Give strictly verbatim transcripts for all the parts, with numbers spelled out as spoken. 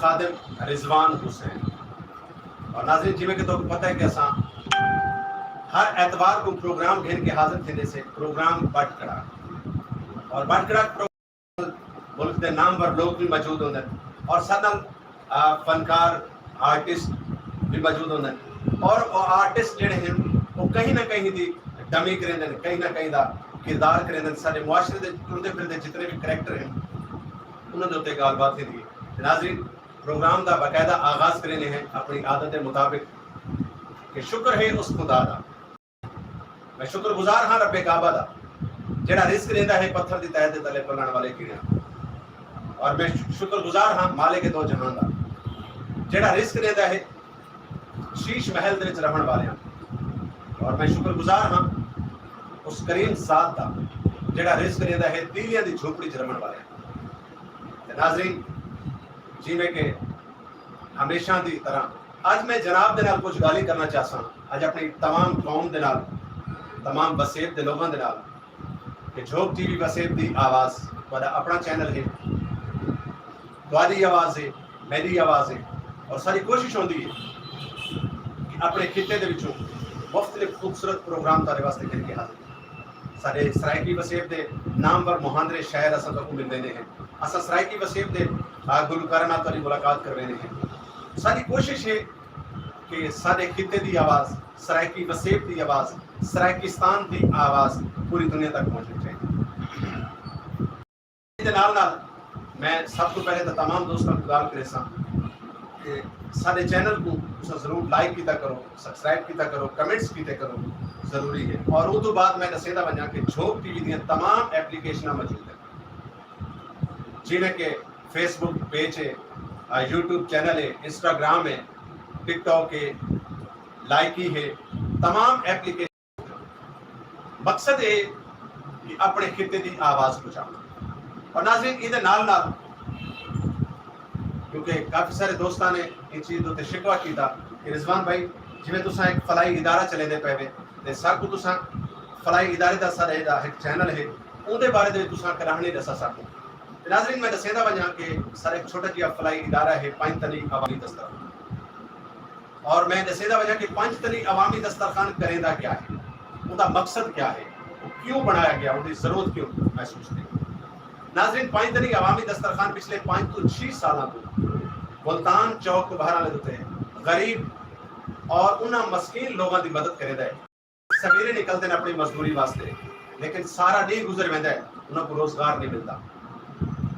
خادم رضوان حسین۔ اور ناظرین، جیویں کہ تہاکوں پتہ ہے کہ اساں ہر اتوار کوں پروگرام گھن کے حاضر تھیندے سے، پروگرام بٹ کڑا۔ اور بٹ کڑا پروگرام ملک دے نامور لوگ بھی موجود ہوندے ہیں اور ساتھ نال، آ، فنکار، آرٹسٹ بھی موجود ہوندے ہیں۔ اور او آرٹسٹ جڑے ہیں، وہ کہیں نہ کہیں دی ڈمی کریندے ہیں، کہیں نہ کہیں دا کردار کریندے ہیں۔ سارے معاشرے دے ٹردے پھردے جتنے بھی کریکٹر ہیں، انہاں دے اُتے ڳالھ بات تھیندی ہے۔ تے ناظرین، پروگرام دا باقاعدہ آغاز کریندے ہیں اپݨی عادت دے مطابق کہ شکر ہے اس خدا دا۔ میں شکر گزار ہاں رب کعبہ دا، جیڑھا رزق ݙیندا ہے پتھر دی تہہ دے تلے پلݨ والے کیڑیاں۔ اور میں شکر گزار ہاں مالک دو جہان دا، جیڑھا رزق ݙیندا ہے شیش محل دے وچ رہݨ والیاں۔ اور میں شکر گزار ہاں اس کریم ذات دا، جیڑھا رزق ݙیندا ہے تیلیاں دی جھوپڑی وچ رہݨ والیاں۔ تے ناظرین، جیویں کہ ہمیشہ دی طرح اڄ میں جناب دے نال کچھ ڳالھیں کرݨا چاہساں، اڄ اپݨی تمام قوم دے نال، تمام وسیب دے لوگاں دے نال، کہ جھوک ٹی وی وسیب دی آواز تہاݙا اپݨا چینل ہے، تہاݙی آواز ہے، میݙی آواز ہے، اور ساری کوشش ہوندی ہے کہ اپݨے خطے دے وچوں مختلف خوبصورت پروگرام تہاݙے واسطے گھن کے حاضر۔ ساݙے سرائیکی وسیب دے نامور مہاندرے شاعر اساں تہاکوں مل ویندے ہیں۔ اساں سرائیکی وسیب دے، آ، گلوکاراں نال تہاݙی ملاقات کرویندے ہیں۔ ساݙی کوشش ہے کہ ساݙے خطے دی آواز، سرائیکی وسیب دی آواز، سرائیکستان دی آواز پوری دنیا تک پہنچݨی چاہیے۔ دے نال نال میں سب توں پہلے تاں تمام دوستاں کوں ڳالھ کریساں کہ ساݙے چینل کوں تساں ضرور لائک کیتا کرو، سبسکرائب کیتا کرو، کمنٹس کیتے کرو، ضروری ہے۔ اور اوں توں بعد میں ݙسیندا ونڄاں کہ جھوک ٹی وی دیاں تمام اپلیکیشناں موجود ہیں، جیویں کہ فیس بک پیج ہے، آ، یوٹیوب چینل ہے، انسٹاگرام ہے، ٹک ٹاک ہے، لائکی ہے، تمام اپلیکیشن۔ مقصد اے کہ اپݨے خطے دی آواز پہنچاوݨا۔ اور ناظرین، ایندے نال نال، کیونکہ کافی سارے دوستاں نے ایں چیز دے اُتے شکوہ کیتا کہ رضوان بھائی، جیویں تساں ہک فلاحی ادارہ چلیندے پئے وے، تے ساکوں تساں فلاحی ادارے دا ساݙے دا ہک چینل ہے، اوندے بارے دے وچ تساں کݙاہ نہیں ݙسا ساکوں۔ تے ناظرین، میں ݙسیندا ونڄاں کہ ساݙا ہک چھوٹا جیہا فلاحی ادارہ ہے، پنج تنی عوامی دسترخوان۔ اور میں ݙسیندا ونڄاں کہ پنج تنی عوامی دسترخوان کریندا کیا ہے، اوندا مقصد کیا ہے، او کیوں بݨایا ڳیا، اوندی ضرورت کیوں محسوس تھی۔ ناظرین، پنج تنی عوامی دسترخوان پچھلے پنج توں چھی سالاں توں ملتان چوک بہر والے اُتے غریب اور انہاں مسکین لوگاں دی مدد کریندا ہے۔ سویرے نکلدے نے اپݨی مزدوری واسطے، لیکن سارا ݙینہہ گزر ویندا ہے، انہاں کوں روزگار نہیں ملدا۔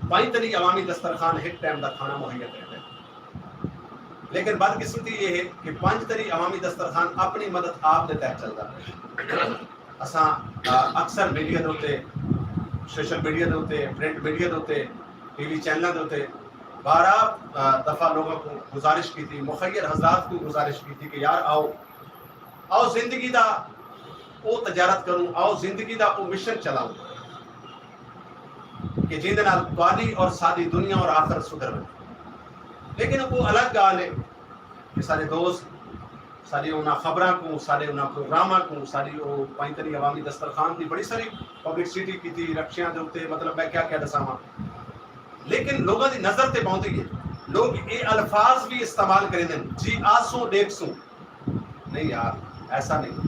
پنج تنی عوامی دسترخوان ہک ٹائم دا کھانا مہیا کریندا ہے۔ لیکن بدقسمتی یہ ہے کہ پنج تنی عوامی دسترخوان اپݨی مدد آپ دے تحت چلدا پئے۔ اساں، آ، اکثر میڈیا دے اُتے، سوشل میڈیا دے اُتے، پرنٹ میڈیا دے اُتے، ٹی وی چینلاں دے اُتے بارہ، آ، دفعہ لوگاں کوں گزارش کیتی، مخیر حضرات کوں گزارش کیتی کہ یار آؤ، آؤ زندگی دا او تجارت کروں، آؤ زندگی دا او مشن چلاؤں کہ جیندے نال تہاݙی اور ساݙی دنیا اور آخرت سدھر ونڄے۔ لیکن او الگ ڳالھ ہے کہ سارے دوست ساݙی انہاں خبراں کوں، ساݙے انہاں پروگراماں کوں، ساݙی او پنج تنی عوامی دسترخوان دی بڑی ساری پبلسٹی کیتی، رکشیاں دے اُتے، مطلب میں کیا کیا ݙساواں۔ لیکن لوگاں دی نظر تے پوندی ہے، لوگ اے الفاظ بھی استعمال کریندے ہن، جی آسوں ݙیکھسوں۔ نہیں یار، ایسا نہیں۔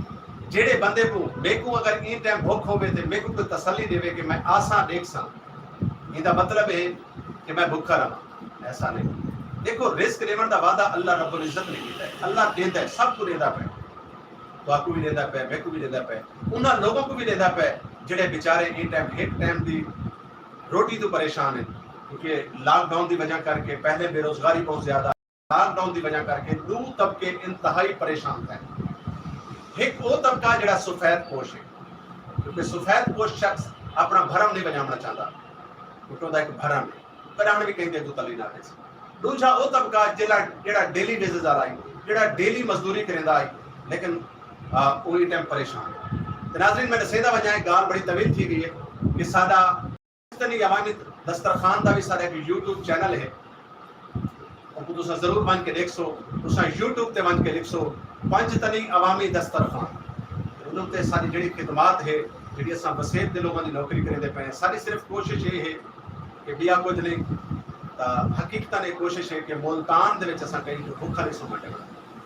جیڑھے بندے کوں، میکوں اگر ایں ٹائم بھکھ ہووے تے میکوں کوئی تسلی ݙیوے کہ میں آساں ݙیکھساں، ایندا مطلب ہے کہ میں بھکھا رہواں، ایسا نہیں۔ ݙیکھو، رزق ݙیوݨ دا وعدہ اللہ رب العزت نے کیتا ہے، اللہ ݙیندا ہے، سب کوں ݙیندا پئے، تہاکوں بھی ݙیندا پئے، میکوں بھی ݙیندا پئے، انہاں لوگوں کوں بھی ݙیندا پئے جیڑھے بیچارے ایں ٹائم ہک ٹائم دی روٹی توں پریشان ہیں، کیونکہ لاک ڈاؤن دی وجہ کر کے پہلے بے روزگاری بہت زیادہ، لاک ڈاؤن دی وجہ کر کے ݙو طبقے انتہائی پریشان تھئے۔ ہک او طبقہ جیڑھا سفید پوش ہے، کیونکہ سفید پوش شخص اپݨا بھرم نہیں ونڄاوݨا چاہندا، کیونکہ اوندا ہک بھرم ہے، کݙاہݨ وی کہیں دے اڳوں تلی نہ ݙیسی۔ ݙوجھا او طبقہ جیڑھا، جیڑھا ڈیلی ویجز والا ہے، جیڑھا ڈیلی مزدوری کریندا ہے، لیکن، آ، او ایں ٹائم پریشان ہے۔ تے ناظرین، میں ݙسیندا ونڄاں، اے ڳالھ بڑی طویل تھی ڳئی ہے کہ ساݙا تنی عوامی دسترخوان دا وی ساݙا ہک یوٹیوب چینل ہے، اوکوں تساں ضرور ونڄ کے ݙیکھسو۔ تساں یوٹیوب تے ونڄ کے لکھسو پنج تنی عوامی دسترخوان، تے اُنہاں تے ساݙی جیڑھی خدمات ہے، جیڑھی اساں وسیب دے لوگاں دی نوکری کریندے پئے ہیں، ساݙی صرف کوشش اے ہے کہ ٻیا کجھ نہیں، حقیقتاً ایک کوشش ہے کہ ملتان دے وچ اساں کہیں کوں بھکھا نہیں سونا ڈیونا۔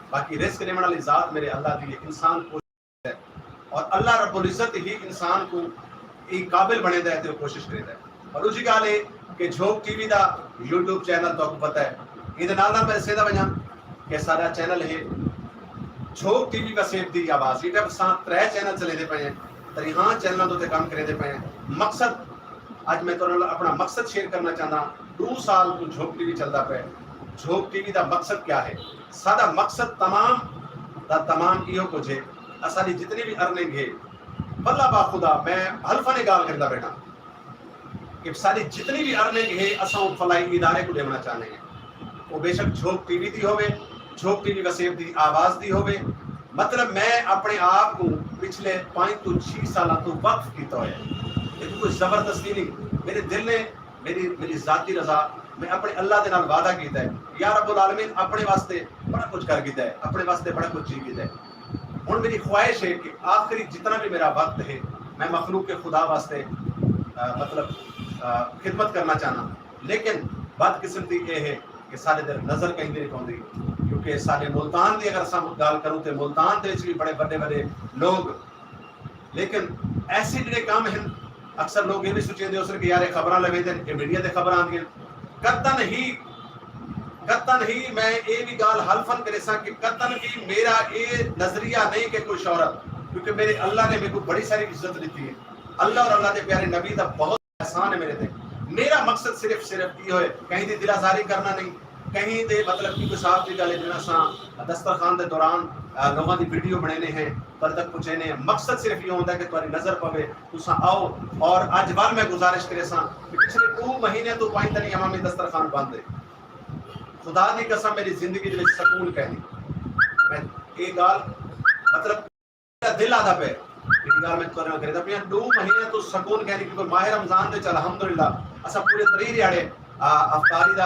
باقی رزق ڈیوݨ والی ذات میرے اللہ دی ہے، انسان کوشش ہے، اور اللہ رب العزت ہی انسان کو ایک قابل بنیندا ہے تے کوشش کریندا ہے۔ اور دوجھی ڳالھ ہے کہ جھوک ٹی وی دا یوٹیوب چینل تہاکوں پتہ ہے، ایندے نال نال میں ݙسیندا ونڄاں کہ ساݙا چینل ہے جھوک ٹی وی وسیب دی آواز۔ ایندے اساں ترے چینل چلیندے پئے ہیں، تریہاں چینلاں دے اتے کم کریندے پئے ہیں۔ مقصد، اڄ میں تہاݙے نال اپݨا مقصد شیئر کرݨا چاہنداں۔ ݙو سال توں جھوک ٹی وی چلدا پئے۔ جھوک ٹی وی دا مقصد کیا ہے؟ ساݙا مقصد تمام دا تمام ایہو کجھ ہے۔ اساݙی جتنی بھی ارننگ ہے، واللہ باخدا میں حلفاں دی ڳالھ کریندا ٻیٹھاں کہ ساݙی جتنی بھی ارننگ ہے، اساں او فلاحی ادارے کوں ݙیوݨا چاہندے ہیں۔ او بے شک جھوک ٹی وی دی ہووے، جھوک ٹی وی وسیب دی آواز دی ہووے۔ مطلب، میں اپݨے آپ کوں پچھلے پنج توں چھی سالاں توں وقف کیتا ہویا ہے۔ ایہ کوئی زبردستی نہیں، میرے دل نے، میری، میری ذاتی رضا، میں اپݨے اللہ دے نال وعدہ کیتا ہے، یا رب العالمین، اپݨے واسطے بڑا کجھ کر گھدا ہے، اپݨے واسطے بڑا کجھ جی گھدا ہے۔ ہݨ میری خواہش ہے کہ آخری جتنا بھی میرا وقت ہے، میں مخلوق خدا واسطے، آ، مطلب، آ، خدمت کرݨا چاہنداں۔ لیکن بدقسمتی اے ہے کہ ساݙے در نظر کہیں دی نہیں پوندی، کیونکہ ساݙے ملتان دی اگر اساں ڳالھ کروں تے ملتان دے وچ بھی بڑے وݙے وݙے لوگ، لیکن ایسے جڑے کم ہیں، اکثر لوگ یہ بھی سوچیندے ہوسن کہ یار، یہ خبراں لویندے ہن، یہ میڈیا تے خبراں آندیاں۔ قطعاً ہی، قطعاً ہی میں یہ بھی ڳالھ حلفاً کریساں کہ قطعاً بھی میرا یہ نظریہ نہیں کہ کوئی شہرت، کیونکہ میرے اللہ نے میرے کو بڑی ساری عزت دیتی ہے۔ اللہ اور اللہ دے پیارے نبی دا بہت احسان ہے میرے تے۔ میرا مقصد صرف، صرف یہ ہوئے، کہیں دی دل آزاری کرنا نہیں، کہیں دے مطلب کہ کوئی صاحب دی گل ہے، جنہاں ساں دسترخوان دے دوران، آ، لوگاں دی ویڈیو بنینے ہیں، تہاڈے تک پہنچینے ہیں۔ مقصد صرف یہ ہوندا ہے کہ تہاڈی نظر پوے، تساں آؤ۔ اور اج ول میں گزارش کریساں کہ پچھلے ݙو مہینے توں پائیں تنی عوامی دسترخوان بند ہے۔ خدا دی قسم، میری زندگی دے وچ سکون کائنی۔ میں یہ گال مطلب دل آہدا پئے، جیڑھی ڳالھ میں تہاݙے نال کریندا پیاں، ݙو مہینے توں سکون کائنی، کیونکہ ماہ رمضان دے وچ الحمدللہ اساں پورے تریہہ ݙیہاڑے، آ، افطاری دا،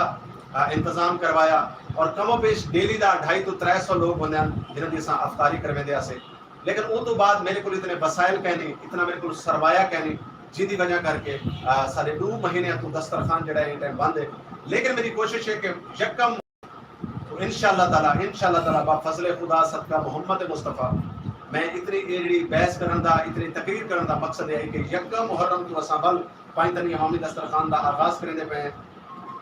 آ، انتظام کروایا، اور کم و بیش ڈیلی دا ڈھائی توں ترے سو لوگ ہوندے ہن جنہاں دی اساں افطاری کرویندے ہاسے۔ لیکن اوں توں بعد میرے کول اتنے وسائل کائنی، اتنا میرے کول سرمایہ کائنی، جیندی وجہ کر کے، آ، ساݙے ݙو مہینے توں دسترخوان جیڑھا ہے ایں ٹائم بند ہے۔ لیکن میری کوشش ہے کہ یکم تو انشاءاللہ تعالیٰ، انشاءاللہ تعالیٰ، با فضل خدا، صدقہ محمد مصطفیٰ، میں اتنی اے جڑی بحث کرن دا، اتنی تقریر کرن دا مقصد اے ہے کہ یکم محرم توں اساں ول پنج تنی عوامی دسترخوان دا آغاز کریندے پئے ہیں۔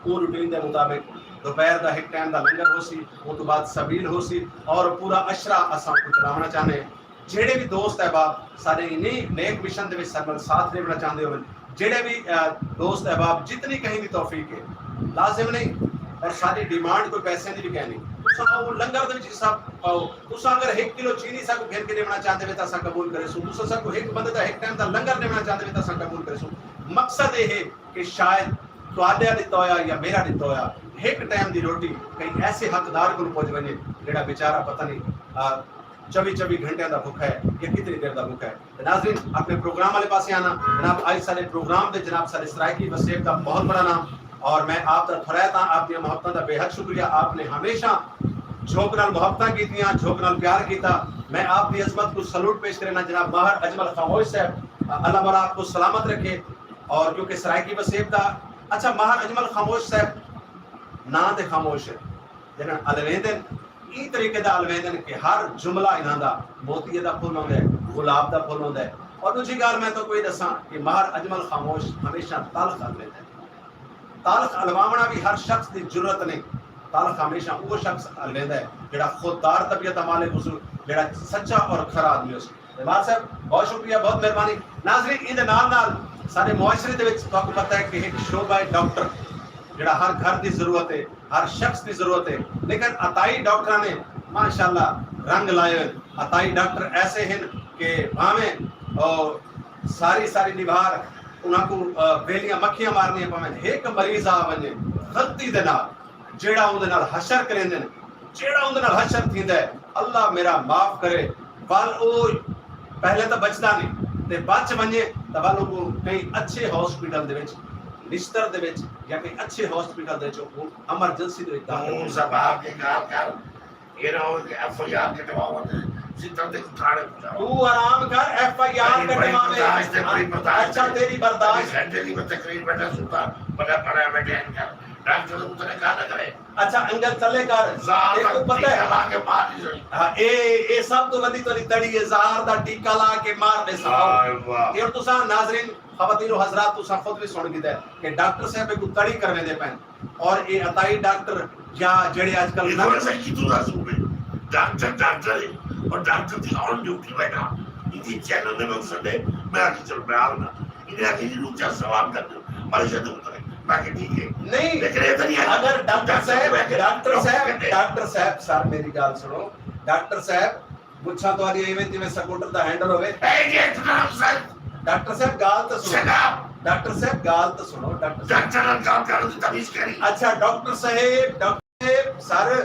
اوں روٹین دے مطابق دوپہر دا ہک ٹائم دا لنگر ہوسی، اوں توں بعد سبیل ہوسی اور پورا عشرہ اساں اوں چلاوݨا چاہنے ہیں۔ جیڑھے وی دوست احباب ساݙے انہی نیک مشن دے وچ ساݙے نال ساتھ ݙیوݨا چاہندے ہوون، جیڑھے وی، آ، دوست احباب جتنی کہیں دی توفیق ہے، لازم نہیں، اور ساݙی ڈیمانڈ کوئی پیسے دی وی کائنی۔ تساں آؤ لنگر دے وچ حصہ پاؤ، تساں اگر ہک کلو چینی ساکوں گھن کے ݙیوݨا چاہندے وے تاں اساں قبول کریسوں، تساں ساکوں ہک بندے دا ہک ٹائم دا لنگر ݙیوݨا چاہندے وے تاں اساں قبول کریسوں۔ مقصد اے ہے کہ شاید تہاݙا ݙتا ہویا یا میرا ݙتا ہویا ہک ٹائم دی روٹی کہیں ایسے حقدار کول پڄ ونڄے جیڑھا بیچارہ پتہ نہیں، آ، چووی چووی گھنٹیاں دا بھکھا ہے یا کتنی دیر دا بھکھا ہے۔ تے ناظرین، اپݨے پروگرام والے پاسے آنا۔ جناب، اڄ ساݙے پروگرام دے جناب ساݙے سرائیکی وسیب دا بہت بڑا نام، اور میں آپ دا تھوڑا تاں آپ دیاں محبتاں دا بے حد شکریہ۔ آپ نے ہمیشہ جھوک نال محبتاں کیتیاں، جھوک نال پیار کیتا۔ میں آپ دی عظمت کوں سلوٹ پیش کرینا جناب ماہر اجمل خاموش صاحب، اللہ والا آپ کو سلامت رکھے۔ اور کیونکہ سرائیکی وسیب دا، اچھا، ماہر اجمل خاموش صاحب ناں تے خاموش ہے، جنہاں الویندن، ایں طریقے دا الویندن کہ ہر جملہ انہاں دا موتیے دا پھل ہوندا ہے، گلاب دا پھل ہوندا ہے۔ اور دوجھی ڳالھ میں تہاکوں ایہ ݙساں کہ ماہر اجمل خاموش ہمیشہ تلخ الویندا ہے۔ تلخ الواوݨا وی ہر شخص دی جرات نہیں۔ تلخ ہمیشہ اوہ شخص الویندا ہے جیڑھا خوددار طبیعت دا مالک ہوسی، جیڑھا سچا اور کھرا آدمی ہوسی۔ اقبال صاحب، بہت شکریہ، بہت مہربانی۔ ناظرین، ایندے نال نال ساݙے معاشرے دے وچ تہاکوں پتہ ہے کہ ہک شعبہ ہے ڈاکٹر، جیڑھا ہر گھر دی ضرورت ہے، ہر شخص دی ضرورت ہے، لیکن عطائی ڈاکٹراں نے ماشاءاللہ رنگ لائے ہوئے۔ عطائی ڈاکٹر ایسے ہن کہ بھاویں او ساری ساری ݙیہاڑ انہاں کوں، آ، ویلیاں مکھیاں مارنیاں پوین، ہک مریض آ ونڄے غلطی دے نال، جیڑھا اوندے نال حشر کریندن، جیڑھا اوندے نال حشر تھیندا ہے، اللہ میرا معاف کرے، ول او پہلے تاں بچدا نہیں، تے بچ ونڄے تاں ول اوکوں کہیں اچھے ہاسپٹل دے وچ، نشتر دے وچ یا کہیں اچھے ہاسپٹل دے وچ اوکوں ایمرجنسی دے وچ داخل توں کریندن۔ زبان دی ڳالھ کر، ایرا ہو کہ ایف آئی آر کٹواوݨ دے، سدھا تے تھاݨے پڄاوݨ۔ توں آرام کر، ایف آئی آر تیری کٹواوے۔ برداشت ہے، بڑی برداشت اچھا، ہے۔ تیری برداشت۔ تیری گھنٹے دی میں تقریر بیٹھا ستا، بڑا، بڑا میں ٹائم کر۔ ڈاکٹر اتنے گل کرے۔ اچھا، انگل تلے کر۔ زہر دا ٹیکہ لا کے مار ݙیسوں۔ ہاں، اے اے سب توں وڈی تیݙی تڑی ہے، زہر دا ٹیکہ لا کے مار ݙیسوں۔ واہ واہ۔ اے ہݨ تساں ناظرین، خواتین و حضرات، تساں خود وی سݨ گھدا ہے کہ ڈاکٹر صاحب کوں تڑی کرویندے پئن، اور اے عطائی ڈاکٹر یا جیڑھے اج کل اے تھوڑا سا کتوں دا صوبے، ڈاکٹر ڈاکٹر ہے، اور ڈاکٹر دی آن ڈیوٹی بیٹھا، ایندی چینل نے مقصد ہے، میں آکھی چلو میں آؤں نا، انہیں آکھی جی لوگ چا سوال کر دو، مریض ہے تو اترے، میں کہ ٹھیک ہے۔ نہیں، لیکن اے تو نہیں ہے۔ اگر ڈاکٹر صاحب، ڈاکٹر صاحب، ڈاکٹر صاحب، سر میری گال سنو، ڈاکٹر صاحب، مچھاں تہاݙیاں ایویں جیویں سکوٹر دا ہینڈل ہووے۔ اے جی ڈاکٹر صاحب۔ ڈاکٹر صاحب، گال تاں سݨو۔ Shut up. ڈاکٹر صاحب، گال تاں سݨو، ڈاکٹر صاحب۔ ڈاکٹر نال گال کرݨ دی تمیز کیڑھی؟ اچھا، ڈاکٹر صاحب، ڈاکٹر صاحب، سر،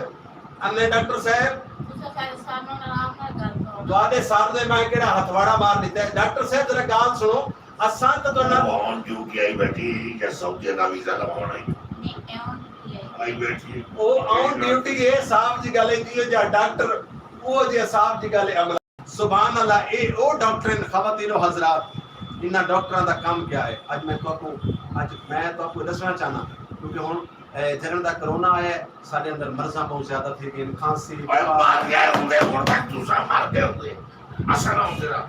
انے ڈاکٹر صاحب۔ تساں سارے سر نال آرام نال گال کرو۔ تہاݙے سر دے میں کیڑھا ہتھواڑا مار ݙتا ہے؟ ڈاکٹر صاحب، ذرا گال سݨو۔ اساں تاں تہاݙے نال او آن ڈیوٹی آئی بیٹھی، یا سعودی دا ویزا لواوݨا ہے۔ نہیں، اے آن ڈیوٹی ہے۔ آئی بیٹھی ہے۔ او آن ڈیوٹی ہے، صاحب جی گالے جی، جا ڈاکٹر، او جی صاحب جی گالے عملہ۔ سبحان اللہ، اے او ڈاکٹر ہن، خواتین و حضرات، انہاں ڈاکٹراں دا کم کیا ہے؟ اڄ میں تہاکوں، اڄ میں تہاکوں ݙسݨا چاہنا، کیونکہ ہݨ، اے، جݙݨ دا کرونا آیا ہے، ساݙے اندر مرضاں بہت زیادہ تھی ڳئین، کھانسی، اوئے بخار۔ مر ڳئے ہوندے، ہݨ تک تساں مر ڳئے ہوندے۔ اساں نہ ہوندے تاں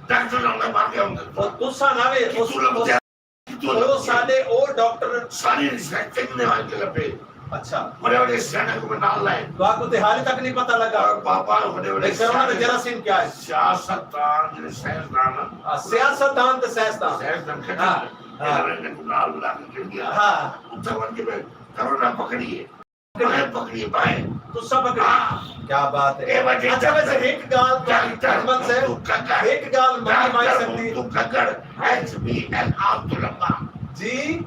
ڈاکٹر نہ ہوندے، مر ڳئے ہوندے۔ او تساں نہ وے، اس، کتوں لڳدے؟ اس، کتوں او لڳدے؟ ساݙے او ڈاکٹر۔ ساری ریسرچ کتنے وال کے لپے۔ اچھا۔ وݙے وݙے سیاݨے کوں میں نال لائے۔ تہاکوں تے حال تک نہیں پتہ لگا۔ اور بابا وݙے وݙے بھئی کرونا دا سیاݨے۔ جراثیم کیا ہے؟ سیاستدان جیڑھے سائنسدان ہن۔ ہاں، سیاستدان تے سائنسدان۔ سائنسدان کھڑے ہاں، ہن۔ ہاں۔ انہاں نے کوں نال بلا کے گھن ڳیا۔ ہاں۔ اتھاں ونڄ کے میں کرونا پکڑی ہے۔ میں پکڑی بائیں۔ تساں پکڑی؟ ہاں۔ کیا بات ہے۔ اے وجہ اچھا، ویسے ڈاکٹر، ہک ڳالھ تو ڈاکٹر اجمل صاحب، منتو کھگڑ، ہک ڳالھ منی ڈاکٹر مائی سڳدی۔ Mintu Khagar, H B L of Tulamba. جی۔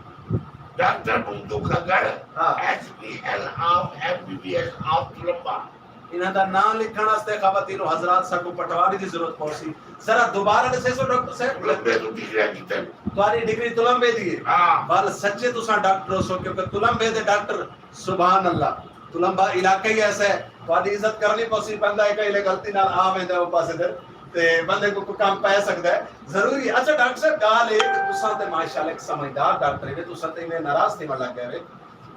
ڈاکٹر منتو کھگڑ، ہاں۔ H B L of, M B B S of Tulamba. انہاں دا ناں لکھݨ واسطے خواتین و حضرات ساکوں پٹواری دی ضرورت پوسی۔ ذرا دوبارہ ݙسیسو ڈاکٹر صاحب۔ تلمبے توں ڈگریاں کیتن۔ تہاݙی ڈگری تلمبے دی ہے؟ ہاں۔ ول سچے تساں ڈاکٹر ہوسو، کیونکہ تلمبے دے ڈاکٹر، سبحان اللہ، تلمبہ علاقہ ہی ایسا ہے، تہاݙی عزت کرݨی پوسی، بندہ ہک ویلے غلطی نال آ ویندا ہے او پاسے تے، تے بندے کوں کوئی کم پے سڳدا ہے، ضروری ہے۔ اچھا ڈاکٹر صاحب، ڳالھ اے کہ تساں تے ماشاءاللہ ہک سمجھدار ڈاکٹر ہیوے، تساں تے ایویں ناراض تھیوݨ لڳ ڳئے ہوے۔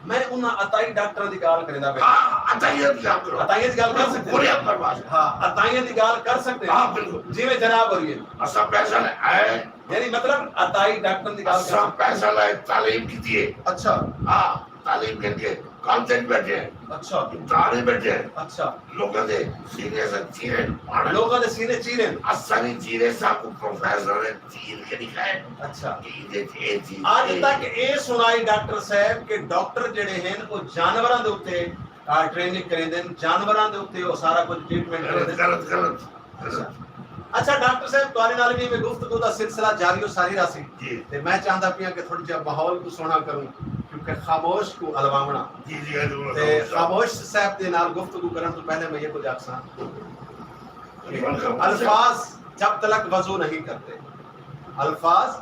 میں انہاں عطائی ڈاکٹراں دی ڳالھ کریندا پیا۔ ہاں، عطائیہ دی ڳالھ کرو۔ عطائیہ دی ڳالھ کر سڳدے؟ پورے اپر واضح۔ ہاں، عطائیہ دی ڳالھ کر سڳدے؟ ہاں، بالکل۔ جیویں جناب ہوری ہے۔ اساں پیسہ لے آئے۔ یعنی مطلب عطائی ڈاکٹر دی ڳالھ کر اساں سڳدے؟ پیسہ لائے تعلیم کیتی ہے۔ اچھا۔ ہاں، تعلیم کر کے کالج وچ بیٹھے ہیں۔ اچھا۔ امتحان وچ بیٹھے ہیں۔ اچھا۔ لوکاں دے سینے سے چیرے پاڑے۔ لوکاں دے سینے چیرے۔ اساں نہیں چیرے، ساکوں پروفیسر نے چیر کے دکھائے۔ اچھا۔ کہ ایندے وچ اے چیز اڄ اے تک ہے۔ اے سݨائی ڈاکٹر صاحب کہ ڈاکٹر جیڑھے ہن او جانوراں دے اتے، آ، ٹریننگ کریندے ہن، جانوراں دے اتے او سارا کجھ ٹریٹمنٹ کریندے ہن۔ غلط، غلط، غلط۔ اچھا۔ اچھا ڈاکٹر صاحب، تہاݙے نال وی میں گفتگو دا سلسلہ جاری و ساری رہسی۔ جی۔ تے میں چاہندا پیاں کہ تھوڑی جیہا ماحول کوں سوہݨا کروں، کیونکہ خاموش کوں الواوݨا۔ جی، جی، ضرور، تے ضرور۔ خاموش صاحب دے نال گفتگو کرݨ توں پہلے میں یہ کجھ آکھساں۔ الفاظ جب تلک وضو نہیں کرتے، الفاظ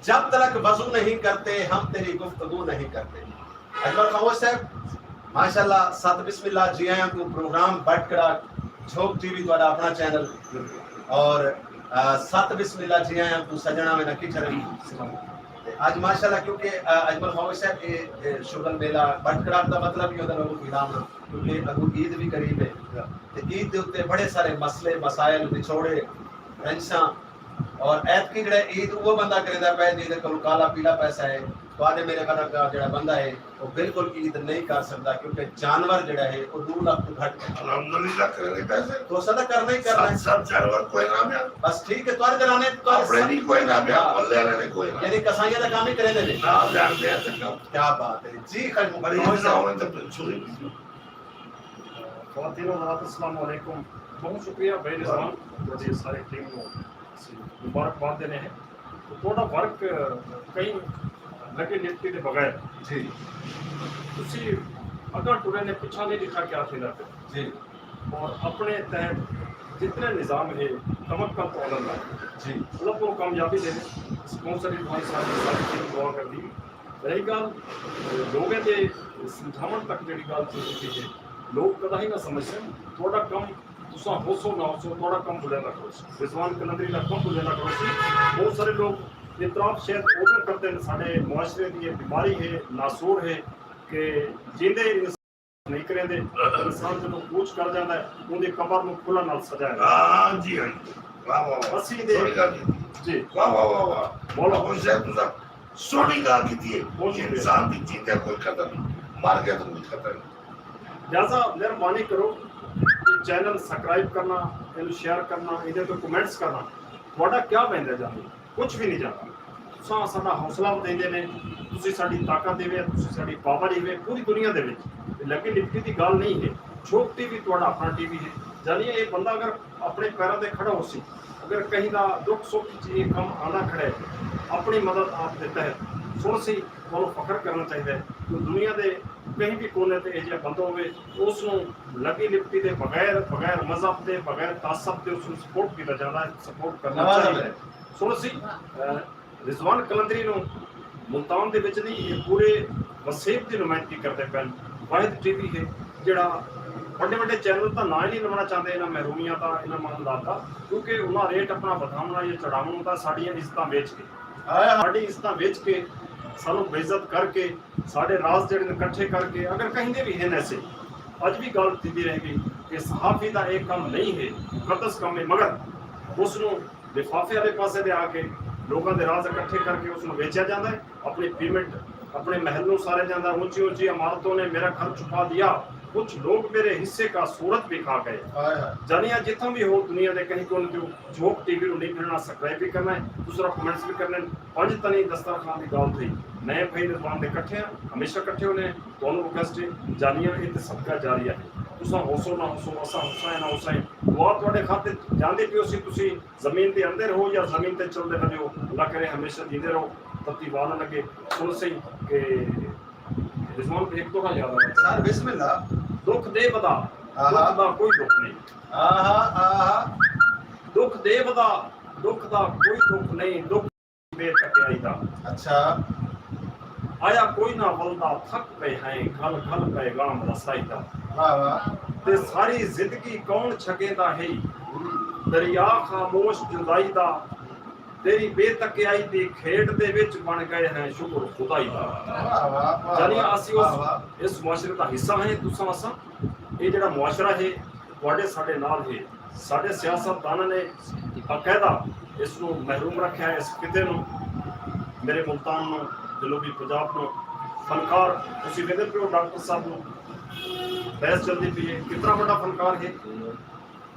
جب تلک وضو نہیں کرتے، ہم تیری گفتگو نہیں کرتے۔ اجمل خاموش صاحب، ماشاءاللہ، ست بسم اللہ جی آیاں کوں پروگرام بٹ کڑاک جھوک ٹی وی تہاݙا اپݨا چینل، اور، آ، ست بسم اللہ جی آیاں کوں سڄݨاں وینا کچھر۔ تے اڄ ماشاءاللہ کیونکہ، آ، اجمل خاموش صاحب اے، اے شغل میلہ بٹ کڑاک دا مطلب ہی ہوندا لوگوں کوں انعام نا، کیونکہ اڳوں عید وی قریب ہے۔ تے عید دے اتے بڑے سارے مسئلے، مسائل، وچھوڑے، رنجشاں، اور ایتکی جیڑھا عید اوہو بندہ کریندا پئے جیندے کول کالا پیلا پیسہ ہے۔ تہاݙے میرے ورگا جیڑھا بندہ ہے، او بالکل عید نہیں کر سڳدا، کیونکہ جانور جیڑھا ہے، او ݙو لکھ توں گھٹ ہے۔ الحمدللہ کریندے پیسے۔ تو اساں تاں کرنا ہی کرنا ہے۔ سب، سب جانور کوئی نہ پیا۔ بس ٹھیک ہے، تہاݙے گھرانے، تہاݙے اپݨے سب نہیں کوئی نہ پیا، ہاں۔ ملے والے نے کوئی نہ۔ یعنی کسائیاں دا کام ہی کریندے نے۔ نہ جاندے ہیں تے کم۔ کیا بات ہے۔ جی، خیر، مریض نہ ہووے تے چھری۔ خواتین و حضرات، السلام علیکم۔ بہت شکریہ بھائی رضوان، تہاݙی ساری ٹیم کوں اسی مبارکباد ݙیندے ہیں۔ تو تہاݙا ورک کہیں لڳے لپٹے دے بغیر۔ جی۔ تسی اڳاں ٹرے نے، پچھاں نہیں ݙٹھا کیا تھیندا پیا۔ جی۔ اور اپݨے تحت جتنے نظام ہے، توکل تو علی اللہ۔ جی۔ اللہ کو کامیابی ݙے۔ اسپانسر رضوان صاحب دی ساری ٹیم دعا کریندی۔ رہی ڳالھ لوکیں دے سمجھاوݨ تک، جیڑھی ڳالھ تھی چکی ہے، لوک کݙاہیں نہ سمجھسن۔ تہاݙا کم، تساں ہوسو نہ ہوسو، تہاݙا کم بھلیندا کروسی، رضوان قلندری دا کم بھلیندا کروسی۔ بہت سارے لوک اعتراف شاید اودوں کردے ہن، ساݙے معاشرے دی اے بیماری ہے، ناسوڑ ہے، کہ جیندے انسان نہیں کریندے، انسان جدوں کوچ کر جاندا ہے، اوندی قبر نوں پھلاں نال سجایا ویندا ہے۔ ہاں جی، ہاں جی۔ واہ، واہ، واہ۔ اسی دے سوہݨی ڳالھ کیتی۔ جی۔ واہ، واہ، واہ، واہ۔ بولو۔ بابو صاحب، تساں سوہݨی ڳالھ کیتی ہے۔ بہت شکریہ۔ انسان دی جیندے کوئی قدر نہیں، مر ڳئے تاں کوئی قدر نہیں۔ لہذا مہربانی کرو کہ چینل سبسکرائب کرنا، اینوں شیئر کرنا، ایندے تے کمنٹس کرنا، تہاݙا کیا ویندا جاندے؟ کچھ وی نی جاندا۔ تساں ساݙا حوصلہ ودھیندے نے، تسی ساݙی طاقت ہیوے، تسی ساݙی پاور ہیوے پوری دنیا دے وچ۔ تے لگی لپٹی دی ڳالھ نئیں ہے، جھوک ٹی وی تہاݙا اپݨا ٹی وی ہے۔ جانی اے بندہ اگر اپݨے پیراں تے کھڑا ہوسی، اگر کہیں دا ݙکھ سکھ وچ اے کم آندا کھڑا ہے، اپݨی مدد آپ دے تحت سݨسی، تہاݙوں فخر کرݨا چاہیدا ہے۔ جو دنیا دے کہیں وی کونے تے ایہو جیہا بندہ ہووے، اس نوں لگی لپٹی دے بغیر، بغیر مذہب دے، بغیر تعصب دے اس نوں سپورٹ کیتا جاندا ہے، سپورٹ کرݨا چاہیدا ہے۔ سݨسی، رضوان قلندری نوں ملتان دے وچ نئیں، اے پورے وسیب دی نمائندگی کردے پئن۔ واحد ٹی وی ہے جیڑھا وݙے وݙے چینل دا ناں ہی نئیں لوݨا چاہندے انہاں محرومیاں دا، انہاں معاملات دا، کیونکہ انہاں ریٹ اپݨا ودھاوݨا یا چڑھاوݨا ہوندا ساݙیاں عزتاں ویچ کے۔ ساݙی عزتاں ویچ کے، سانوں بے عزت کر کے، ساݙے راز جیڑھے نے کٹھے کر کے، اگر کہیں دے وی ہن ایسے، اڄ وی ڳالھ تھیندی رہندی کہ صحافی دا اے کم نئیں ہے، مقدس کم ہے، مگر اس نوں لفافے آلے پاسے تے آ کے لوکاں دے راز اکٹھے کر کے اس نوں ویچیا جاندا ہے، اپݨی پیمنٹ، اپݨے محل نوں ساریا جاندا ہے، اونچی اونچی عمارتوں نے میرا گھر چھپا دیا، کچھ لوگ میرے حصے کا سورج بھی کھا گئے۔ ہائے ہائے۔ جانیا جتھاں وی ہو دنیا دے کہیں کونے تے ہو، جھوک ٹی وی نوں نئیں بھلݨا، سبسکرائب وی کرݨا ہے، دوسرا کمنٹس وی کرݨے ہیں۔ پنج تنی دسترخوان دی ڳالھ تھئی، میں بھائی رضوان دے کٹھے ہیں، ہمیشہ کٹھے ہوندے ہیں، تہانوں ریکویسٹ ہے، جانیا اے تے صدقہ جاریہ ہے، تساں ہوسو نہ ہوسو، اساں ہوساں یا نہ ہوساں، دعا تہاݙے خاطر جاندی پئی ہوسی، تسی زمین دے اندر ہو یا زمین تے چلدے پئے ہو، اللہ کرے ہمیشہ جیندے رہو، تتی واہ نہ لڳے۔ سݨ سئیں کہ رضوان کوں ہک دوہا یاد آ ڳیا۔ سر، بسم اللہ۔ ݙکھ ݙے ودا، آہا۔ ݙکھ دا کوئی ݙکھ نئیں۔ آہا، آہا۔ ݙکھ ݙے ودا، ݙکھ دا کوئی ݙکھ نئیں، ݙکھ بے تکیائی دا۔ اچھا۔ آیا کوئی نہ ولدا، تھک پئے ہیں، گھل گھل پیغام رسائی دا۔ واہ واہ۔ تے ساری زندگی کون چھکیندا ہئی، دریا خاموش جدائی دا۔ تیری بے تکیائی دی کھیݙ دے وچ بݨ ڳئے ہیں شکر خدائی دا۔ واہ واہ، واہ یعنی واہ، اسی اس، واہ واہ۔ اس معاشرے دا حصہ ہیں، تساں اساں۔ اے جڑا معاشرہ ہے، تہاݙے ساݙے نال ہے۔ ساݙے سیاست داناں نے باقاعدہ اس نوں محروم رکھیا ہے، اس خطے نوں، میرے ملتان نوں، جنوبی پنجاب نوں۔ فنکار، تسی ویندے پیو ڈاکٹر صاحب نوں، بحث چلدی پئی ہے، کتنا وݙا فنکار ہے۔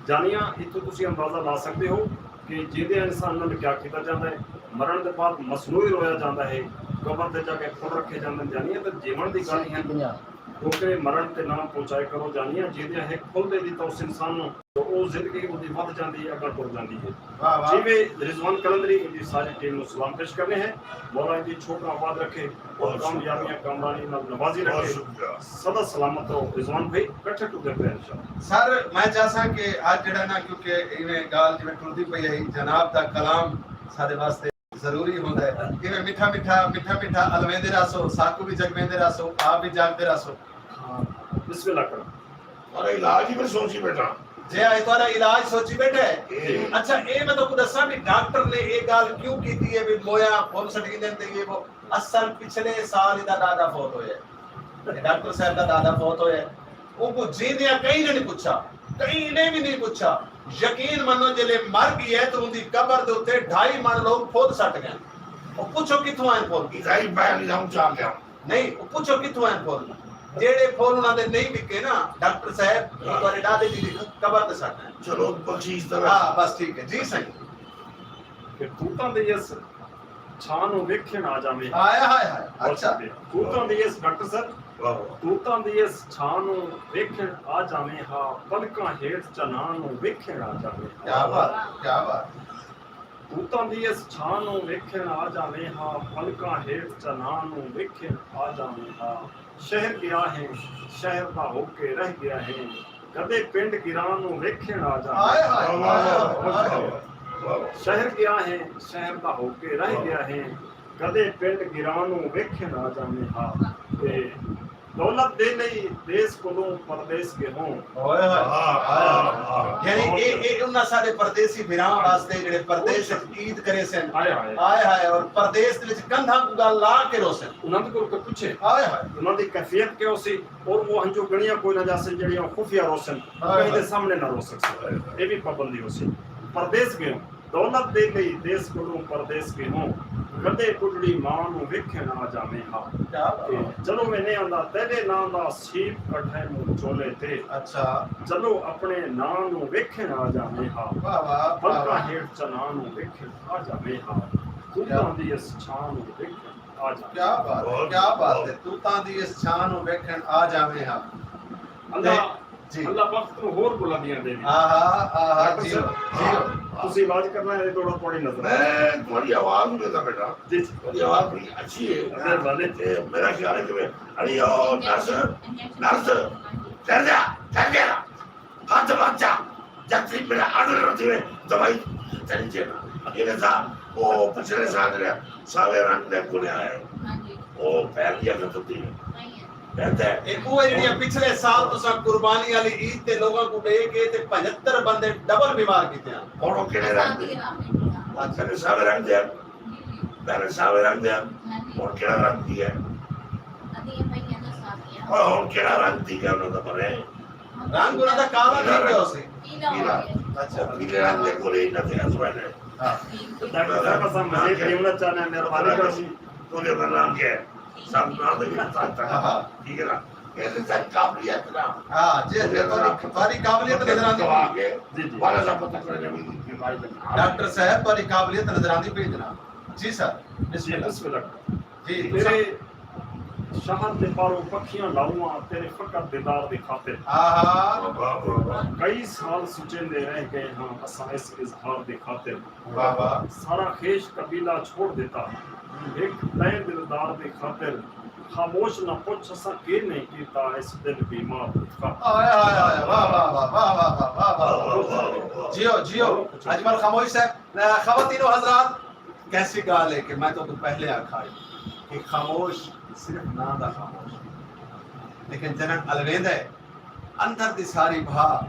جانیاں اتھوں تسی اندازہ لا سڳدے ہو کہ جیندے انسان نال کیا کیتا جاندا ہے، مرݨ دے بعد مصنوعی رویا جاندا ہے، قبر تے جا کے پھل رکھے جاندے ہن۔ جانیاں تے جیوݨ دی ڳالھ ہے، ڈوکرے مرݨ تے نام پہنچائے کرو۔ جانیاں جیندیاں ہک پھل دے ݙتا اس انسان نوں، تے او زندگی اوندی ودھ جاندی ہے، اڳاں ٹر جاندی ہے۔ واہ واہ۔ جیویں رضوان قلندری، اوندی ساری ٹیم نوں سلام پیش کرݨے ہیں۔ مولا ایندی چھوٹاں آباد رکھے اور بہت شکریہ۔ کامیابیاں کامرانی نال نوازی بہت رکھے۔ شکریہ۔ سدا سلامت رہو رضوان بھائی، کٹھے ٹردے پئے انشاءاللہ۔ سر، میں چاہساں کہ اڄ جڑا نا، کیونکہ ایویں ڳالھ جیویں ٹردی پئی ہے، جناب دا کلام ساݙے واسطے ضروری ہوندا ہے۔ ایویں مٹھا مٹھا، مٹھا مٹھا الویندے رہسو، ساکوں وی جگویندے رہسو، آپ وی جاڳدے رہسو۔ ہاں، بسم اللہ کرو۔ تہاݙا علاج ہی میں سوچی بیٹھا۔ جی ہاں، تہاݙا علاج سوچی بیٹھا ہے۔ جی۔ اچھا، اے میں تہاکوں ݙساں بھی ڈاکٹر نے اے ڳالھ کیوں کیتی ہے بھی مویا پھل سٹیندے تے یہ وہ؟ اصل پچھلے سال ایندا ݙاݙا فوت ہویا ہے۔ ڈاکٹر صاحب دا ݙاݙا فوت ہویا ہے۔ اونکوں جیندیاں کہیں نے نہیں پچھا، کہیں نے بھی نہیں پچھا۔ یقین منو، جلے مر گئی ہے تو اوندی قبر دے اتے ڈھائی مݨ لوگ پھل سٹ گئے۔ او پچھو کتھوں آئے پھل؟ ادھر ہی پیر نہیں جاؤں، چاہ گیا۔ نہیں، او پچھو کتھوں آئے پھل؟ جیڑھے پھل انہاں دے نہیں وکے نا، ڈاکٹر صاحب، او تہاݙے ݙاݙے جی دی قبر تے سٹ آئے۔ چلو، بخشیش طرح۔ ہاں، بس ٹھیک ہے۔ جی سائیں۔ کہ توتاں دے اس چھاں نوں ویکھݨ آ جاویں۔ ہائے، ہائے، ہائے۔ بہت اچھا۔ شکریہ۔ توتاں دے اس، ڈاکٹر صاحب، واہ، واہ۔ توتاں دے اس چھاں نوں ویکھݨ آ جاویں ہا، پلکاں ہیٹھ چناں نوں ویکھݨ آ جاویں ہا۔ کیا بات، کیا بات۔ توتاں دی اس چھاں نوں ویکھݨ آ جاویں ہا، پلکاں ہیٹھ چناں نوں ویکھݨ آ جاویں ہا۔ شہر ڳیا ہیں، شہر دا ہو کے رہ ڳیا ہیں، کدے پنڈ گراں نوں ویکھݨ آ جاویں ہا۔ ہائے، ہائے، واہ، واہ، واہ، واہ، واہ۔ شہر ڳیا ہیں، شہر دا ہو کے رہ ڳیا ہیں، کدے پنڈ گراں نوں ویکھݨ آ جاویں ہا۔ تے دولت دے لئی دیس کولوں پردیس ڳیوں۔ اوئے ہوئے۔ یعنی اے اے انہاں ساڈے پردیسی بھراواں واسطے جڑے پردیس وچ عید کریسن۔ ہائے ہائے۔ اور پردیس دے وچ کندھاں کوں گل لا کے روسن۔ انہاں دے کولوں پچھے۔ ہائے ہائے۔ انہاں دی کیفیت کیا ہوسی؟ اور او ہنجو گنڑیاں کوئی نہ جاسن جیڑھیاں خفیہ روسن۔ کہیں دے سامنے نہ رو سکسن۔ اے وی پابندی ہوسی۔ پردیس ڳیوں۔ دولت دے لئی دیس کولوں پردیس ڳیوں، کݙے ٻڈھڑی ماء نوں ویکھݨ آ جاویں ہا۔ جلو میں نئیں آندا تیݙے ناں دا سیپ کڈھے موں چولے تے۔ جلو اپݨے ناں نوں ویکھݨ آ جاویں ہا۔ بلکاں ہیٹھ چناں نوں ویکھݨ آ جاویں ہا۔ توتاں دی اس چھاں نوں ویکھݨ آ جاویں ہا۔ کیا بات ہے، کیا بات ہے۔ توتاں دی اس چھاں نوں ویکھݨ آ جاویں ہا۔ اللہ جی۔ اللہ بخت نوں ہور بلندیاں ݙیوی۔ آہا آہا۔ ڈاکٹر جیو صاحب، جیو۔ تسی آواز کرنا ہے، تھوڑا تھوڑی نظر۔ میں تھوڑی آواز میں تھا بیٹا۔ جی جی۔ تھوڑی آواز بڑی اچھی ہے۔ مہربانی۔ تے میرا خیال ہے کہ میں، ارے او نرس، نرس، ٹھہر جا، ٹھہر جا، ہاتھ مت جا، جب تک میرا آرڈر نہ تھے دوائی چلی جانا۔ اگلے سال وہ پچھلے سال رہا، ساوے رنگ دے کولے آئے۔ او پہل دیا ختم تھی۔ اے اوہ جیڑھیاں پچھلے سال تساں قربانی آلی عید تے لوگاں کوں ڈے کے تے پنجھتر بندے ڈبل بیمار کیتے ہن۔ ہن او کیڑھے رنگ دے؟ اچھا، ساوے رنگ دے ہن۔ پہلے ساوے رنگ دے ہن۔ ہن کیڑھا رنگ دی ہے؟ اور ہن کیڑھا رنگ دی ہے انہاں دا بنے؟ رنگ انہاں دا کالا تھی گیا ہوسی۔ پیلا۔ اچھا، پیلے رنگ دے کولے ہی نہ تھے اس ویلے۔ ہاں۔ ڈاکٹر صاحب، اساں مزید ݙیوݨا چاہندے ہیں، مہربانی کرو۔ تہاݙے نال رنگ ہے۔ سب نال دے وچ طاقت ہے۔ ہاں۔ ٹھیک ہے نا؟ اے تے ساری قابلیت نا۔ ہاں، جی، جی، تہاݙی، تہاݙی قابلیت نظر آندی پئی۔ جی، جی۔ والا سا پتہ کرے جب بیماری دا نام۔ ڈاکٹر صاحب، تہاݙی قابلیت نظر آندی پئی جناب۔ جی سر، بسم جی، اللہ۔ بسم اللہ۔ جی، تیرے شہر دے پاروں پکھیاں لاؤں آں، تیرے فقط دیدار دی خاطر۔ آہا۔ واہ، واہ، واہ، واہ۔ کئی سال سچیندے رہ ڳئے ہاں اساں اس اظہار دی خاطر۔ واہ واہ۔ سارا خیش قبیلہ چھوڑ ݙتا، ہک تیں دلدار دی خاطر۔ خاموش نہ پچھ اساں کے نہیں کیتا اس دل بیمار دی خاطر۔ ہائے ہائے ہائے، واہ واہ واہ، واہ واہ واہ، واہ واہ واہ۔ جیو جیو، اجمل خاموش صاحب۔ خواتین و حضرات، کیسی ڳالھ ہے کہ میں تہاکوں پہلے آکھا ہئی کہ خاموش صرف ناں دا خاموش ہے، لیکن جݙݨ الویندا ہے، اندر دی ساری بھا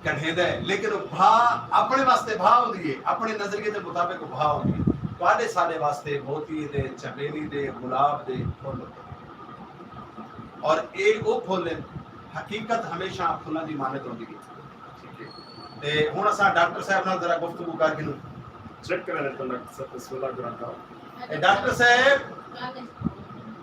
کڈھیندا ہے، لیکن او بھا اپݨے واسطے بھا ہوندی ہے، اپݨے نظریے دے مطابق او بھا ہوندی ہے۔ تہاݙے ساݙے واسطے موتی دے، چمیلی دے، گلاب دے پھل ہوندے ہن۔ اور اے او پھل ہن، حقیقت ہمیشہ پھلاں دی مانت ہوندی ہے۔ ٹھیک ہے۔ تے ہݨ اساں ڈاکٹر صاحب نال ذرا گفتگو کر گھنوں۔ چیک کرݨے تے ڈاکٹر صاحب، بسم اللہ کراں۔ اے ڈاکٹر صاحب،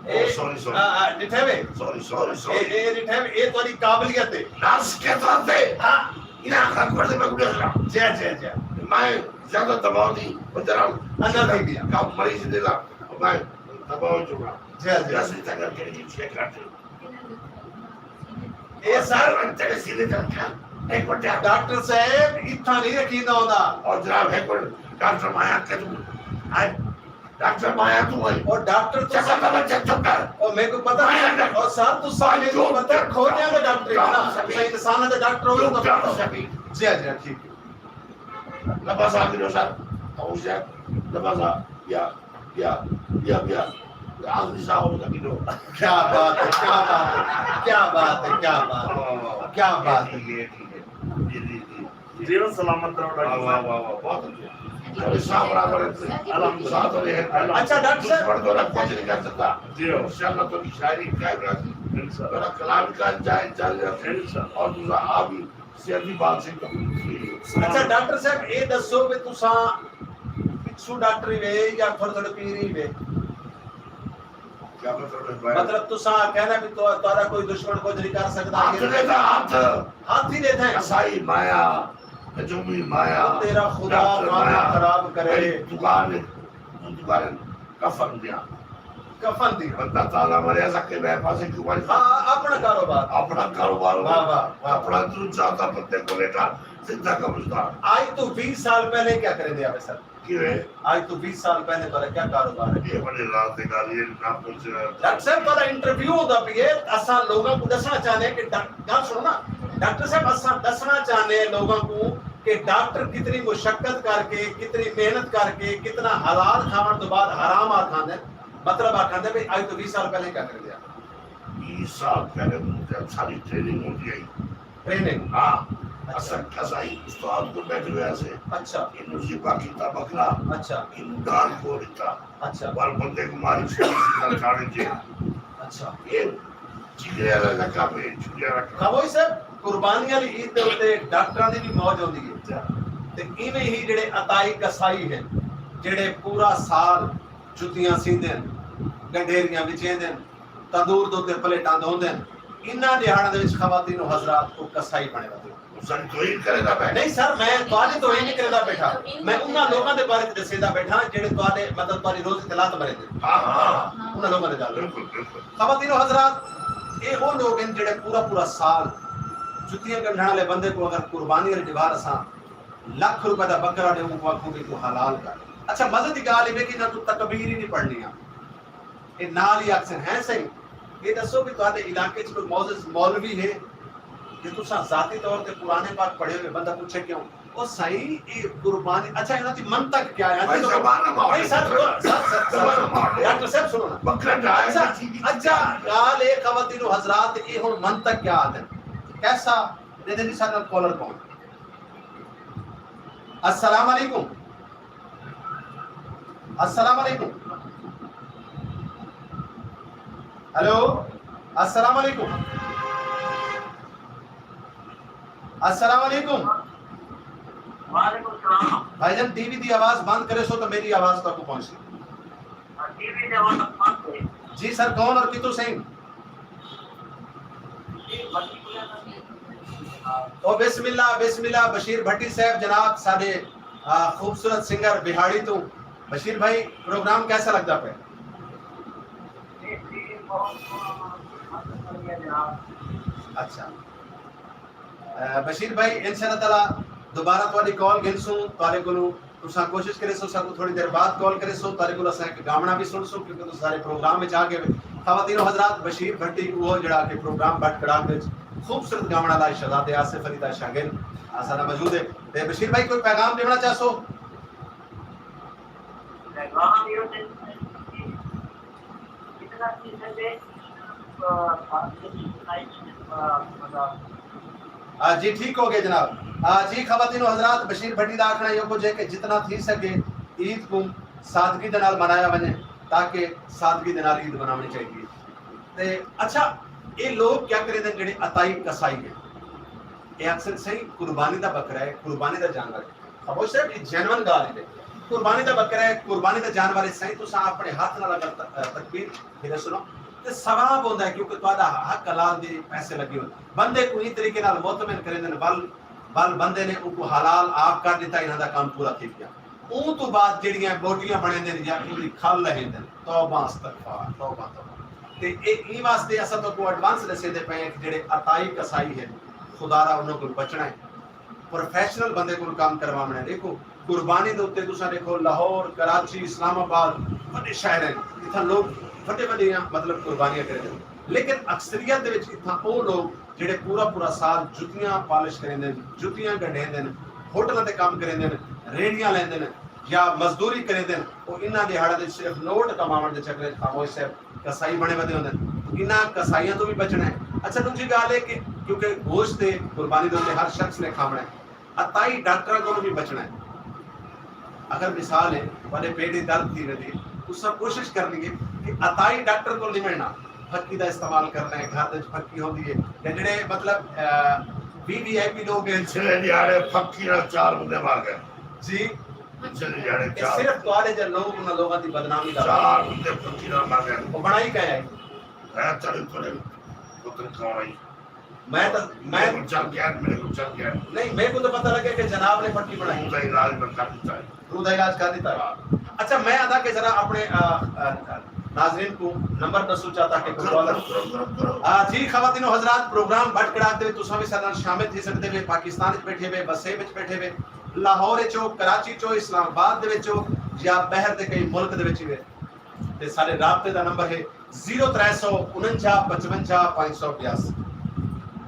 اے، او، سوری، سوری۔ آ، آ، ݙٹھے وے؟ سوری، سوری، سوری۔ اے، اے ݙٹھے وے، اے تہاݙی قابلیت ہے۔ نرس کیتھاں تے؟ ہاں۔ انہاں آکھا کھڑ تے میں کوں ݙسدا۔ جی، جی، جی۔ میں زیادہ دباؤ دی وجہ نال اندر تھی ڳیا۔ کم مریض دے لا، میں دباؤ چکا۔ جی، جی۔ نرس دی تک کر کے نہیں چیک کرتے۔ اے سر، ڈاکٹر صاحب، اتھاں نہیں رکھیندا ہوندا۔ اور جناب، ہک منٹ، ڈاکٹر مایا کہ تم آئے؟ ڈاکٹر مایا توں آئی؟ اور ڈاکٹر تو چپ کر، چپ کر۔ اور میرے کو پتا ہے، مایا ڈاکٹر۔ اور سر، تو سارے کو پتا ہے، کھوتیاں دا ڈاکٹر ہے نا؟ چپ کر۔ انسان دا ڈاکٹر ہو تو چپ کر۔ جی، جی، ٹھیک ہے۔ لبا صاحب، سر، اور شاید لبا صاحب، یا یا یا یا آخری ساہ ہو سکی تو۔ کیا بات ہے، کیا بات ہے، کیا بات ہے، کیا بات ہے، کیا بات ہے۔ جیون سلامت رہو ڈاکٹر صاحب۔ واہ واہ واہ، بہت اچھا۔ چلو، صاحب برابر ہے۔ الحمدللہ۔ اچھا ڈاکٹر صاحب۔ دشمن تو کچھ نہیں کر سکتا۔ جی ہو۔ انشاءاللہ تو شاعری قائم رہتی۔ انشاءاللہ۔ کلام کا جائز جاری رہتی۔ انشاءاللہ۔ اور دوسرا آپ بھی صحت دی بات صحیح کرو۔ اچھا ڈاکٹر صاحب، اے ݙسو کہ تساں پچھوں ڈاکٹر ہی وے یا تھوڑے تھوڑے پیر ہی وے؟ کیا مطلب ہے بھائی؟ مطلب تساں آکھیا نا کہ تو، تہاݙا کوئی دشمن کجھ نہیں کر سڳدا۔ ہتھ ݙیتا، ہتھ۔ ہتھ ہی ݙیتا ہے۔ قصائی مایا، ہجومی مایا، تیرا خدا ڈاکٹر کام مایا، خراب کرے۔ بھائی دکان ہے، دکان ہے، کفن دیاں۔ کفن دی۔ بندہ تازہ مریا سکے میں پاسے کیوں ماری؟ ہاں، اپنا کاروبار۔ اپنا کاروبار ہو۔ واہ، واہ، واہ۔ اپنا تو جاتا بندے کو لیٹا زندہ قبرستان۔ آج تو بیس سال پہلے کیا کرے دے آوے سر؟ کیویں؟ آج تو بیس سال پہلے تہاݙا کیا کاروبار ہے؟ یہ بڑے راز دے گالی نہ پوچھ۔ ڈاکٹر صاحب، تہاݙا انٹرویو ہوندا پئی ہے، اساں لوگاں کوں ݙسݨا چاہندے کہ ڈاک-، ڳالھ سݨو نا، ڈاکٹر صاحب، اساں ݙسݨا چاہندے لوگاں کوں کہ ڈاکٹر کتنی مشقت کر کے، کتنی محنت کر کے، کتنا حلال کھاوݨ توں بعد حرام آ کھاندے، مطلب آ کھاندے بھئی اڄ توں ویہہ سال پہلے کیا کریندے ہن؟ سال پہلے مونکھ ساری ٹریننگ ہوندی ہئی۔ ٹریننگ؟ ہاں۔ اچھا۔ اساں قصائی استاد کو بیٹھے ہوئے سے۔ اچھا۔ انہوں ذبح کیتا بکرا۔ اچھا۔ انہوں ڈال کو دیتا۔ اچھا۔ وال بندے کو ماری سے کھانے کے۔ اچھا۔ یہ جگرے والا لقب ہے، جگرے والا لقب۔ خاموش صاحب، قربانی والی عید دے اتے ڈاکٹراں دی بھی موج ہوندی ہے۔ تے ایویں ہی جڑے عطائی قصائی ہیں، جڑے پورا سال جتیاں سیندن، گنڈھیریاں وچیندن، تندور دے اتے پلیٹاں دھوندن، انہاں ݙیہاڑاں دے وچ خواتین و حضرات کوں قصائی بݨے ودے۔ ساݙی توہین کریندا پئے۔ نہیں سر، میں تہاݙی توہین نہیں کریندا بیٹھا۔ میں انہاں لوکاں دے بارے وچ ݙسیندا بیٹھا جڑے تہاݙے، مطلب، تہاݙی روزی تے لات مریندے۔ ہاں، ہاں۔ انہاں لوکاں دے نال۔ بالکل، بالکل۔ خواتین و حضرات، اے او لوگ ہن جڑے پورا پورا سال جتیاں گنڈھݨ والے بندے کوں اگر قربانی والی ݙیوار اساں لکھ روپے دا بکرا ݙے، اونکوں آکھوں کہ توں حلال کر۔ اچھا، مزے دی ڳالھ اے کہ انہاں کوں تکبیر ہی نہیں پڑھݨی آ۔ اے نال ہی آکھسن، ہیں سئیں، اے ݙسو کہ تہاݙے علاقے اچ کوئی معزز مولوی ہے کہ تساں ذاتی طور تے قرآن پاک پڑھے ہوئے؟ بندہ پچھے کیوں؟ او سئیں، اے قربانی، اچھا، انہاں دی منطق کیا ہے؟ بھائی، زبان نہ مارو۔ بھائی، سر، سر، سر، سر، زبان نہ مارو۔ ڈاکٹر صاحب، سنو نا۔ بکرا ڈرائے اچھا، نا، جی، جی۔ اچھا، ڳالھ اے خواتین و حضرات، اے ہݨ منطق کیا آہدن؟ کیسا؟ ݙیندے جی ساݙے نال کالر کون؟ السلام علیکم۔ السلام علیکم۔ ہیلو، السلام علیکم۔ السلام علیکم۔ وعلیکم السلام۔ بھائی جان، ٹی وی دی آواز بند کریسو تو میری آواز تک پہنچے۔ ٹی وی دی آواز بند کرے۔ جی سر، کون اور کتھوں سئیں؟ او بسم اللہ، بسم اللہ، بشیر بھٹی صاحب جناب، ساݙے، آ، خوبصورت سنگر بہاڑی توں۔ بشیر بھائی، پروگرام کیسا لڳدا پئے؟ اچھا۔ آ، بشیر بھائی، انشاءاللہ تعالیٰ دوبارہ تہاݙی کال گھنسوں، تہاݙے کولوں۔ تساں کوشش کریسو، ساکوں تھوڑی دیر بعد کال کریسو، تہاݙے کول اساں ہک گاوݨا وی سݨسوں، کیونکہ تساں سارے پروگرام وچ آ ڳئے۔ خواتین و حضرات، بشیر بھٹی اوہو جڑا کہ پروگرام بٹ کڑاک وچ خوبصورت گاوݨ آلا شہزادے آصف علی دا شاگرد اساݙا موجود ہے۔ تے بشیر بھائی، کوئی پیغام ݙیوݨا چاہسو؟ پیغام ایہو ہے کہ جتنا تھی سڳے، آ، آ، جی، ٹھیک ہو ڳئے جناب۔ آ، جی، خواتین و حضرات، بشیر بھٹی دا آکھݨا ایہو کجھ ہے کہ جتنا تھی سڳے عید کوں سادگی دے نال منایا ونڄے، تاکہ سادگی دے نال عید مناوݨی چاہیدی ہے۔ تے اچھا، اے لوگ کیا کریندن جڑے عطائی قصائی ہیں؟ اے آکھسن سئیں قربانی دا بکرا ہے، قربانی دا جانور ہے۔ خاموش صاحب، اے جینوئن ڳالھ ہے۔ قربانی دا بکرا ہے، قربانی دا جانور ہے، سئیں تساں اپݨے ہتھ نال اگر ت-، تکبیر پھرے سنو تے ثواب ہوندا ہے، کیونکہ تہاݙا حق حلال دے پیسے لڳے ہوئے۔ بندے کوں ایں طریقے نال مطمئن کریندن، ول، ول بندے نے اوکوں حلال آپ کر ݙتا، انہاں دا کم پورا تھی ڳیا۔ اوں توں بعد جڑیاں بوٹیاں بݨیندن یا اوندی کھل لہیندن، توبہ استغفار، توبہ توبہ۔ تے اے ایں واسطے اساں تہاکوں ایڈوانس ݙسیندے پئے ہیں کہ جڑے عطائی قصائی ہن، خدا را انہاں کوں بچݨا ہے۔ پروفیشنل بندے کول کم کرواوݨے۔ ݙیکھو، قربانی دے اتے تساں ݙیکھو، لاہور، کراچی، اسلام آباد، وݙے شہر ہن، اتھاں لوگ وݙے وݙیاں، مطلب، قربانیاں کریندن، لیکن اکثریت دے وچ اتھاں او لوگ جڑے پورا پورا سال جتیاں پالش کریندن، جتیاں گنڈھیندن، ہوٹلاں تے کم کریندن، ریڑھیاں لیندن یا مزدوری کریندن، او انہاں ݙیہاڑاں دے صرف نوٹ کماوݨ دے چکر وچ خاموش صاحب قصائی بݨے ودے ہوندن۔ انہاں قصائیاں توں وی بچݨا ہے۔ اچھا، ݙوجھی ڳالھ ہے کہ کیونکہ گوشت تے قربانی دے اتے ہر شخص نے کھاوݨا ہے، عطائی ڈاکٹراں کولوں وی بچݨا ہے۔ اگر مثال ہے، تہاݙے پیٹ دی درد تھی ویندی ہے، تساں کوشش کرنی ہے کہ عطائی ڈاکٹر کول نہیں ویݨا، پھکی دا استعمال کرنا ہے، گھر دے وچ پھکی ہوندی ہے، یا جڑے مطلب، آ، وی وی آئی پی لوگ ہیں۔ پچھلے ݙیہاڑے پھکی نال چار بندے مر ڳئے۔ جی۔ پچھلے ݙیہاڑے اے چار۔ صرف تہاݙے جیہے لوگ انہاں لوگاں دی بدنامی دا۔ چار بندے پھکی نال مر ڳئے۔ او بݨائی کیا ہے؟ میں چلے تھوڑے پتر کھاوݨ آئی۔ میں تاں، میں میرے کول چل ڳیا، میرے کول چل ڳیا۔ نہیں، میرے کوں تاں پتہ لڳا کہ جناب نے پھکی بݨائی۔ روح دا علاج میں کر ݙتا ہے۔ روح دا علاج کر ݙتا ہے۔ ہاں۔ اچھا، میں آہدا کہ ذرا اپݨے، آ، آ، ناظرین کوں نمبر ݙسو چاہتا کہ کرو، کرو، کرو، کرو۔ آ، جی، خواتین و حضرات، پروگرام بٹ کڑاک دے وچ تساں وی ساݙے نال شامل تھی سڳدے وے، پاکستان وچ بیٹھے وے، وسیب وچ بیٹھے وے، لاہور وچ ہو، کراچی وچ ہو، اسلام آباد دے وچ ہو، یا ٻاہر دے کئی ملک دے وچ وے۔ تے ساݙے رابطے دا نمبر ہے زیرو ترے سو انجا پچونجا پنج سو بیاسی۔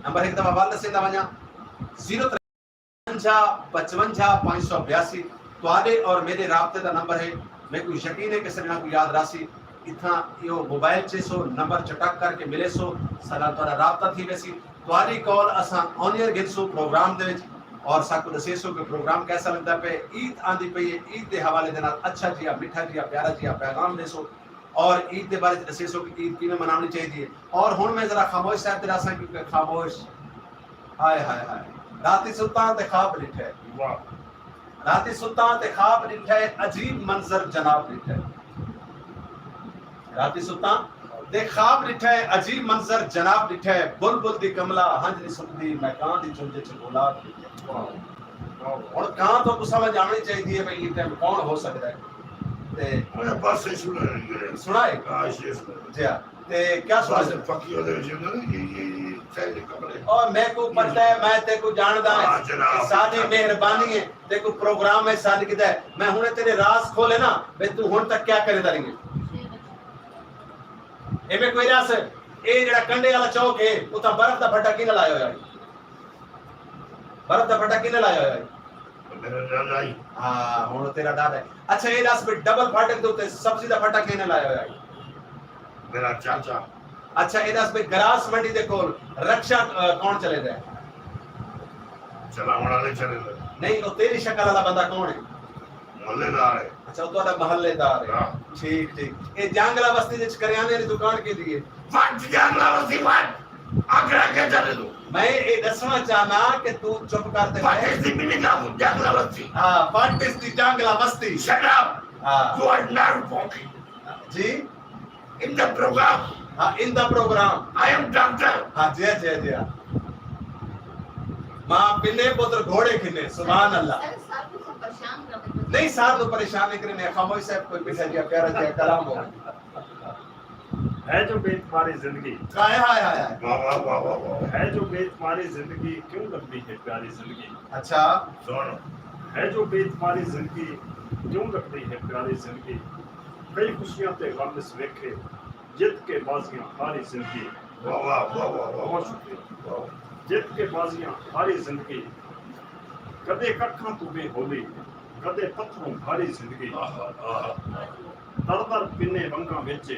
نمبر ہک دفعہ ول ݙسیندا ونڄاں، زیرو ترے سو انجا پچونجا پنج سو بیاسی۔ تہاݙے اور میݙے رابطے دا نمبر ہے، میکوں یقین ہے کہ سڄݨاں کوں یاد رہسی۔ اتھاں ایہو موبائل چیسو، نمبر چٹک کر کے ملیسو، ساݙا تہاݙا رابطہ تھی ویسی۔ تہاݙی کال اساں آن ایئر گھنسوں پروگرام دے وچ، اور ساکوں ݙسیسو کہ پروگرام کیسا لڳدا پئے۔ عید آندی پئی ہے، عید دے حوالے دے نال اچھا جیہا، مٹھا جیہا، پیارا جیہا پیغام ݙیسو، اور عید دے بارے وچ ݙسیسو کہ عید کیویں مناوݨی چاہیدی ہے۔ اور ہݨ میں ذرا خاموش صاحب تے ݙساں، کیونکہ خاموش، ہائے ہائے ہائے، راتی ستاں تے خواب ݙٹھے۔ واہ۔ راتی ستاں تے خواب ݙٹھے، عجیب منظر جناب ݙٹھے۔ راتی ستاں تے خواب ݙٹھے، عجیب منظر جناب ݙٹھے، بلبل دی کملا ہنج نی سکدی، میں کاں دی چنج اچ گلاب ݙٹھے۔ ہݨ کاں تہاکوں سمجھ آوݨی چاہیدی ہے بھئی ایں ٹائم کون ہو سڳدا ہے۔ تے ارے بس سݨائے۔ سݨائے؟ ہاں، شعر سݨائے۔ جی ہاں۔ تے کیا سݨائے؟ بس پکی ہوندے وچ ہوندا نا، یہ، یہ، یہ پہلے کمرے۔ اور میکوں پتہ ہے، میں تیکوں ڄاݨدا ہاں، ہاں، جناب۔ ساݙی مہربانی ہے، تیکوں پروگرام ہے سݙ گھدا ہے۔ میں ہݨے تیݙے راز کھولے نا، بھئی توں ہݨ تک کیا کریندا رہیا؟ اے میکوں ݙس، اے جیڑھا کنڈے والا چوک ہے، اتھاں برف دا پھٹا کینے لایا ہویا ہے؟ برف دا پھٹا کینے لایا ہویا ہے؟ میرا ݙاݙا ہی۔ ہاں، ہݨ تیݙا ݙاݙا ہے۔ اچھا، اے ݙس بھئی ڈبل پھاٹک دے اتے سبزی دا پھٹا کینے لایا ہویا ہے؟ میرا چاچا۔ اچھا، اے ݙس بھئی گراس منڈی دے کول رکشہ، آ، کون چلیندا ہے؟ چلاوݨ والے چلے دے۔ نہیں، او تیݙی شکل والا بندہ کون ہے؟ محلے دار ہے۔ اچھا، او تہاݙا محلے دار ہے۔ ہاں۔ ٹھیک، ٹھیک۔ اے جانگلہ وستی وچ کریانے دی دکان کیندی ہے؟ وٹ جانگلہ وستی وٹ۔ آکڑا کے چلے دو۔ میں اے ݙسݨا چاہنا کہ توں چپ کر تے وٹ۔ What is the meaning of جانگلہ وستی؟ ہاں، what is the جانگلہ وستی؟ Shut up۔ ہاں۔ You are not talking۔ G? In the program۔ ہاں، in the program۔ I am doctor۔ ہاں، جی، جی، جی۔ ماں پنے پتر گھوڑے کھنے، سبحان اللہ۔ سر، سر کوں پریشان کرݨ دے۔ نہیں، سر نوں پریشان نہیں کرݨے، خاموش صاحب کوئی مٹھا جیہا پیارا جیہا کلام ہو۔ ہے جو بے تمہاری زندگی۔ ہائے، ہائے، ہائے، ہائے۔ واہ، واہ، واہ، واہ، واہ۔ ہے جو بے تمہاری زندگی، کیوں لڳدی ہے پیاری زندگی؟ اچھا۔ سُݨ۔ ہے جو بے تمہاری زندگی، کیوں لڳدی ہے پیاری زندگی؟ کئی خوشیاں تے غم اس ویکھے، جت کے بازیاں ہاری زندگی۔ واہ، واہ، واہ، واہ، واہ۔ بہت شکریہ۔ واہ۔ جت کے بازیاں ہاری زندگی، کدے ککھاں توں بے ہولی، کدے پتھروں بھاری زندگی۔ آہا، آہا۔ در در پنے ونگاں وچ،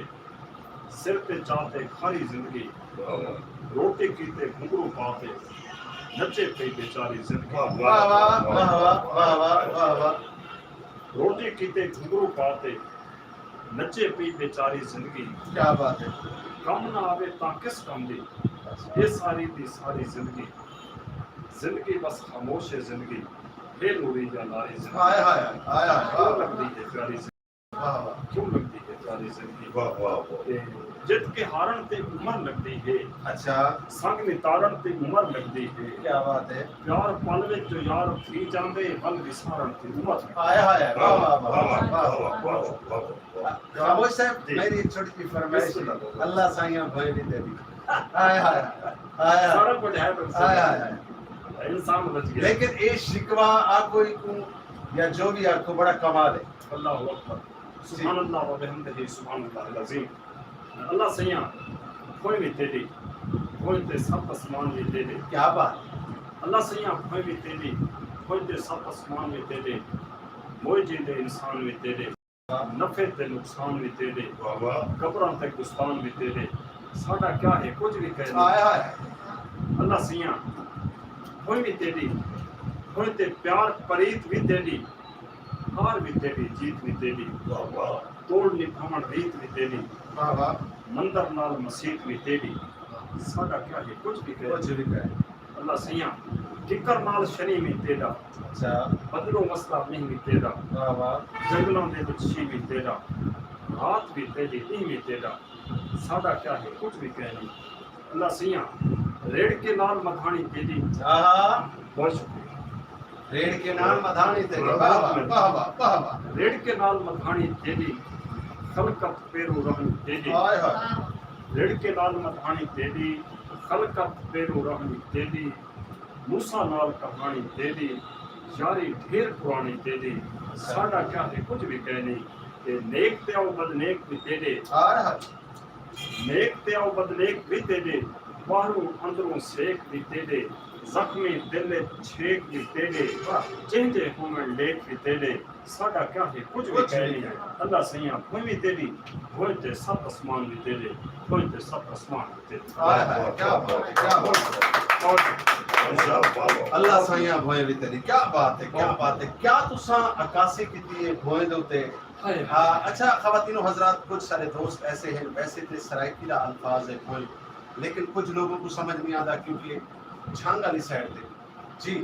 سر تے چا تے کھاری زندگی۔ واہ، واہ۔ روٹی کیتے گھنگرو پا تے، نچے پئی بیچاری زندگی۔ واہ، واہ، واہ، واہ، واہ، واہ، واہ، واہ۔ روٹی کیتے گھنگرو پا تے، نچے پئی بیچاری زندگی۔ کیا بات ہے۔ کم نہ آوے تاں کس کم دی، اے ساری دی ساری زندگی۔ زندگی بس خاموش ہے زندگی، ہے نوری یا ناری زندگی۔ ہائے، ہائے، ہائے، ہائے، کیوں واہ۔ لڳدی ہے پیاری زندگی؟ واہ، واہ۔ کیوں لڳدی ہے پیاری زندگی؟ واہ، واہ، واہ۔ تے جت کے ہارݨ تے عمر لڳدی ہے۔ اچھا۔ سنگ نتارݨ تے عمر لڳدی ہے۔ کیا بات ہے۔ پیار پل وچ جو یار تھی جاندے، ول وسارݨ تے عمر۔ ہائے، ہائے، واہ، واہ، واہ، واہ، واہ۔ خاموش صاحب، جی۔ میری ایک چھوٹی سی فرمائش ہے۔ بسم اللہ۔ اللہ سائیاں بھوئیں وی تیݙی۔ ہائے، ہائے، ہائے، ہائے۔ سارا کچھ ہے تو ہائے، ہائے، ہائے۔ انسان بچ گیا۔ لیکن اے شکوہ آکھو ایکوں یا جو بھی آکھو، بڑا کمال ہے۔ اللہ اکبر۔ جی۔ سبحان اللہ و بحمدہ، سبحان اللہ العظیم۔ اللہ سئیاں، بھوئیں وی تیݙی، بھوئیں تے ست اسمان وی تیݙے۔ کیا بات۔ اللہ سئیاں، بھوئیں وی تیݙی، بھوئیں تے ست اسمان وی تیݙے، موئے جیندے انسان وی تیݙے، نفع تے نقصان وی تیݙے، واہ واہ۔ قبراں تے گستان وی تیݙے، ساݙا کیا ہے کجھ وی کائنی۔ ہائے ہائے۔ اللہ سئیاں، بھوئیں وی تیݙی، بھوئیں تے پیار پریت وی تیݙی، ہار وی تیݙی، جیت وی تیݙی۔ واہ واہ۔ توڑ نبھاوݨ ریت وی تیݙی۔ واہ واہ۔ مندر نال مسیت وی تیݙی۔ ساݙا کیا ہے کجھ وی کائنی۔ کجھ وی کائنی۔ اللہ سئیاں، ٹکر نال شنی وی تیݙا۔ اچھا۔ بدلوں وسدا مینہ وی تیݙا۔ واہ واہ۔ جنگلاں دے وچ شینہ وی تیݙا۔ رات وی تیݙی، ݙینہ وی تیݙا۔ ساݙا کیا ہے کجھ وی کائنی۔ اللہ سئیاں، ریڑھ کے نال مدھاݨی تیݙی۔ آہا۔ بہت شکریہ۔ ریڑھ کے نال مدھاݨی تیݙی۔ واہ واہ، واہ واہ، واہ واہ۔ ریڑھ کے نال مدھاݨی تیݙی، خلقت پیروں رہݨی تیݙی۔ ہائے ہائے۔ ریڑھ کے نال مدھاݨی تیݙی، خلقت پیروں رہݨی تیݙی، موسیٰ نال کہاݨی تیݙی، یاری ڈھیر پراݨی تیݙی، ساݙا کیا ہے کجھ وی کائنی، تے نیک تے آؤ بد نیک وی تیݙے۔ ہائے ہائے۔ نیک تے آؤ بد نیک وی تیݙے، ٻاہروں اندروں سیک وی تیݙے، زخمی دل اچ چھیک وی تیݙے، جیندے ہووݨ لیک وی تیݙے، ساݙا کیا ہے کجھ وی کائنی۔ اللہ سئیاں بھوئیں وی تیݙی، بھوئیں تے ست اسمان وی تیݙے، بھوئیں تے ست اسمان وی تیݙے۔ ہائے ہائے، کیا بات ہے، کیا بات ہے۔ اللہ سئیاں بھوئیں وی تیݙی، کیا بات ہے، کیا بات ہے۔ کیا تساں عکاسی کیتی ہے بھوئیں دے اتے؟ ہائے ہائے۔ آ، اچھا خواتین و حضرات، کجھ سارے دوست ایسے ہیں، ویسے تے سرائیکی دا الفاظ ہے بھوئیں، لیکن کجھ لوگوں کو سمجھ نہیں آتا کیونکہ چھنگ والی سائیڈ تے۔ جی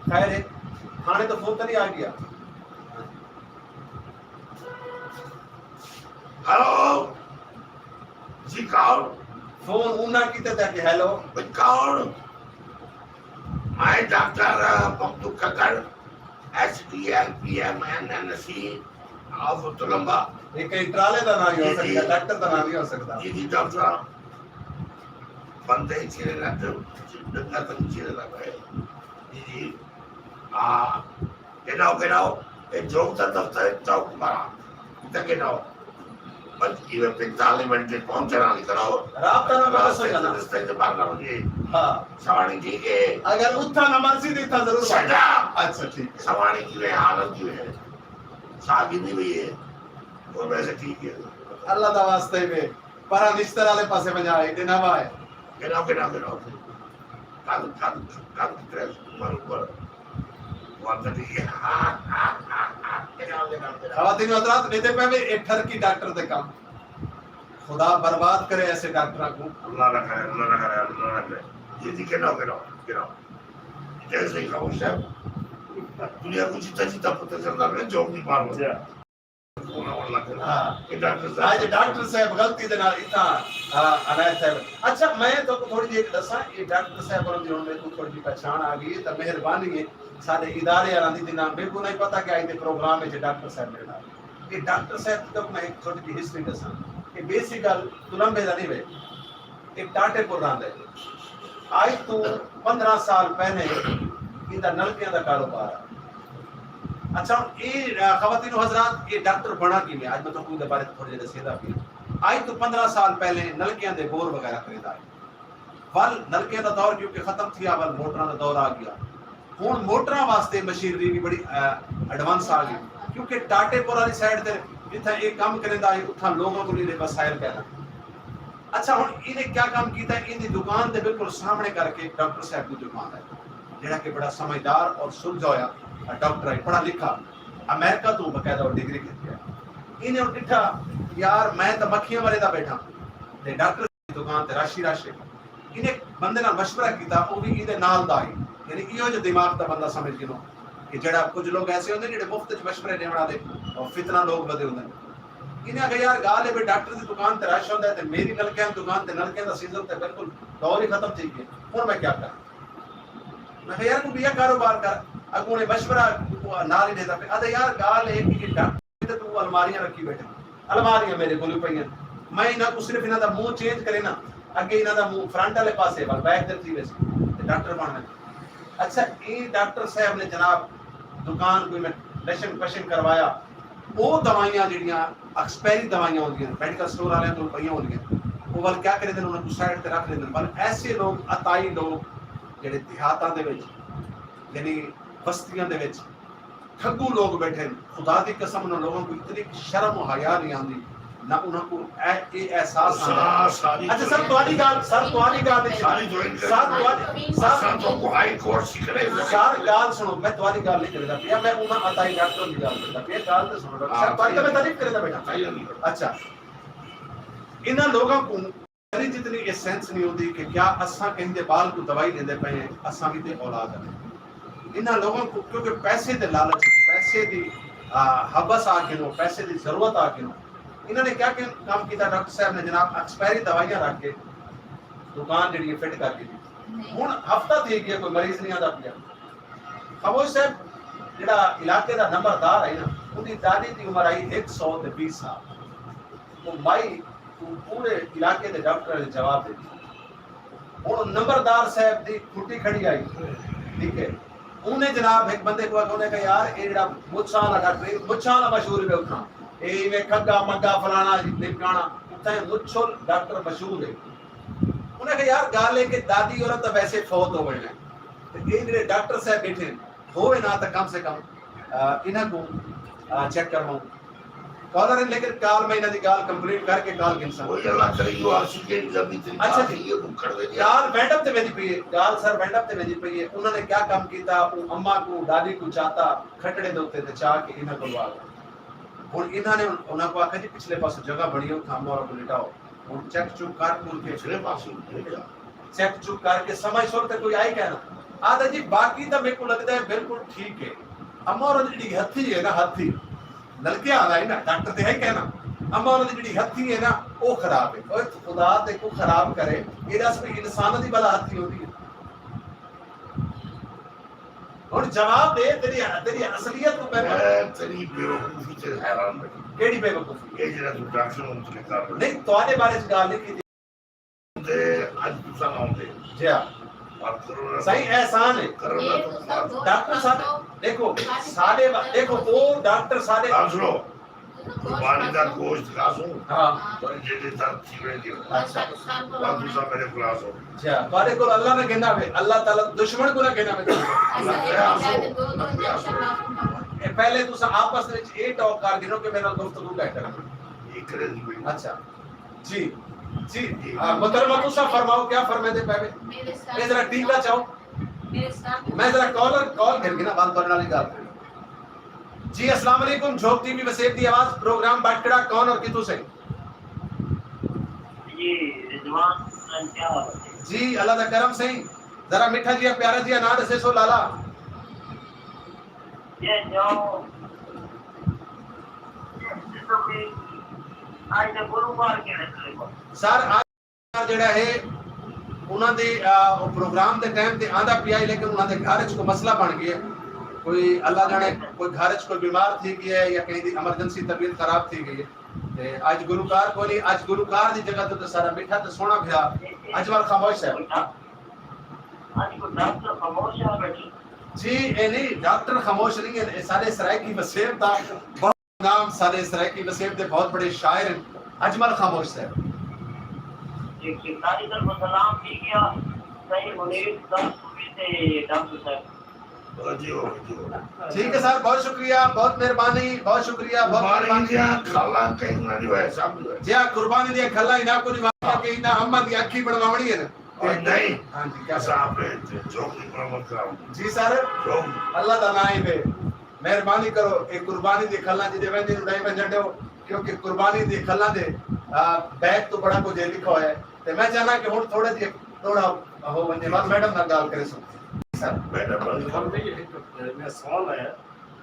خیر ہے، تھانے تو فون تو نہیں آ گیا؟ ہیلو، جی کون؟ فون انہاں کیتے تھا کہ ہیلو۔ بھئی کون؟ میں doctor Mamdu Kakkar, S D M P M N N C of Tulamba. یہ کہیں ٹرالے دا نام ہی ہو جی، سکتا، جی۔ ڈاکٹر دا نام نہیں ہو سکتا۔ جی، جی، ڈاکٹر صاحب۔ بندے ہی چیرے نہ تے، ڈنگر تم چیرے نہ پے۔ جی، جی۔ ہاں۔ گناؤ، گناؤ۔ اے جوک دا دفتر ہے، چوک مارا۔ تے گناؤ۔ بس ایویں پنجتالیس منٹ تے پہنچݨ والی کرو۔ رابطہ نہ کرو راستے سجنا۔ تے رستے تے بار نہ ہوجے۔ ہاں۔ سواݨی ٹھیک ہے۔ اگر اتھاں نہ مرضی تے اتھاں ضرور شٹ اپ۔ اچھا، ٹھیک ہے۔ سواݨی کیویں حالت کیویں ہے؟ شادی نہیں ہوئی ہے۔ وہ ویسے ٹھیک ہے۔ اللہ دا واسطہ ہی وے۔ پرا نشتر والے پاسے ونڄا، ایݙے نہ وائے۔ گناؤ، گناؤ، گناؤ۔ کل، کل، کل کی طرح عمر اوپر۔ وقت نہیں۔ خواتین و حضرات، ݙیہدے پئے وے اے ٹھرکی ڈاکٹر دے کم۔ خدا برباد کرے ایسے ڈاکٹراں کوں۔ اللہ نہ کرے، اللہ نہ کرے، اللہ نہ کرے۔ جی، جی، گناؤ، گناؤ، گناؤ۔ جیسے ہی خاموش ہے، دنیا کو جیتا جیتا پتہ چلتا ہے، جو بھی بار ہو۔ جی۔ ہاں۔ اے ڈاکٹر صاحب۔ اڄ ڈاکٹر صاحب غلطی دے نال اتھاں، آ، عنایت صاحب۔ اچھا، میں تہاکوں تھوڑی جی ہک ݙساں، اے ڈاکٹر صاحب ہوراں دی ہݨ میکوں تھوڑی جی پہچاݨ آ ڳئی ہے، تاں مہربانی ہے ساݙے ادارے والاں دی، جنہاں میکوں نہیں پتہ کہ اڄ دے پروگرام وچ ڈاکٹر صاحب میݙے نال۔ اے ڈاکٹر صاحب دی تہاکوں میں ہک تھوڑی جی ہسٹری ݙساں۔ اے بیسیکل تلمبے دا نہیں وے۔ اے ٹاٹے پور رہندا ہے۔ اڄ توں پندرہ سال پہلے ایندا نلکیاں دا کاروبار ہے۔ اچھا، ہݨ اے، آ، خواتین و حضرات، اے ڈاکٹر بݨا کیویں؟ اڄ میں تہاکوں ایندے بارے تھوڑے جیہے ݙسیندا پیاں۔ اڄ توں پندرہ سال پہلے نلکیاں دے بور وغیرہ کریندا ہے۔ ول نلکیاں دا دور کیونکہ ختم تھیا، ول موٹراں دا دور آ ڳیا۔ ہݨ موٹراں واسطے مشینری وی بڑی، آ، ایڈوانس آ ڳئی، کیونکہ ٹاٹے پور والی سائیڈ تے جتھاں اے کم کریندا ہے، اتھاں لوگاں کوں ایندے وسائل کائنی۔ اچھا، ہݨ اینے کیا کم کیتا؟ ایندی دکان دے بالکل سامݨے کر کے ڈاکٹر صاحب دی دکان ہے، جیڑھا کہ بڑا سمجھدار اور سلجھا ہویا ڈاکٹر ہے، پڑھا لکھا، امریکہ توں باقاعدہ او ڈگری کیتی ہے۔ اینے او ݙٹھا، یار، میں تاں مکھیاں مریندا ٻیٹھاں، تے ڈاکٹر دکان تے رش ہی رش ہے۔ انہیں بندے نال مشورہ کیتا، او وی ایندے نال دا ہی۔ یعنی ایہو جہے دماغ دا بندہ سمجھ گھنو کہ جیڑھا، کجھ لوگ ایسے ہوندے جیڑھے مفت وچ مشورے ݙیوݨ والے اور فتنہ لوگ ودے ہوندے۔ انہیں آکھیا، یار، ڳالھ ہے بھئی ڈاکٹر دی دکان تے رش ہوندا ہے تے میݙی نلکیاں دی دکان تے نلکیاں دا سیزن تے بالکل دور ہی ختم تھی ڳیا، ہݨ میں کیا کراں؟ میں کہا، یار، کوئی ٻیا کاروبار کر۔ اڳوں نے مشورہ نال ہی ݙیندا پیا۔ آہدا، یار، ڳالھ ہے کہ ڈاکٹر تے توں الماریاں رکھی ٻیٹھے۔ الماریاں میݙے کول پئیاں۔ میں انہاں کوں صرف انہاں دا منہ چینج کرینداں، اڳے انہاں دا منہ فرنٹ والے پاسے، ول بیک تے تھی ویسی، تے ڈاکٹر بݨ ویندے۔ اچھا، اے ڈاکٹر صاحب نے جناب دکان کوئی میں لشن پشن کروایا، او دوائیاں جیڑھیاں ایکسپائری دوائیاں ہوندیاں، میڈیکل سٹور والیاں کول پئیاں ہوندیاں، او ول کیا کریندے، انہاں کوں سائیڈ تے رکھ لیندے۔ ول ایسے لوگ، عطائی لوگ، جیڑھے دیہاتاں دے وچ، یعنی بستیاں دے وچ، ٹھگو لوگ ٻیٹھے ہن۔ خدا دی قسم، انہاں لوگاں کوں اتنی شرم و حیا نہیں آندی، نہ انہاں کوں اے، اے احساس آندا۔ اچھا سر، تہاݙی ڳالھ، سر، تہاݙی ڳالھ نہیں۔ سر، تہاݙی، سر، سر، ڳالھ سݨو، میں تہاݙی ڳالھ نہیں کریندا پیا، میں انہاں عطائی ڈاکٹر دی ڳالھ کریندا پیا۔ ڳالھ تے سݨو ڈاکٹر صاحب، تہاݙی تے میں تعریف کریندا پیا۔ اچھا، انہاں لوگاں کوں ذرے جتنی اے سینس نہیں ہوندی کہ کیا اساں کہیں دے ٻال کوں دوائی ݙیندے پئے ہیں، اساں وی تے اولاد ہن۔ انہاں لوگاں کوں کیونکہ پیسے دے لالچ، پیسے دی، آ، ہبس آ گھنو، پیسے دی ضرورت آ گھنو، انہاں نے کیا کہ کم کیتا، ڈاکٹر صاحب نے جناب ایکسپائری دوائیاں رکھ کے دکان جیڑھی ہے فٹ کر ݙتی۔ ہݨ ہفتہ تھی ڳیا، کوئی مریض نہیں آندا پیا۔ خاموش صاحب، جیڑھا علاقے دا نمبردار ہے نا، اوندی دادی دی عمر آئی ہک سو تے بیس سال۔ او مائی کوں پورے علاقے دے ڈاکٹراں نے جواب ݙتی۔ ہݨ نمبردار صاحب دی کھٹی کھڑی آئی، ٹھیک ہے۔ انہیں جناب ہک بندے کوں آکھیا، انہیں کہا، یار، اے جیڑھا مچھاں والا ڈاکٹر ہے، مچھاں والا مشہور ہے اتھاں۔ اے ایویں کھگا مگا فلانا جی، ڈھمکانا، اتھاں مچھ والا ڈاکٹر مشہور ہے۔ انہاں کہا یار گال ہے کہ دادی عورت تاں ویسے فوت ہو وینا ہے، تے اے جڑے ڈاکٹر صاحب بیٹھے ہیں، ہووے نہ تاں کم سے کم انہاں کوں چیک کرواؤں۔ کالر ہیں، لیکن کال میں انہاں دی گال کمپلیٹ کر کے کال گھنساں۔ کوئی اللہ کرے، یو آر سی کے نظام دی اچھا جی۔ یہ بک کر دے گا۔ گال وینڈ اپ تے ویندی پئی ہے، گال سر وینڈ اپ تے ویندی پئی ہے۔ انہاں نے کیا کم کیتا؟ او اماں کو، دادی کو چاتا کھٹڑے دے اتے تے چا کے انہاں کولوں آ گئے۔ ہن انہاں نے انہاں کو آکھیا جی پچھلے پاسوں جگہ بنی ہے، اتھاں اماں کو لٹاؤ۔ ہن چیک چک کر کر کے پچھلے پاسوں چیک چک کر کے سمجھ سر تے کوئی آئی کہنا۔ آدھا جی باقی تاں میرے کو لگدا ہے بالکل ٹھیک ہے۔ اماں اور جڑی ہتھی ہے نا، ہتھی نلکے آ رہا ہے نا، ڈاکٹر تے ہے کہنا۔ اماں اور جڑی ہتھی ہے نا، او خراب ہے۔ اوئے خدا تے کو خراب کرے، یہ دس کوئی انسان دی بلا ہتھی ہوتی ہے؟ ہن جواب دے، تیری تیری اصلیت کو میں میں تیری بے وقوفی تے حیران رہی۔ کیڑی بے وقوفی؟ یہ جڑا تو ڈاکٹر ہوں تو کر نہیں، تواڈے بارے چ گال نہیں کیتی۔ تے اج تساں آؤندے۔ جی ہاں۔ اور کرونا صحیح احسان ہے۔ کرونا تو بعد ڈاکٹر صاحب، دیکھو، ساڈے وا-، دیکھو، او ڈاکٹر ساڈے گل سنو، قربانی دا گوشت کھاسوں، ہاں۔ پر جیڑے درد تھی ویندے ہو، اچھا۔ پر تساں میرے کول آسو۔ اچھا، تہاڈے کول اللہ نہ گھندا وے، اللہ تعالیٰ دشمن کوں نہ گھندا وے۔ اے پہلے تساں آپس وچ اے ٹاک کر گھنو کہ میرے نال گفتگو کیا کرنی۔ اچھا۔ جی، جی۔ ہاں، محترمہ تساں فرماؤ، کیا فرمیندے پئے وے؟ اے ذرا ٹیکا چاؤ۔ میں ذرا کالر، کال گھن گھنا، بعد تہاڈے نال ہی گل کروں۔ جی، السلام علیکم، جھوک ٹی وی وسیب دی آواز، پروگرام بٹکڑا، کون اور کتھوں سے؟ جی، رضوان حسین، کیا حال ہے؟ جی، اللہ دا کرم سئیں، ذرا میٹھا جیا پیارا جیا ناں ڈسے سو لالا۔ یہ جو، آج دے گلوکار کیڑے کیڑے؟ سر، جیڑھا ہے انہاں دے، آ، او پروگرام دے ٹائم تے آندا پیا ہے، لیکن انہاں دے گھر اچ کوئی مسئلہ بݨ ڳیا ہے۔ کوئی اللہ ڄاݨے، کوئی گھر اچ کوئی بیمار تھی ڳیا ہے یا کہیں دی ایمرجنسی طبیعت خراب تھی ڳئی ہے۔ تے اڄ گلوکار کوئی نہیں، اڄ گلوکار دی جگہ تے سارا میٹھا تے سوہݨا بھرا اجمل خاموش صاحب۔ اڄ کوئی ڈاکٹر خاموش صاحب بیٹھے۔ جی، اے نہیں، ڈاکٹر خاموش نہیں ہے، اے سارے سرائیکی وسیب دا بہت نام سارے سرائیکی وسیب دے بہت بڑے شاعر ہیں، اجمل خاموش صاحب۔ جی، جی، ساری طرف سلام تھی ڳیا، سائیں منیر صاحب کو بھی تے ڈاکٹر صاحب۔ جی، جی۔ ٹھیک ہے سر، بہت شکریہ، بہت مہربانی، بہت شکریہ، بہت قربانی مہربانی۔ دیاں کھلاں کہیں نہ جو ہے، سب جو ہے۔ جی ہاں، قربانی دیاں کھلاں انہاں کو جو ہے کہ انہاں اماں دی اکھی بنواوݨی ہے نا۔ اور نہیں، ہاں جی، کیا اساں اپݨے جھوک دی مرمت کراؤں۔ جی سر، جھوک۔ اللہ دا نام ہی دے۔ مہربانی کرو، اے قربانی دی کھلاں جیندے ویندے اݙائی ونڄݨ ݙیو، کیونکہ قربانی دی کھلاں دے، آ، بیک تو بڑا کجھ لکھا ہویا ہے۔ تے میں چاہنا کہ ہݨ تھوڑا جیہا تھوڑا ہو ونڄے، بعد میڈم نال ڳالھ کرے سو۔ سر۔ میڈم نال۔ ہم نے یہ ایک، اے، میرا سوال ہے،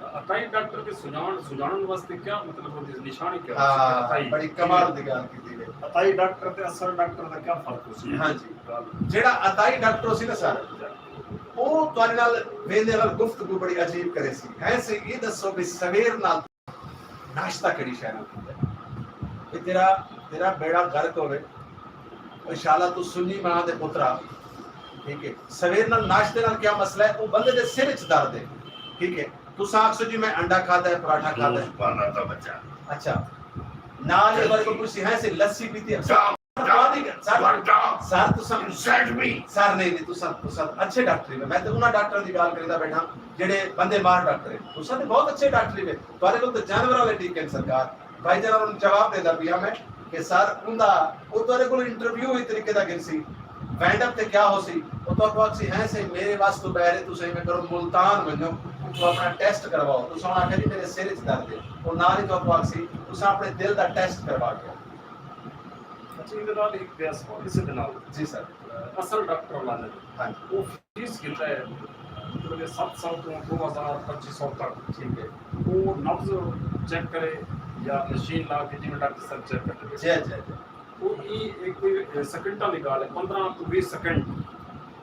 عطائی ڈاکٹر دی سنڄاݨ، سنڄاݨݨ واسطے کیا مطلب ہوندی ہے، نشانی کیا ہوندی ہے؟ ہاں، عطائی۔ بڑی کمال دی ڳالھ کیتی ہے۔ عطائی ڈاکٹر تے اصل ڈاکٹر دا کیا فرق ہوسی؟ ہاں جی۔ جیڑھا عطائی ڈاکٹر ہوسی نا سر، او تہاݙے نال ویندے نال گفتگو بڑی عجیب کریسی۔ ہیں سے اے ݙسو بھئی سویر نال ناشتہ کیڑھی شے نال کیتا ہے؟ بھئی تیرا، تیرا بیڑا غرق ہووے، انشاءاللہ توں سنی ماں دے پترا، ٹھیک ہے؟ سویر نال ناشتے نال کیا مسئلہ ہے؟ او بندے دے سر اچ درد ہے، ٹھیک ہے؟ تساں آکھسو جی میں انڈا کھادا ہے، پراٹھا کھادا ہے۔ جوس پانا تھا بچہ۔ اچھا۔ نال ہی تھوڑے کول پچھسی ہیں سے لسی پیتی ہے۔ سر، سر، تساں، سر، نہیں، نہیں، تساں، تساں اچھے ڈاکٹر ہی، میں تے انہاں ڈاکٹراں دی ڳالھ کریندا بیٹھاں، جیڑھے بندے مار ڈاکٹر ہیں۔ تساں تے بہت اچھے ڈاکٹر ہی، تہاݙے کول تے جانور والے ٹھیک ہیں سرکار۔ بھائی جناب، انہوں جواب ݙیندا پیا میں کہ سر، اوندا، او تہاݙے کول انٹرویو ہی طریقے دا گھنسی، وینڈ اپ تے کیا ہوسی؟ او تہاکوں آکھسی، ہیں سئیں، میرے وس توں ٻاہر ہے، تساں ایویں کرو، ملتان ونڄو، اتھوں اپݨا ٹیسٹ کرواؤ۔ تساں انہاں آکھیا جی میرے سر اچ درد ہے، او نال ہی تہاکوں آکھسی، تساں اپݨے دل دا ٹیسٹ کروا کے آؤ۔ اچھا، ایندے نال ہک ٻیا سوال، اسے دے نال۔ جی سر۔ اصل ڈاکٹر والے، ہاں جی۔ او فیس کتنا ہے؟ مطلب، ست سو توں دو ہزار پچی سو تک، ٹھیک ہے۔ او نبض چیک کرے یا مشین لا کے، جیویں ڈاکٹر صاحب چیک کردے؟ جی، جی، جی۔ او ای، ای کوئی سیکنڈاں دی ڳالھ ہے، پندرہ توں ویہہ سیکنڈ۔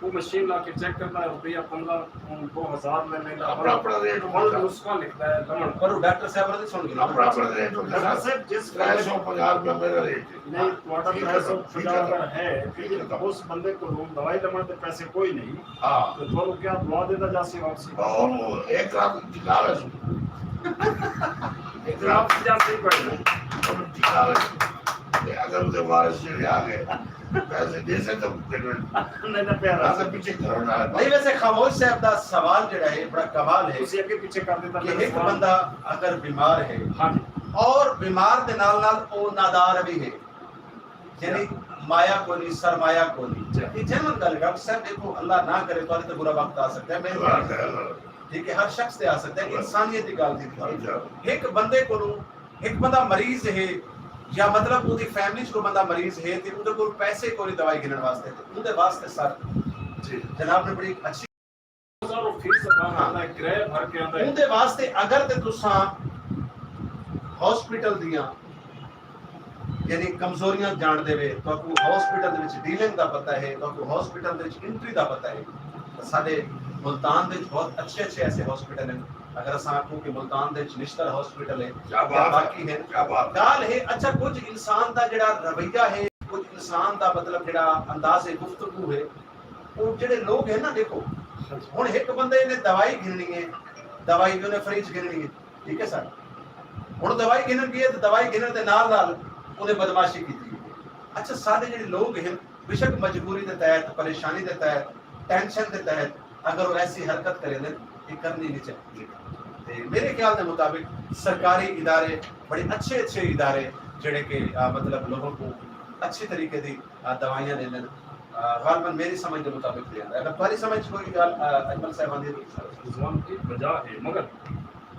او مشین لا کے چیک کردا ہے، روپیہ پندرہ توں دو ہزار لے لیندا۔ اپݨا، اپݨا ریٹ ہوندا۔ نسخہ لکھدا ہے، لمن۔ پر او ڈاکٹر صاحب دی سݨ کے۔ اپݨا، اپݨا ریٹ ہوندا۔ ڈاکٹر صاحب، جس ترے سو پنجاہ روپیہ میرا ریٹ ہے۔ نہیں، تہاݙا ترے سو پنجاہ اگر ہے، تے اس بندے کول دوائی لوݨ تے پیسے کوئی نہیں۔ ہاں۔ تے تہاݙوں کیا دوا ݙیندا جاسی واپسی؟ اور ایک رات ٹکا رہے سو۔ ایک رات واپسی جاسی کوئی نہیں۔ ٹکا رہے سو۔ تے اگر اودے وارث جیڑھے آ ڳئے، پیسے ݙیسے تاں کڈھن۔ نہیں نہ پیارا۔ اساں پچھے گھروں نال نہیں، ویسے خاموش صاحب دا سوال جڑا ہے، بڑا کمال ہے تسی اگے پیچھے کر دیتا کہ ہک بندہ اگر بیمار ہے ہاں جی۔ اور بیمار دے نال نال او نادار بھی ہے، یعنی مایا کونی، سرمایہ کونی۔ یہ جنون گل ہے ڈاکٹر صاحب، دیکھو اللہ نہ کرے، تہاڈے تے برا وقت آ سکتا ہے، میں ٹھیک ہے، ہر شخص تے آ سکتا ہے، انسانیت دی گل تھی۔ ہک بندے کولوں، ہک بندہ مریض ہے یا مطلب اودی فیملی چ کوئی بندہ مریض ہے تے اودے کول پیسے کونی دوائی گھنن واسطے، تے اوندے واسطے سر جی۔ جناب نے بڑی اچھی ہزاروں فیس ادا کردا ہے، کرایہ بھر کے آندا ہے۔ اوندے واسطے اگر تے تساں ہاسپٹل دیاں یعنی کمزوریاں جان دے وے، تہاکوں ہاسپٹل دے وچ ڈیلنگ دا پتہ ہے، تہاکوں ہاسپٹل دے وچ انٹری دا پتہ ہے، تاں ساڈے ملتان دے وچ بہت اچھے اچھے ایسے ہاسپٹل ہیں۔ اگر اساں آکھوں کہ ملتان دے وچ نشتر ہاسپٹل ہے کیا یا بات ہے، باقی ہیں، کیا بات ہے۔ گال ہے اچھا کچھ انسان دا جڑا رویہ ہے، کچھ انسان دا مطلب جڑا انداز گفتگو ہے، وہ جڑے لوگ ہیں نا، دیکھو ہن ایک بندے نے دوائی گھننی ہے، دوائی جو نے فریج گھننی ہے، ٹھیک ہے سر، ہن دوائی گھنن گئے تو دوائی گھنن دے نال نال انہیں بدمعاشی کی تھی۔ اچھا سارے جڑے لوگ ہیں، بے شک مجبوری دے تحت، پریشانی دے تحت، ٹینشن دے تحت اگر وہ ایسی حرکت کریں دے، یہ کرنی نہیں چاہیے۔ تے میرے خیال دے مطابق سرکاری ادارے، بڑے اچھے اچھے ادارے جڑے کہ آ، مطلب لوگوں کو اچھی طریقے دی آ، دوائیاں ݙیندن۔ آ، غالباً میری سمجھ دے مطابق ݙیندا ہے۔ اگر تہاݙی سمجھ چ کوئی ڳالھ آ، اجمل صاحب آندی ہے تاں ݙسو۔ رضوان ایک وجہ ہے، مگر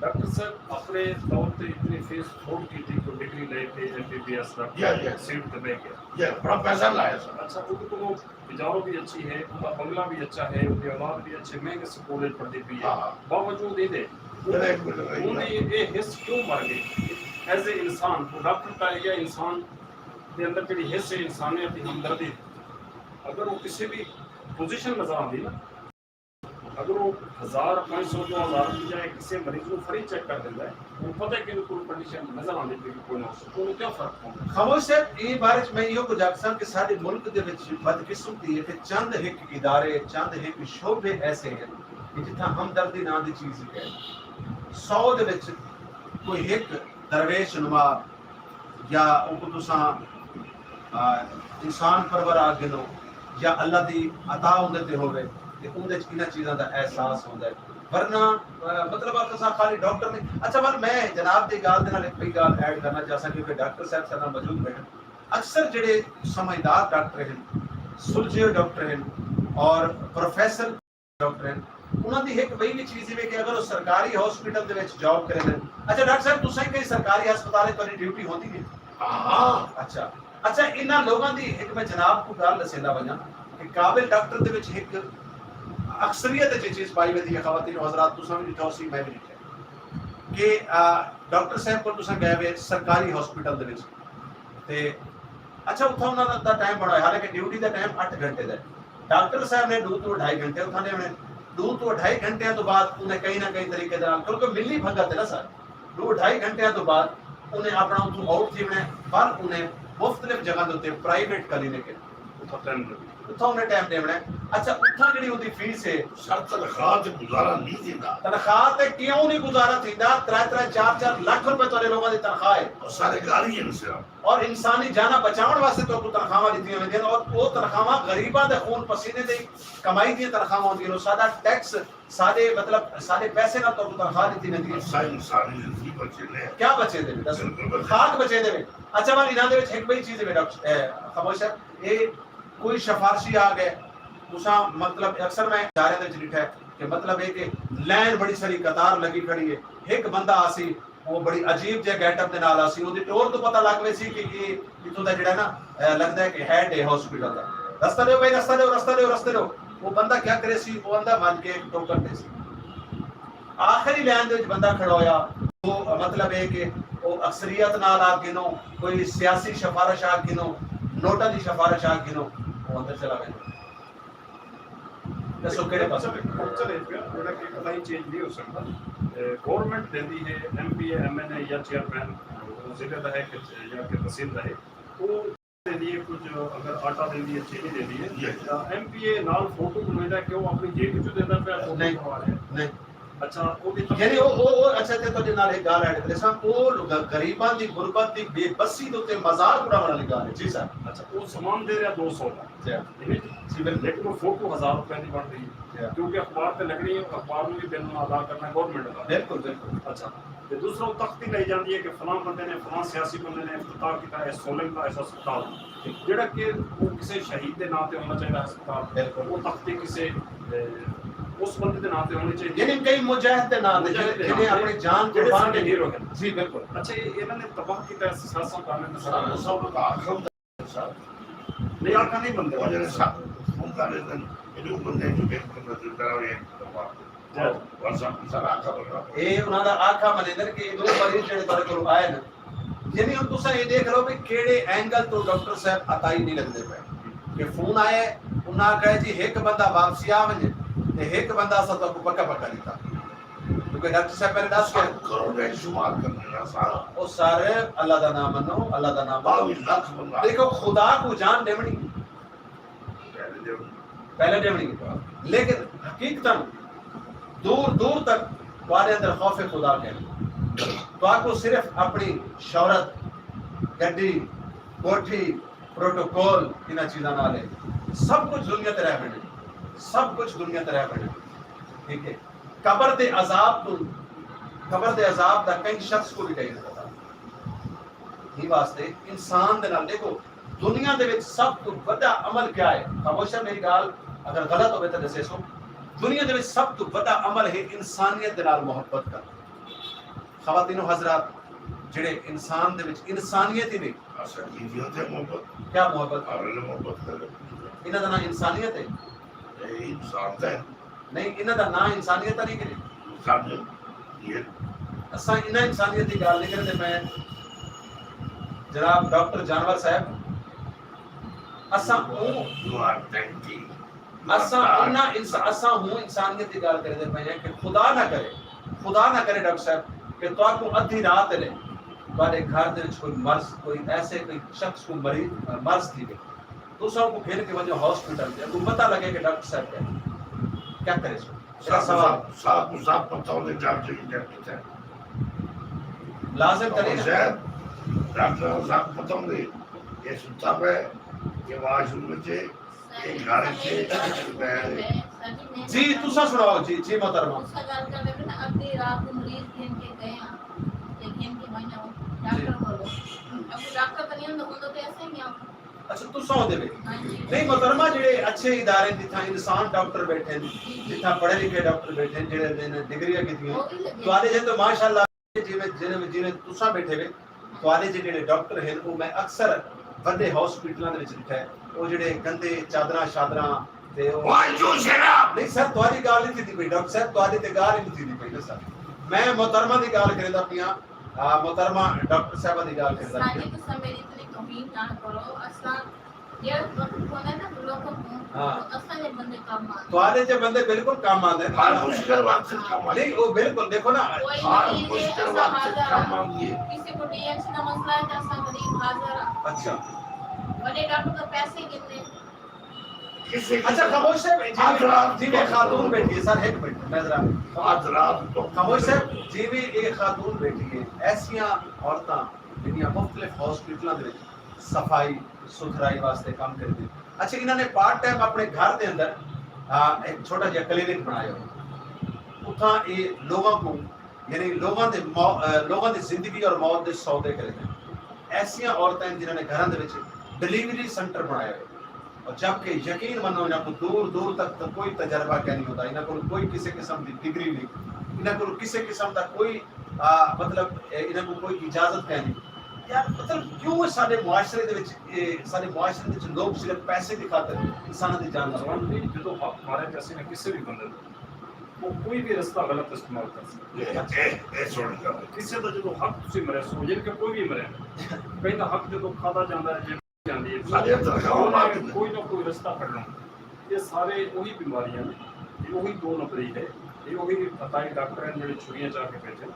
ڈاکٹر صاحب اپنے طور تے اتنی فیس افورڈ کیتی کہ ڈگری لے کے ایم بی بی ایس دا یا، یا۔ سیٹ تے بیٹھ گیا۔ یہ بڑا پیسہ لایا سر۔ اچھا، ان کو بیچاروں بھی اچھی ہے، ان کا بنگلہ بھی اچھا ہے، ان کی اولاد بھی اچھے مہنگے سکول وچ پڑھدی پئی ہے۔ ہاں۔ باوجود ایندے میرا ایک منٹ رہ ان گیا۔ دی یہ حس کیوں مر گئی؟ ایز اے انسان، وہ ڈاکٹر کا یا انسان دے اندر جڑی حس ہے انسانیت دی، ہمدردی، اگر وہ کسی بھی پوزیشن نظر آندی نا، اگر وہ ہزار، پانچ سو، دو ہزار دی جائے کسی مریض کو فری چیک کر دیندا ہے، وہ پتہ ہے کہ ان کو کنڈیشن نظر آندی پئی کہ کوئی نہ ہو سکتا، وہ کیا فرق پوندا؟ خاموش صاحب، ایں بارے وچ میں ایہو کجھ آکھساں کہ ساݙے ملک دے وچ بدقسمتی ہے کہ چند ہک ادارے، چند ہک شعبے ایسے ہیں کہ جتھاں ہمدردی ناں دی چیز ہی کائنی۔ سو دے وچ کوئی ہک درویش نما یا اوکوں تساں، آ، انسان پرور آکھ گھنو یا اللہ دی عطا اوندے تے ہووے تے اوندے وچ انہاں چیزاں دا احساس ہوندا ہے۔ ورنہ، آ، مطلب آکھساں خالی ڈاکٹر نہیں۔ اچھا ول میں جناب دی ڳالھ دے نال ہک ٻئی ڳالھ ایڈ کرنا چاہساں، کیونکہ ڈاکٹر صاحب ساݙے نال موجود ہوئے ہیں۔ اکثر جڑے سمجھدار ڈاکٹر ہیں، سلجھے ہوئے ڈاکٹر ہیں اور پروفیسر ڈاکٹر ہیں، انہاں دی ہک ٻئی وی چیز ہے کہ اگر وہ سرکاری ہاسپٹل دے وچ جاب کریندن، اچھا ڈاکٹر صاحب تساں ہی کہیں سرکاری ہسپتال وچ تہاݙی ڈیوٹی ہوندی ہے؟ ہاں۔ اچھا، اچھا انہاں لوگاں دی ہک میں جناب کوں ڳالھ ݙسیندا ونڄاں کہ قابل ڈاکٹر دے وچ ہک اکثریت وچ یہ چیز پائی ویندی ہے، خواتین و حضرات تساں وی ݙٹھا ہوسی، میں وی ݙٹھا کہ، آ، ڈاکٹر صاحب کول تساں ڳئے وے سرکاری ہاسپٹل دے وچ، تے اچھا اتھاں انہاں دا ٹائم بݨا ہویا، حالانکہ ڈیوٹی دا ٹائم اٹھ گھنٹے دا ہے۔ ڈاکٹر صاحب نے ݙو توں ڈھائی گھنٹے اتھاں ݙیوݨے، ݙو توں ڈھائی گھنٹیاں توں بعد انہیں کہیں نہ کہیں طریقے دے نال، کیونکہ ملی بھگت ہے نا سر، ݙو ڈھائی گھنٹیاں توں بعد انہیں اپݨا اتھوں آؤٹ تھیوݨے، پر انہیں مختلف جگہ دے اتے پرائیویٹ کلینک ہے، اتھاں ٹائم لگی۔ اتھاں انہیں ٹائم ݙیوݨے۔ اچھا اتھاں جڑی اوندی فیس ہے، سر تنخواہ تے گزارا نہیں تھیندا۔ تنخواہ تے کیوں نہیں گزارا تھیندا؟ ترے ترے چار چار لکھ روپے تہاݙے لوگاں دی تنخواہ ہے۔ اور سارے گالی ہیں صرف۔ اور انسانی جاناں بچاوݨ واسطے تہاکوں تنخواہاں ݙتیاں ویندیاں اور او تنخواہاں غریباں دے خون پسینے دی کمائی دیاں تنخواہاں ہوندیاں۔ ساݙا ٹیکس، ساݙے مطلب ساݙے پیسے نال تہاکوں تنخواہ ݙتی ویندی ہے۔ اساں انسانی زندگی بچیندے ہیں۔ کیا بچیندے وے؟ ڈاکٹر صاحب، بالکل بچیندے۔ خاک بچیندے وے۔ اچھا ول انہاں دے وچ ہک ٻئی چیز ہے ڈاکٹر، اے، خاموش صاحب، اے کوئی سفارشی آ ڳئے، تساں مطلب اکثر میں ادارے دے وچ ݙٹھا ہے کہ مطلب ہے کہ لائن بڑی ساری قطار لگی کھڑی ہے، ہک بندہ آسی، وہ بڑی عجیب جے گیٹ اپ دے نال آسی، اوندی ٹور توں پتہ لڳ ویسی کہ یہ اتھوں دا جڑا ہے نا، اے، لڳدا ہے کہ ہیڈ ہے ہاسپٹل دا۔ رستہ ݙیو بھائی، رستہ ݙیو، رستہ ݙیو، رستہ ݙیو۔ وہ بندہ کیا کریسی؟ وہ اندر ونڄ کے ایک ٹوکن ݙیسی۔ آخری لائن دے وچ بندہ کھڑا ہویا، وہ مطلب ہے کہ وہ اکثریت نال آ گھنو، کوئی سیاسی سفارش آ گھنو، نوٹاں دی سفارش آ گھنو، وہ اندر چلا ویندے۔ ݙسو کیڑھے پاسے؟ کلچر ہے پیا، جیڑھا کہ کدائی چینج نہیں ہو سکدا۔ اے، گورنمنٹ دیندی ہے، ایم پی اے، ایم این اے یا چیئرمین، وہ ضلع دا ہے کہ، یا کہ تحصیل دا ہے، وہ دیندی ہے کچھ، اگر آٹا دیندی ہے، چینی دیندی ہے، جی۔ تاں ایم پی اے نال فوٹو بنویندا ہے کہ وہ اپنی جیب وچوں دیندا پیا، فوٹو نہیں۔ بنوا رہے۔ نہیں۔ اچھا، او بھی یعنی او او او اچھا تے تہاڈے نال ایک گال ایڈ کرے ساں، او لوگ غریباں دی غربت دی بے بسی دے تے مزار اڑاون والی گال ہے جی سر۔ اچھا، او سامان دے رہا دو سو دا۔ جی۔ ٹھیک ہے؟ جی، بالکل۔ لیکن وہ فوٹو ہزار روپے دی بن رہی ہے۔ جی۔ کیونکہ اخبار تے لگنی ہے، اخبار نوں بھی بل ادا کرنا گورنمنٹ دا۔ بالکل، بالکل۔ اچھا، تے دوسرا وہ تختی لائی جاندی ہے کہ فلاں بندے نے فلاں سیاسی بندے نے افتتاح کیتا ہے سولنگ دا ایسا ہسپتال، جیڑھا کہ وہ کسے شہید دے ناں تے ہونا چاہیے ہسپتال۔ بالکل۔ وہ تختی کسے، اے، اس بندے دے ناں تے ہونی چاہیے۔ یعنی کئی مجاہد دے ناں تے مجاہد دے جنہیں ناں تے اپنی جان جیڑھے قربان ساڈے کی۔ ہیرو ہیں۔ جی، بالکل۔ اچھا، یہ انہاں نے تباہ کیتا ہے سیاست داناں نے سارا۔ سب دا آخر دا سر۔ نہیں، آخر نہیں بندے۔ وہ جڑے سب فون کر لیندے نے، یہ جو بندے جو بہتر بندے جو کرا ہوئے ہیں، تو آپ کو۔ جی۔ اور سب، سب آخر بندہ۔ اے انہاں دا آکھا منیندن کہ اے ݙو مریض جیڑھے تہاݙے کولوں آئے نا، یعنی ہݨ تساں اے ݙیکھ لو بھئی کیڑھے اینگل توں ڈاکٹر صاحب عطائی نہیں لڳدے پئے۔ کہ فون آئے، انہاں آکھیا جی ہک بندہ واپسی آ ونڄے تے ہک بندہ اساں تہاکوں پکا پکا ݙتا۔ کیونکہ ڈاکٹر صاحب پہلے ݙس کے سات کروڑ دا شمار کرݨا سارا۔ او سر، اللہ دا نام منو، اللہ دا نام منو۔ ٻاویہہ لکھ بندہ۔ ݙیکھو خدا کوں جان ݙیوݨی۔ پہلے ݙیوݨی۔ پہلے ݙیوݨی۔ لیکن حقیقتاً دور دور تک تہاݙے اندر خوف خدا کائنی۔ تہاکوں صرف اپݨی شہرت، گݙی، کوٹھی، پروٹوکول، انہاں چیزاں نال ہے۔ سب کجھ دنیا تے رہ ویندے۔ سب کجھ دنیا تے رہ ویندے۔ ٹھیک ہے؟ قبر دے عذاب توں، قبر دے عذاب دا کہیں شخص کوں وی کائنی پتہ۔ ایں واسطے انسان دے نال ݙیکھو، دنیا دے وچ سب توں وݙا عمل کیا ہے؟ خاموش ہے، میری ڳالھ اگر غلط ہووے تاں ݙسیسو۔ دنیا دے وچ سب توں وݙا عمل ہے انسانیت دے نال محبت کرݨا۔ خواتین و حضرات، جڑے انسان دے وچ انسانیت ہی نہیں۔ اساں جیندیاں تے محبت۔ کیا محبت؟ ہر ویلے محبت کرے۔ انہاں دا ناں انسانیت ہے؟ اے انسان تے۔ نہیں، انہاں دا ناں انسانیت نہیں کرے۔ انسانیت یہ۔ اساں انہاں انسانیت دی ڳالھ نہیں کریندے پئے۔ جناب ڈاکٹر جانور صاحب، اساں اوں You are twenty. اساں انہاں انس-، اساں ہوں انسانیت دی ڳالھ کریندے پئے ہیں کہ خدا نہ کرے، خدا نہ کرے ڈاکٹر صاحب کہ تہاکوں ادھی رات ویلے تہاݙے گھر دے وچ کوئی مرض، کوئی ایسے کوئی شخص کوں مریض، مرض تھی وے، تساں اوکوں گھن کے ونڄو ہاسپٹل تے، اڳوں پتہ لڳے کہ ڈاکٹر صاحب کیا، کیا کریسو؟ میرا سوال۔ ساکوں سب پتہ ہوندے ڈاکٹر کی ڈیتھ کتھے۔ لازم تاں نہیں نا۔ ڈاکٹر صاحب پتہ ہوندے، یہ ستا پئے، یہ واش روم وچ ہے، یہ گھر وچ ہے، میں جی، تساں سݨاؤ، جی، جی محترمہ۔ تساں ڳالھ کر رہے ہو نا، ادھی رات کوں مریض گھن کے ڳئے ہاں، تے گھن کے ونڄو ڈاکٹر کولو۔ اب ڈاکٹر تاں نہیں ہوندا، ہوندا تے ایسے ہی آ۔ اچھا، تساں ہوندے وے۔ ہاں جی۔ نہیں محترمہ، جڑے اچھے ادارے جتھاں انسان ڈاکٹر بیٹھے ہیں، جی، جی۔ جتھاں پڑھے لکھے ڈاکٹر بیٹھے ہیں، جڑے نے ڈگریاں کیتیاں، وہ بھی لگے۔ تہاݙے جے تو ماشاءاللہ جیویں، جیویں، جیویں تساں بیٹھے وے، تہاݙے جے جڑے ڈاکٹر ہیں، وہ میں اکثر وݙے ہاسپٹلاں دے وچ ݙٹھا ہے، وہ جڑے گندے چادراں شادراں تے وہ واہ، جو شراب۔ نہیں سر، تہاݙی ڳالھ نہیں تھیندی پئی، ڈاکٹر صاحب، تہاݙی تے ڳالھ ہی نہیں تھیندی پئی نا سر۔ میں محترمہ دی ڳالھ کریندا پیاں، آ، محترمہ ڈاکٹر صاحبہ دی ڳالھ کریندا پیاں۔ ساجد، تساں میری اتنی توہین نہ کرو، اساں جیڑھا وقت ہوندے نا لوکاں کوں، ہاں۔ اساں دے بندے کم آندے۔ تہاݙے جے بندے بالکل کم آندے۔ ہر مشکل وقت کم آندے۔ نہیں، وہ بالکل، دیکھو نا۔ کوئی ہر مریض ہے، مشکل اساں وقت حاضر کم ہاں۔ آندے۔ کسی کو ڈی ایمس دا مسئلہ ہے تاں اساں غریب حاضر ہاں۔ اچھا۔ وݙے ڈاکٹر توں پیسے گھندے۔ کسی اچھا، خاموش صاحب، جی، آج رات جی، میں خاتون بیٹھی ہے، سر، ایک منٹ، میں ذرا آج رات کو خاموش صاحب، جی، میں ایک خاتون بیٹھی ہے، ایسیاں عورتاں جنہاں مختلف ہاسپٹلاں دے وچ صفائی ستھرائی واسطے کم کریندے۔ اچھا، انہاں نے پارٹ ٹائم اپݨے گھر دے اندر، آ، ایک چھوٹا جہا کلینک بݨایا ہویا۔ اتھاں اے لوگاں کوں، یعنی لوگاں دے مو-، آ، لوگاں دی زندگی اور موت دے سودے کریندے۔ ایسیاں عورتاں ہیں جنہاں نے گھراں دے وچ ڈلیوری سینٹر بݨایا ہویا۔ اور جبکہ یقین منو، انہاں کوں دور دور تک تاں کوئی تجربہ کائنی ہوندا، انہاں کول کوئی کسے قسم دی ڈگری نہیں، انہاں کول کسے قسم دا کوئی، آ، مطلب، اے، انہاں کوں کوئی اجازت کائنی۔ یار، مطلب، کیوں اے ساݙے معاشرے دے وچ، اے ساݙے معاشرے دے وچ لوگ صرف پیسے دی خاطر انساناں دی جان لے؟ جوان جی، جدوں حق مارے تے اسی نے کسے بھی بندے دا، وہ کوئی بھی رستہ غلط استعمال کر سکدے۔ اے، اے، اے سُݨ ڳالھ۔ کسے دا جدوں حق تسی مریسو، یعنی کہ کوئی بھی مرے، کہیں دا حق جدوں کھادا جاندا ہے، جے جاندی ہے۔ ساݙے تنخواہ مار ݙیندے۔ کوئی نہ کوئی رستہ کڈھݨ۔ یہ سارے وہی بیماریاں نے، یہ وہی دو نمبری ہے، یہ وہی عطائی ڈاکٹر ہیں جڑے چھریاں چا کے بیٹھے۔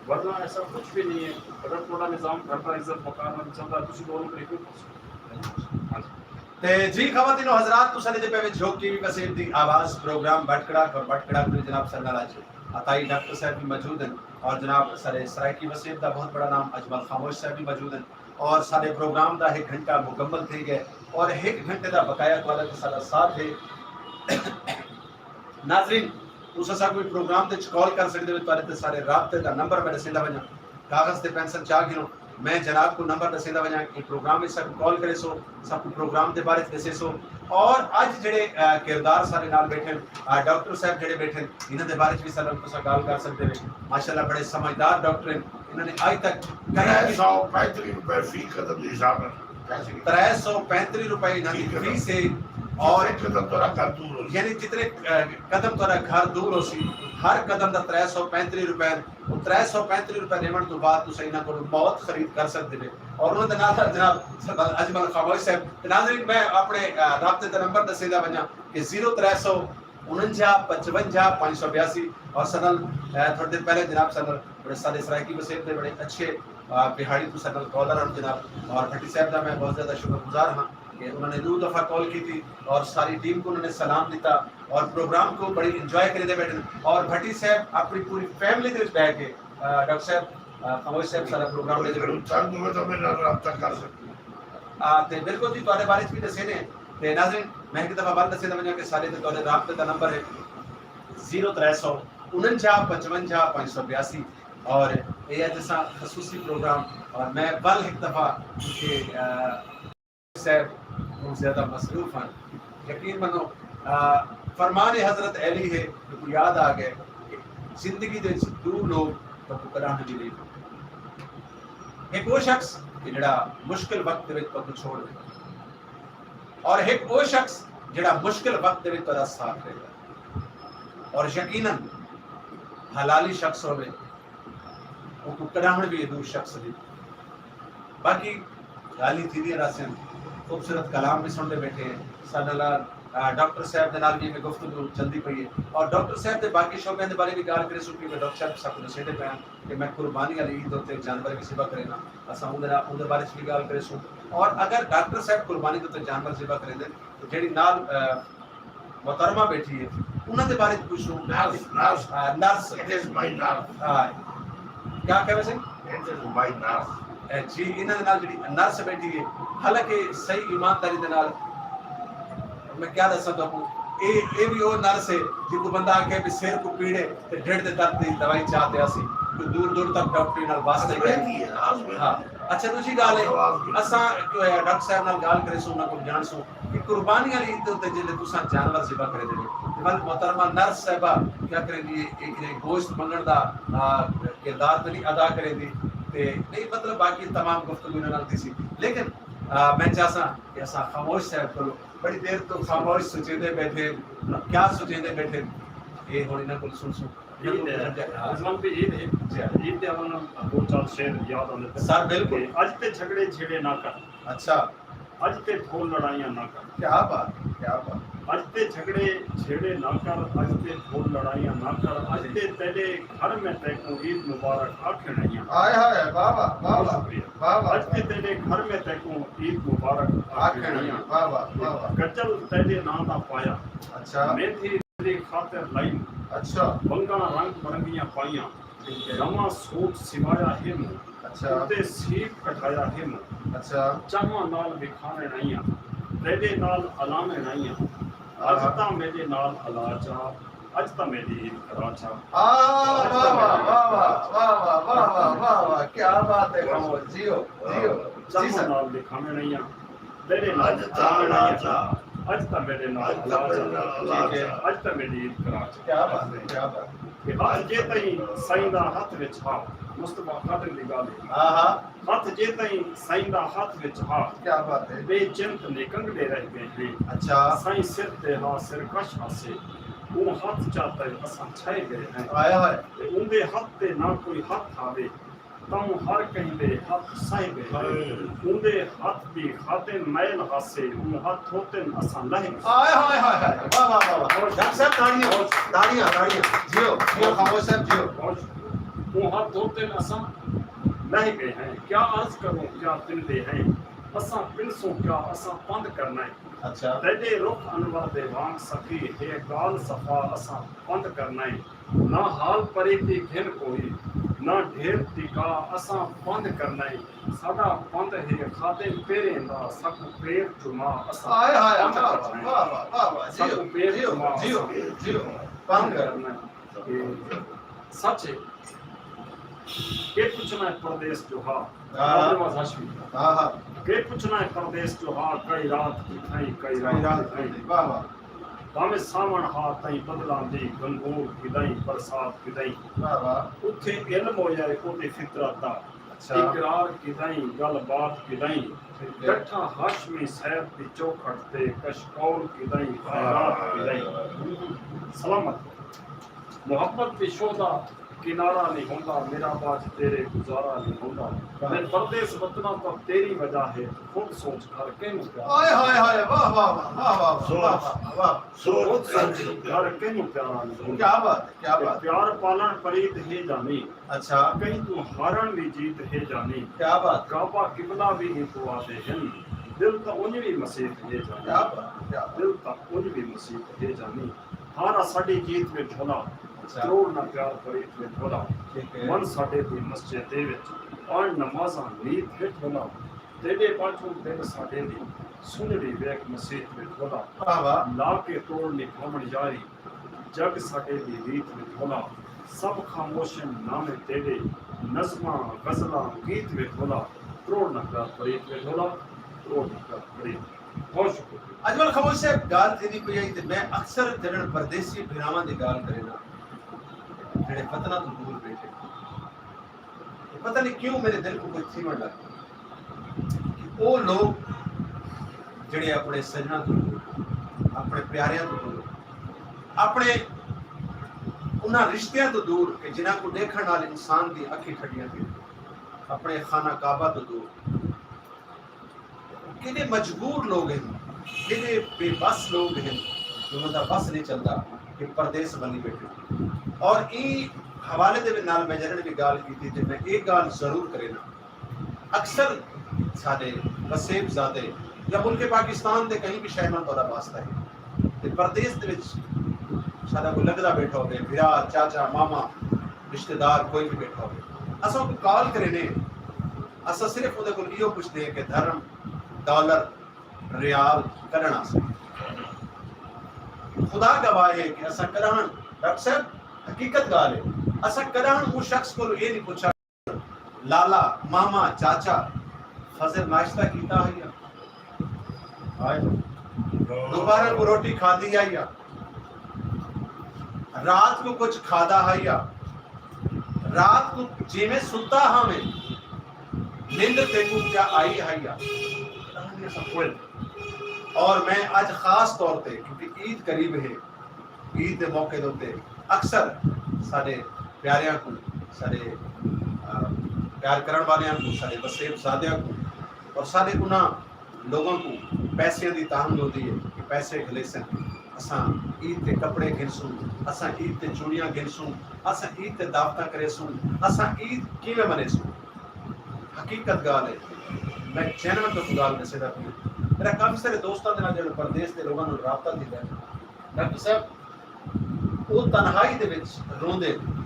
ورنہ ایسا کچھ بھی نہیں ہے۔ اگر تھوڑا نظام گھر کا عزت مکان میں چلدا ہے، تسی دو نمبری کیوں پھنسو؟ ہاں جی۔ تے جی خواتین و حضرات، تساں دے پے وچ جھوک ٹی وی وسیب دی آواز پروگرام بٹ کڑاک اور بٹ کڑاک دے جناب سر نال اچ عطائی ڈاکٹر صاحب بھی موجود ہیں، اور جناب سارے سرائیکی وسیب دا بہت بڑا نام اجمل خاموش صاحب بھی موجود ہیں، اور سارے پروگرام دا ایک گھنٹہ مکمل تھی گئے، اور ایک گھنٹے دا بقایا تہاڈا تے سارا ساتھ ہے۔ ناظرین، تساں ساکوں کوئی پروگرام تے کال کر سکدے ہو، تہاڈے تے سارے رابطے دا نمبر میں ݙسیندا ونڄاں۔ کاغذ تے پینسل چا گھنو، میں جناب کوں نمبر ݙسیندا ونڄاں کہ پروگرام وچ ساکوں کال کریسو، ساکوں پروگرام دے بارے وچ ݙسیسو۔ اور اڄ جڑے، آ، کردار سارے نال بیٹھے ہن، آ، ڈاکٹر صاحب جڑے بیٹھے ہن، انہاں دے بارے وچ وی سارے نال تساں ڳالھ کر سڳدے ہو۔ ماشاءاللہ بڑے سمجھدار ڈاکٹر ہن، انہاں نے اڄ تک کہیں ترے سو پینتری روپے فی قدم دے حساب نال۔ ترے سو پینتری روپے انہاں دی فیس ہے۔ اور جتنے قدم تہاݙا گھر دور ہوسی۔ یعنی جتنے، آ، قدم تہاݙا گھر دور ہوسی، ہر قدم دا ترے سو پینتری روپے۔ او ترے سو پینتری روپے ݙیوݨ توں بعد تساں انہاں کولوں موت خرید کر سڳدے پئے۔ اور انہاں دے نال نال جناب سردار اجمل خاموش صاحب۔ تے ناظرین، میں اپݨے، آ، رابطے دا نمبر ݙسیندا ونڄاں کہ زیرو ترے سو انجا پچونجا پنج سو بیاسی۔ اور ساݙے نال، آ، تھوڑے دن پہلے جناب ساݙے نال بڑے سارے سرائیکی وسیب دے بڑے اچھے، آ، بہاڑی توں ساݙے نال کالر ہن جناب، اور بھٹی صاحب دا میں بہت زیادہ شکر گزار ہاں کہ انہاں نے ݙو دفعہ کال کیتی اور ساری ٹیم کوں انہاں نے سلام ݙتا اور پروگرام کوں بڑی انجوائے کریندے بیٹھے۔ اور بھٹی صاحب اپݨی پوری فیملی دے وچ بیٹھ کے، آ، ڈاکٹر صاحب، آ، خاموش صاحب سارا پروگرام دے وچ تنگ ہووے تاں میرے نال رابطہ کر سڳدے۔ آ، تے بالکل جی، تہاݙے بارے وچ وی ݙسیندے۔ تے ناظرین، میں ہک دفعہ ول ݙسیندا ونڄاں کہ ساݙے تے تہاݙے رابطے دا نمبر ہے زیرو ترے سو انجا پچونجا پنج سو بیاسی۔ اور اے اڄ اساں خصوصی پروگرام، اور میں ول ہک دفعہ کہ، آ، صاحب بہت زیادہ مصروف ہن۔ یقین منو، آ، فرمان حضرت علی ہے، میکوں یاد آ ڳئے کہ زندگی دے وچ ݙو لوگ تہاکوں کݙاہݨ وی نہیں بھلدے۔ ہک او شخص کہ جڑا مشکل وقت دے وچ تہاکوں چھوڑ ݙے، اور ہک او شخص جڑا مشکل وقت دے وچ تہاݙا ساتھ ݙے۔ اور یقیناً حلالی شخص ہووے، اوکوں کݙاہݨ وی ݙو شخص دی۔ باقی ڳالھیں تھیندیاں رہسن، خوبصورت کلام وی سݨدے بیٹھے ہیں۔ ساݙے نال، آ، ڈاکٹر صاحب دے نال وی میں گفتگو چلدی پئی ہے، اور ڈاکٹر صاحب دے باقی شعبیاں دے بارے وی ڳالھ کریسوں، کیونکہ ڈاکٹر صاحب ساکوں ݙسیندے پئے ہن کہ میں قربانی والی عید دے اتے جانور وی ذبح کرینداں۔ اساں اوندے نال، اوندے بارے وچ وی ڳالھ کریسوں۔ اور اگر ڈاکٹر صاحب قربانی دے اتے جانور ذبح کریندے، تے جیڑھی نال، آ، محترمہ بیٹھی ہے، انہاں دے بارے وچ پچھسوں۔ Nurse, nurse. آ، nurse. It is my nurse. ہاں۔ کیا کہہ ویسے؟ It is my nurse. اے جی، انہاں دے نال جیڑھی نرس بیٹھی ہے، حالانکہ صحیح ایمانداری دے نال میں کیا ݙساں تہاکوں، اے، اے وی او نرس ہے جیکوں بندہ آکھے بھی سر کوں پیڑ ہے تے ڈھڈ دے درد دی دوائی چا تے آسی، کوئی دور دور تک ڈاکٹری نال واسطہ ہی کوئی نہیں۔ ہاں۔ اچھا، دوسری ڳالھ ہے، اساں جو ہے ڈاکٹر صاحب نال ڳالھ کریسوں، انہاں کوں ڄاݨسوں کہ قربانی والی عید دے اتے جیلے تساں جانور ذبح کریندے ہو، تے ول محترمہ نرس صاحبہ کیا کریندی ہے؟ ایک نے گوشت منگݨ دا، آ، کردار تے نہیں ادا کریندی، تے نہیں، مطلب، باقی تمام گفتگو انہاں نال تھیسی۔ لیکن، آ، میں چاہساں کہ اساں خاموش صاحب کولوں، بڑی دیر توں خاموش سوچیندے بیٹھے، کیا سوچیندے بیٹھے، اے ہݨ انہاں کولوں سݨسوں۔ عید ہے۔ ہاں۔ رضوان بھائی، عید ہے۔ جی ہاں۔ عید دے حوالے نال ݙو چار شعر یاد آندے پئے۔ سر، بالکل۔ کہ اڄ تے جھڳڑے جھیڑے نہ کر۔ اچھا۔ اڄ تے ڈھول لڑائیاں نہ کر۔ کیا بات ہے، کیا بات ہے۔ اڄ تے جھڳڑے جھیڑے نہ کر، اڄ تے ڈھول لڑائیاں نہ کر، اڄ تے تیݙے گھر میں تیکوں عید مبارک آکھݨ آئیاں۔ ہائے ہائے، واہ واہ، واہ واہ، بہت شکریہ۔ واہ واہ۔ اڄ تے تیݙے گھر میں تیکوں عید مبارک آکھݨ آکھݨ آئیاں۔ واہ واہ، واہ واہ۔ گجل تیݙے ناں دا پایا۔ اچھا۔ مہندی تیݙی خاطر لائی۔ اچھا۔ ونگاں رنگ برنگیاں پائیاں۔ ٹھیک ہے۔ نواں سوٹ سوایا ہے موں۔ اچھا۔ اتے سیپ کٹھایا ہے موں۔ اچھا۔ چاہواں نال وکھاوݨ آئیاں، تیݙے نال الاوݨ آئیاں۔ اڄ ہاں۔ تاں میݙے نال الا چا، اڄ تاں میݙی عید کرا چا۔ آہ، واہ واہ، واہ واہ، واہ واہ، واہ واہ، واہ واہ، کیا بات ہے، خاموش، جیو، جیو۔ جی چاہواں سر۔ نال وکھاوݨ آئیاں، تیݙے نال اڄ تاں الاوݨ آئیاں۔ اچھا۔ اڄ تاں میݙے نال الا چا۔ ٹھیک ہے۔ اڄ تاں میݙی عید کرا چا۔ کیا بات ہے، کیا بات ہے۔ کہ ہتھ جے تئیں سئیں دا ہتھ وچ ہا، مصطفیٰ خادم دی ڳالھ ہے۔ ہاں، ہاں۔ ہتھ جے تئیں سئیں دا ہتھ وچ ہا، کیا بات ہے۔ بے چنت نے کنگلے رہ ڳئے ہیں۔ اچھا۔ سئیں سر تے ہا، سر کش ہاسے، اوں ہتھ چا تئیں اساں چھائے ڳئے ہیں۔ ہائے ہائے۔ تے اوندے ہتھ تے نہ کوئی ہتھ ہاوے، تاں ہر کہیں دے ہتھ سہہ ڳئے ہیں۔ ہائے۔ اوندے ہتھ دی خاطر میل ہاسے، اوں ہتھ دھوتن اساں لہہ ڳئے۔ ہائے ہائے ہائے ہائے۔ واہ واہ واہ واہ۔ ڈاکٹر صاحب، تاڑیاں، تاڑیاں، تاڑیاں۔ جیو، جیو خاموش صاحب، جیو۔ اوں ہتھ دھوتن اساں لہہ ڳئے ہیں۔ کیا عرض کروں، کیا پندے ہیں۔ اساں پنسوں کیا، اساں پند کرنا ہے۔ اچھا۔ تیݙے رخ انور دے وانگ سخی، ہے ڳالھ صفا، اساں پند کرنا ہے۔ نہ حال پریتی گھن کوئی، نہ ڈھیر ٹکا، اساں پندھ کرنئیں، ساڈا پندھ ہے خادم پیریں دا، ساکوں پیر چما، اساں ہائے ہائے، پندھ واہ، کرنئیں۔ واہ، واہ، واہ، واہ، جیو، ساکوں پیر جیو، چما، جیو، اساں جیو، پندھ پندھ کرنئیں۔ کرنئیں۔ اے سچ ہے۔ کے پچھنا ہے پردیس جو ہا، ہاں۔ نواز ہاشمی۔ ہاں، ہاں۔ کے پچھنا ہے پردیس جو ہا، کئی رات کتھائیں، کئی کئی رات رات کتھائیں۔ کتھائیں، واہ، واہ۔ بھاویں ساوݨ ہا تئیں بدلاں دی، گنگور کدئیں، برسات کدئیں۔ واہ واہ۔ اتھے علم ہویا ہے اوندی فطرت دا۔ اچھا۔ اقرار کدئیں، ڳل بات کدئیں۔ ٹھیک ہے۔ ڈٹھاں ہاشمی صاحب دی چوکھٹ تے، کشکول کدئیں، خیرات کدئیں۔ سلامت۔ محبت دی شودا کنارہ نی ہوندا، میرا باج تیرے گزارا نی ہوندا۔ واہ۔ میں پردیس وطناں تاں تیری وجہ ہے، خود سوچ گھر کینوں پیارا۔ ہائے، ہائے، ہائے، واہ، واہ، واہ۔ سوچ۔ واہ، واہ، واہ۔ سوچ۔ خود سوچ گھر کینوں پیارا نی ہوندا۔ کیا بات ہے، کیا بات ہے۔ پیار پالݨ پریت ہے جانی۔ اچھا۔ کہیں توں ہارݨ وی جیت ہے جانی۔ کیا بات ہے۔ کعبہ قبلہ وی اینکوں آہدے ہن، دل تاں اونج وی مسیت ہے جانی۔ کیا بات ہے، کیا بات ہے۔ دل تاں اونج وی مسیت ہے جانی۔ ہار اساݙی جیت وچ ہولا، اچھا۔ تروڑ نہ پیار پریت وچ ہولا۔ ٹھیک ہے۔ من ساݙے دی مسجد دے وچ، پڑھ نمازاں نیت وچ ہولا۔ تیݙے پاچھوں دل ساݙے دی، سنڄݨی ویکھ مسیت وچ ہولا۔ واہ واہ۔ لا کے توڑ نبھاوݨ یاری، جڳ ساݙے دی ریت وچ ہولا۔ سب خاموش ہن ناویں تیݙے، نظماں، غزلاں، گیت وچ ہولا۔ تروڑ نہ پیار پریت وچ ہولا، تروڑ نہ پیار پریت۔ بہت شکریہ۔ اجمل خاموش صاحب، ڳالھ تھیندی پئی ہئی تے میں اکثر جݙݨ پردیسی بھراواں دی ڳالھ کرینداں، جیڑھے وطناں توں دور ٻیٹھے، تے پتہ نہیں کیوں میرے دل کوں کجھ تھیوݨ لڳ پیا کہ او لوگ جیڑھے اپݨے سڄݨاں توں دور، اپݨے پیاریاں توں دور، اپݨے انہاں رشتیاں توں دور کہ جنہاں کوں ݙیکھݨ نال انسان دی اکھیں ٹھڈیاں تھیندین، اپݨے خانہ کعبہ توں دور، کیݙے مجبور لوگ ہن، کیݙے بے بس لوگ ہن، جنہاں دا بس نہیں چلدا کہ پردیس بݨی ٻیٹھے۔ اور ایں حوالے دے نال میں جݙݨ وی ڳالھ کیتی تے میں اے ڳالھ ضرور کرینداں، اکثر ساݙے وسیب زادے یا ملک پاکستان دے کہیں وی شہر نال تہاݙا واسطہ ہے تے پردیس دے وچ ساݙا کوئی لڳدا ٻیٹھا ہووے، بھرا، چاچا، ماما، رشتہ دار کوئی وی ٻیٹھا ہووے، اساں کوں کال کریندے، اساں صرف اوندے کول ایہو پچھدے ہیں کہ دھرم، ڈالر، ریال کڈھݨ آسے۔ خدا گواہ ہے کہ اساں کݙاہݨ، ڈاکٹر صاحب، حقیقت ڳالھ ہے، اساں کݙاہݨ اوں شخص کولوں اے نہیں پچھا، لالا، ماما، چاچا، فضل ناشتہ کیتا ہے یا؟ ہائے۔ دوپہر کوں روٹی کھادی ہے یا؟ رات کوں کجھ کھادا ہے یا؟ رات کوں جیویں ستا ہاویں، نندر تیکوں کیا آئی ہے یا؟ اور میں اج خاص طور تے، کیونکہ عید قریب ہے، عید دے موقع دے اتے اکثر ساݙے پیاریاں کوں، ساݙے، آ، پیار کرݨ والیاں کوں، ساݙے وسیب زادیاں کوں اور ساݙے انہاں لوگاں کوں پیسیاں دی تانگھ ہوندی ہے کہ پیسے گھلیسن، اساں عید تے کپڑے گھنسوں، اساں عید تے چوڑیاں گھنسوں، اساں عید تے دعوتاں کریسوں، اساں عید کیویں منیسوں؟ حقیقت ڳالھ ہے، میں جینوئن تہاکوں ڳالھ ݙسیندا پیاں۔ میرا کافی سارے دوستاں دے نال جیڑھے پردیس دے لوگاں نال رابطہ تھیندا ہے، ڈاکٹر صاحب، او تنہائی دے وچ روندے ہن۔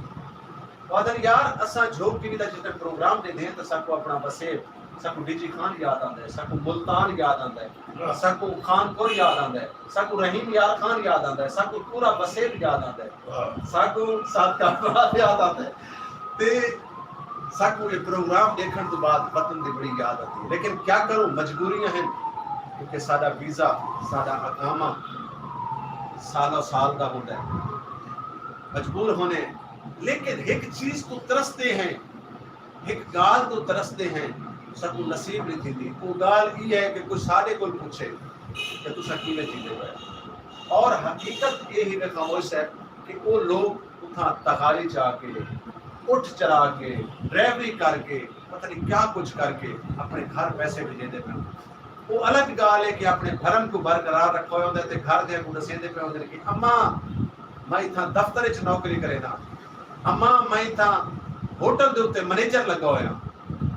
او آہدن، یار، اساں جھوک ٹی وی دا جس ٹائم پروگرام ݙیندے ہیں تاں ساکوں اپݨا وسیب، ساکوں ڈی جی خان یاد آندا ہے، ساکوں ملتان یاد آندا ہے، ساکوں خان پور یاد آندا ہے، ساکوں رحیم یار خان یاد آندا ہے، ساکوں پورا وسیب یاد آندا ہے، ساکوں صادق آباد یاد آندا ہے۔ تے ساکوں اے پروگرام ݙیکھݨ توں بعد وطن دی بڑی یاد آندی ہے، لیکن کیا کروں، مجبوریاں ہن، کیونکہ ساݙا ویزا، ساݙا اقامہ سالوں سال دا ہوندا ہے، مجبور ہوندے ہیں۔ لیکن ہک چیز توں ترسدے ہیں، ہک ڳالھ توں ترسدے ہیں، ساکوں نصیب نہیں تھیندی۔ او ڳالھ ای ہے کہ کوئی ساݙے کول پچھے کہ تساں کیویں جیندے پئے ہو۔ اور حقیقت اے ہی وے خاموش صاحب کہ او لوگ اتھاں تہائی چا کے، اٹھ چلا کے، ڈرائیوری کر کے، پتہ نہیں کیا کچھ کر کے اپݨے گھر پیسے بھیجیندے پئے ہن۔ او الڳ ڳالھ ہے کہ اپݨے بھرم کوں برقرار رکھا ہویا ہوندا ہے تے گھر دیاں کوں ݙسیندے پئے ہوندے نے کہ اماں، میں اتھاں دفتر اچ نوکری کرینداں، اماں، میں اتھاں ہوٹل دے اتے منیجر لڳا ہویاں۔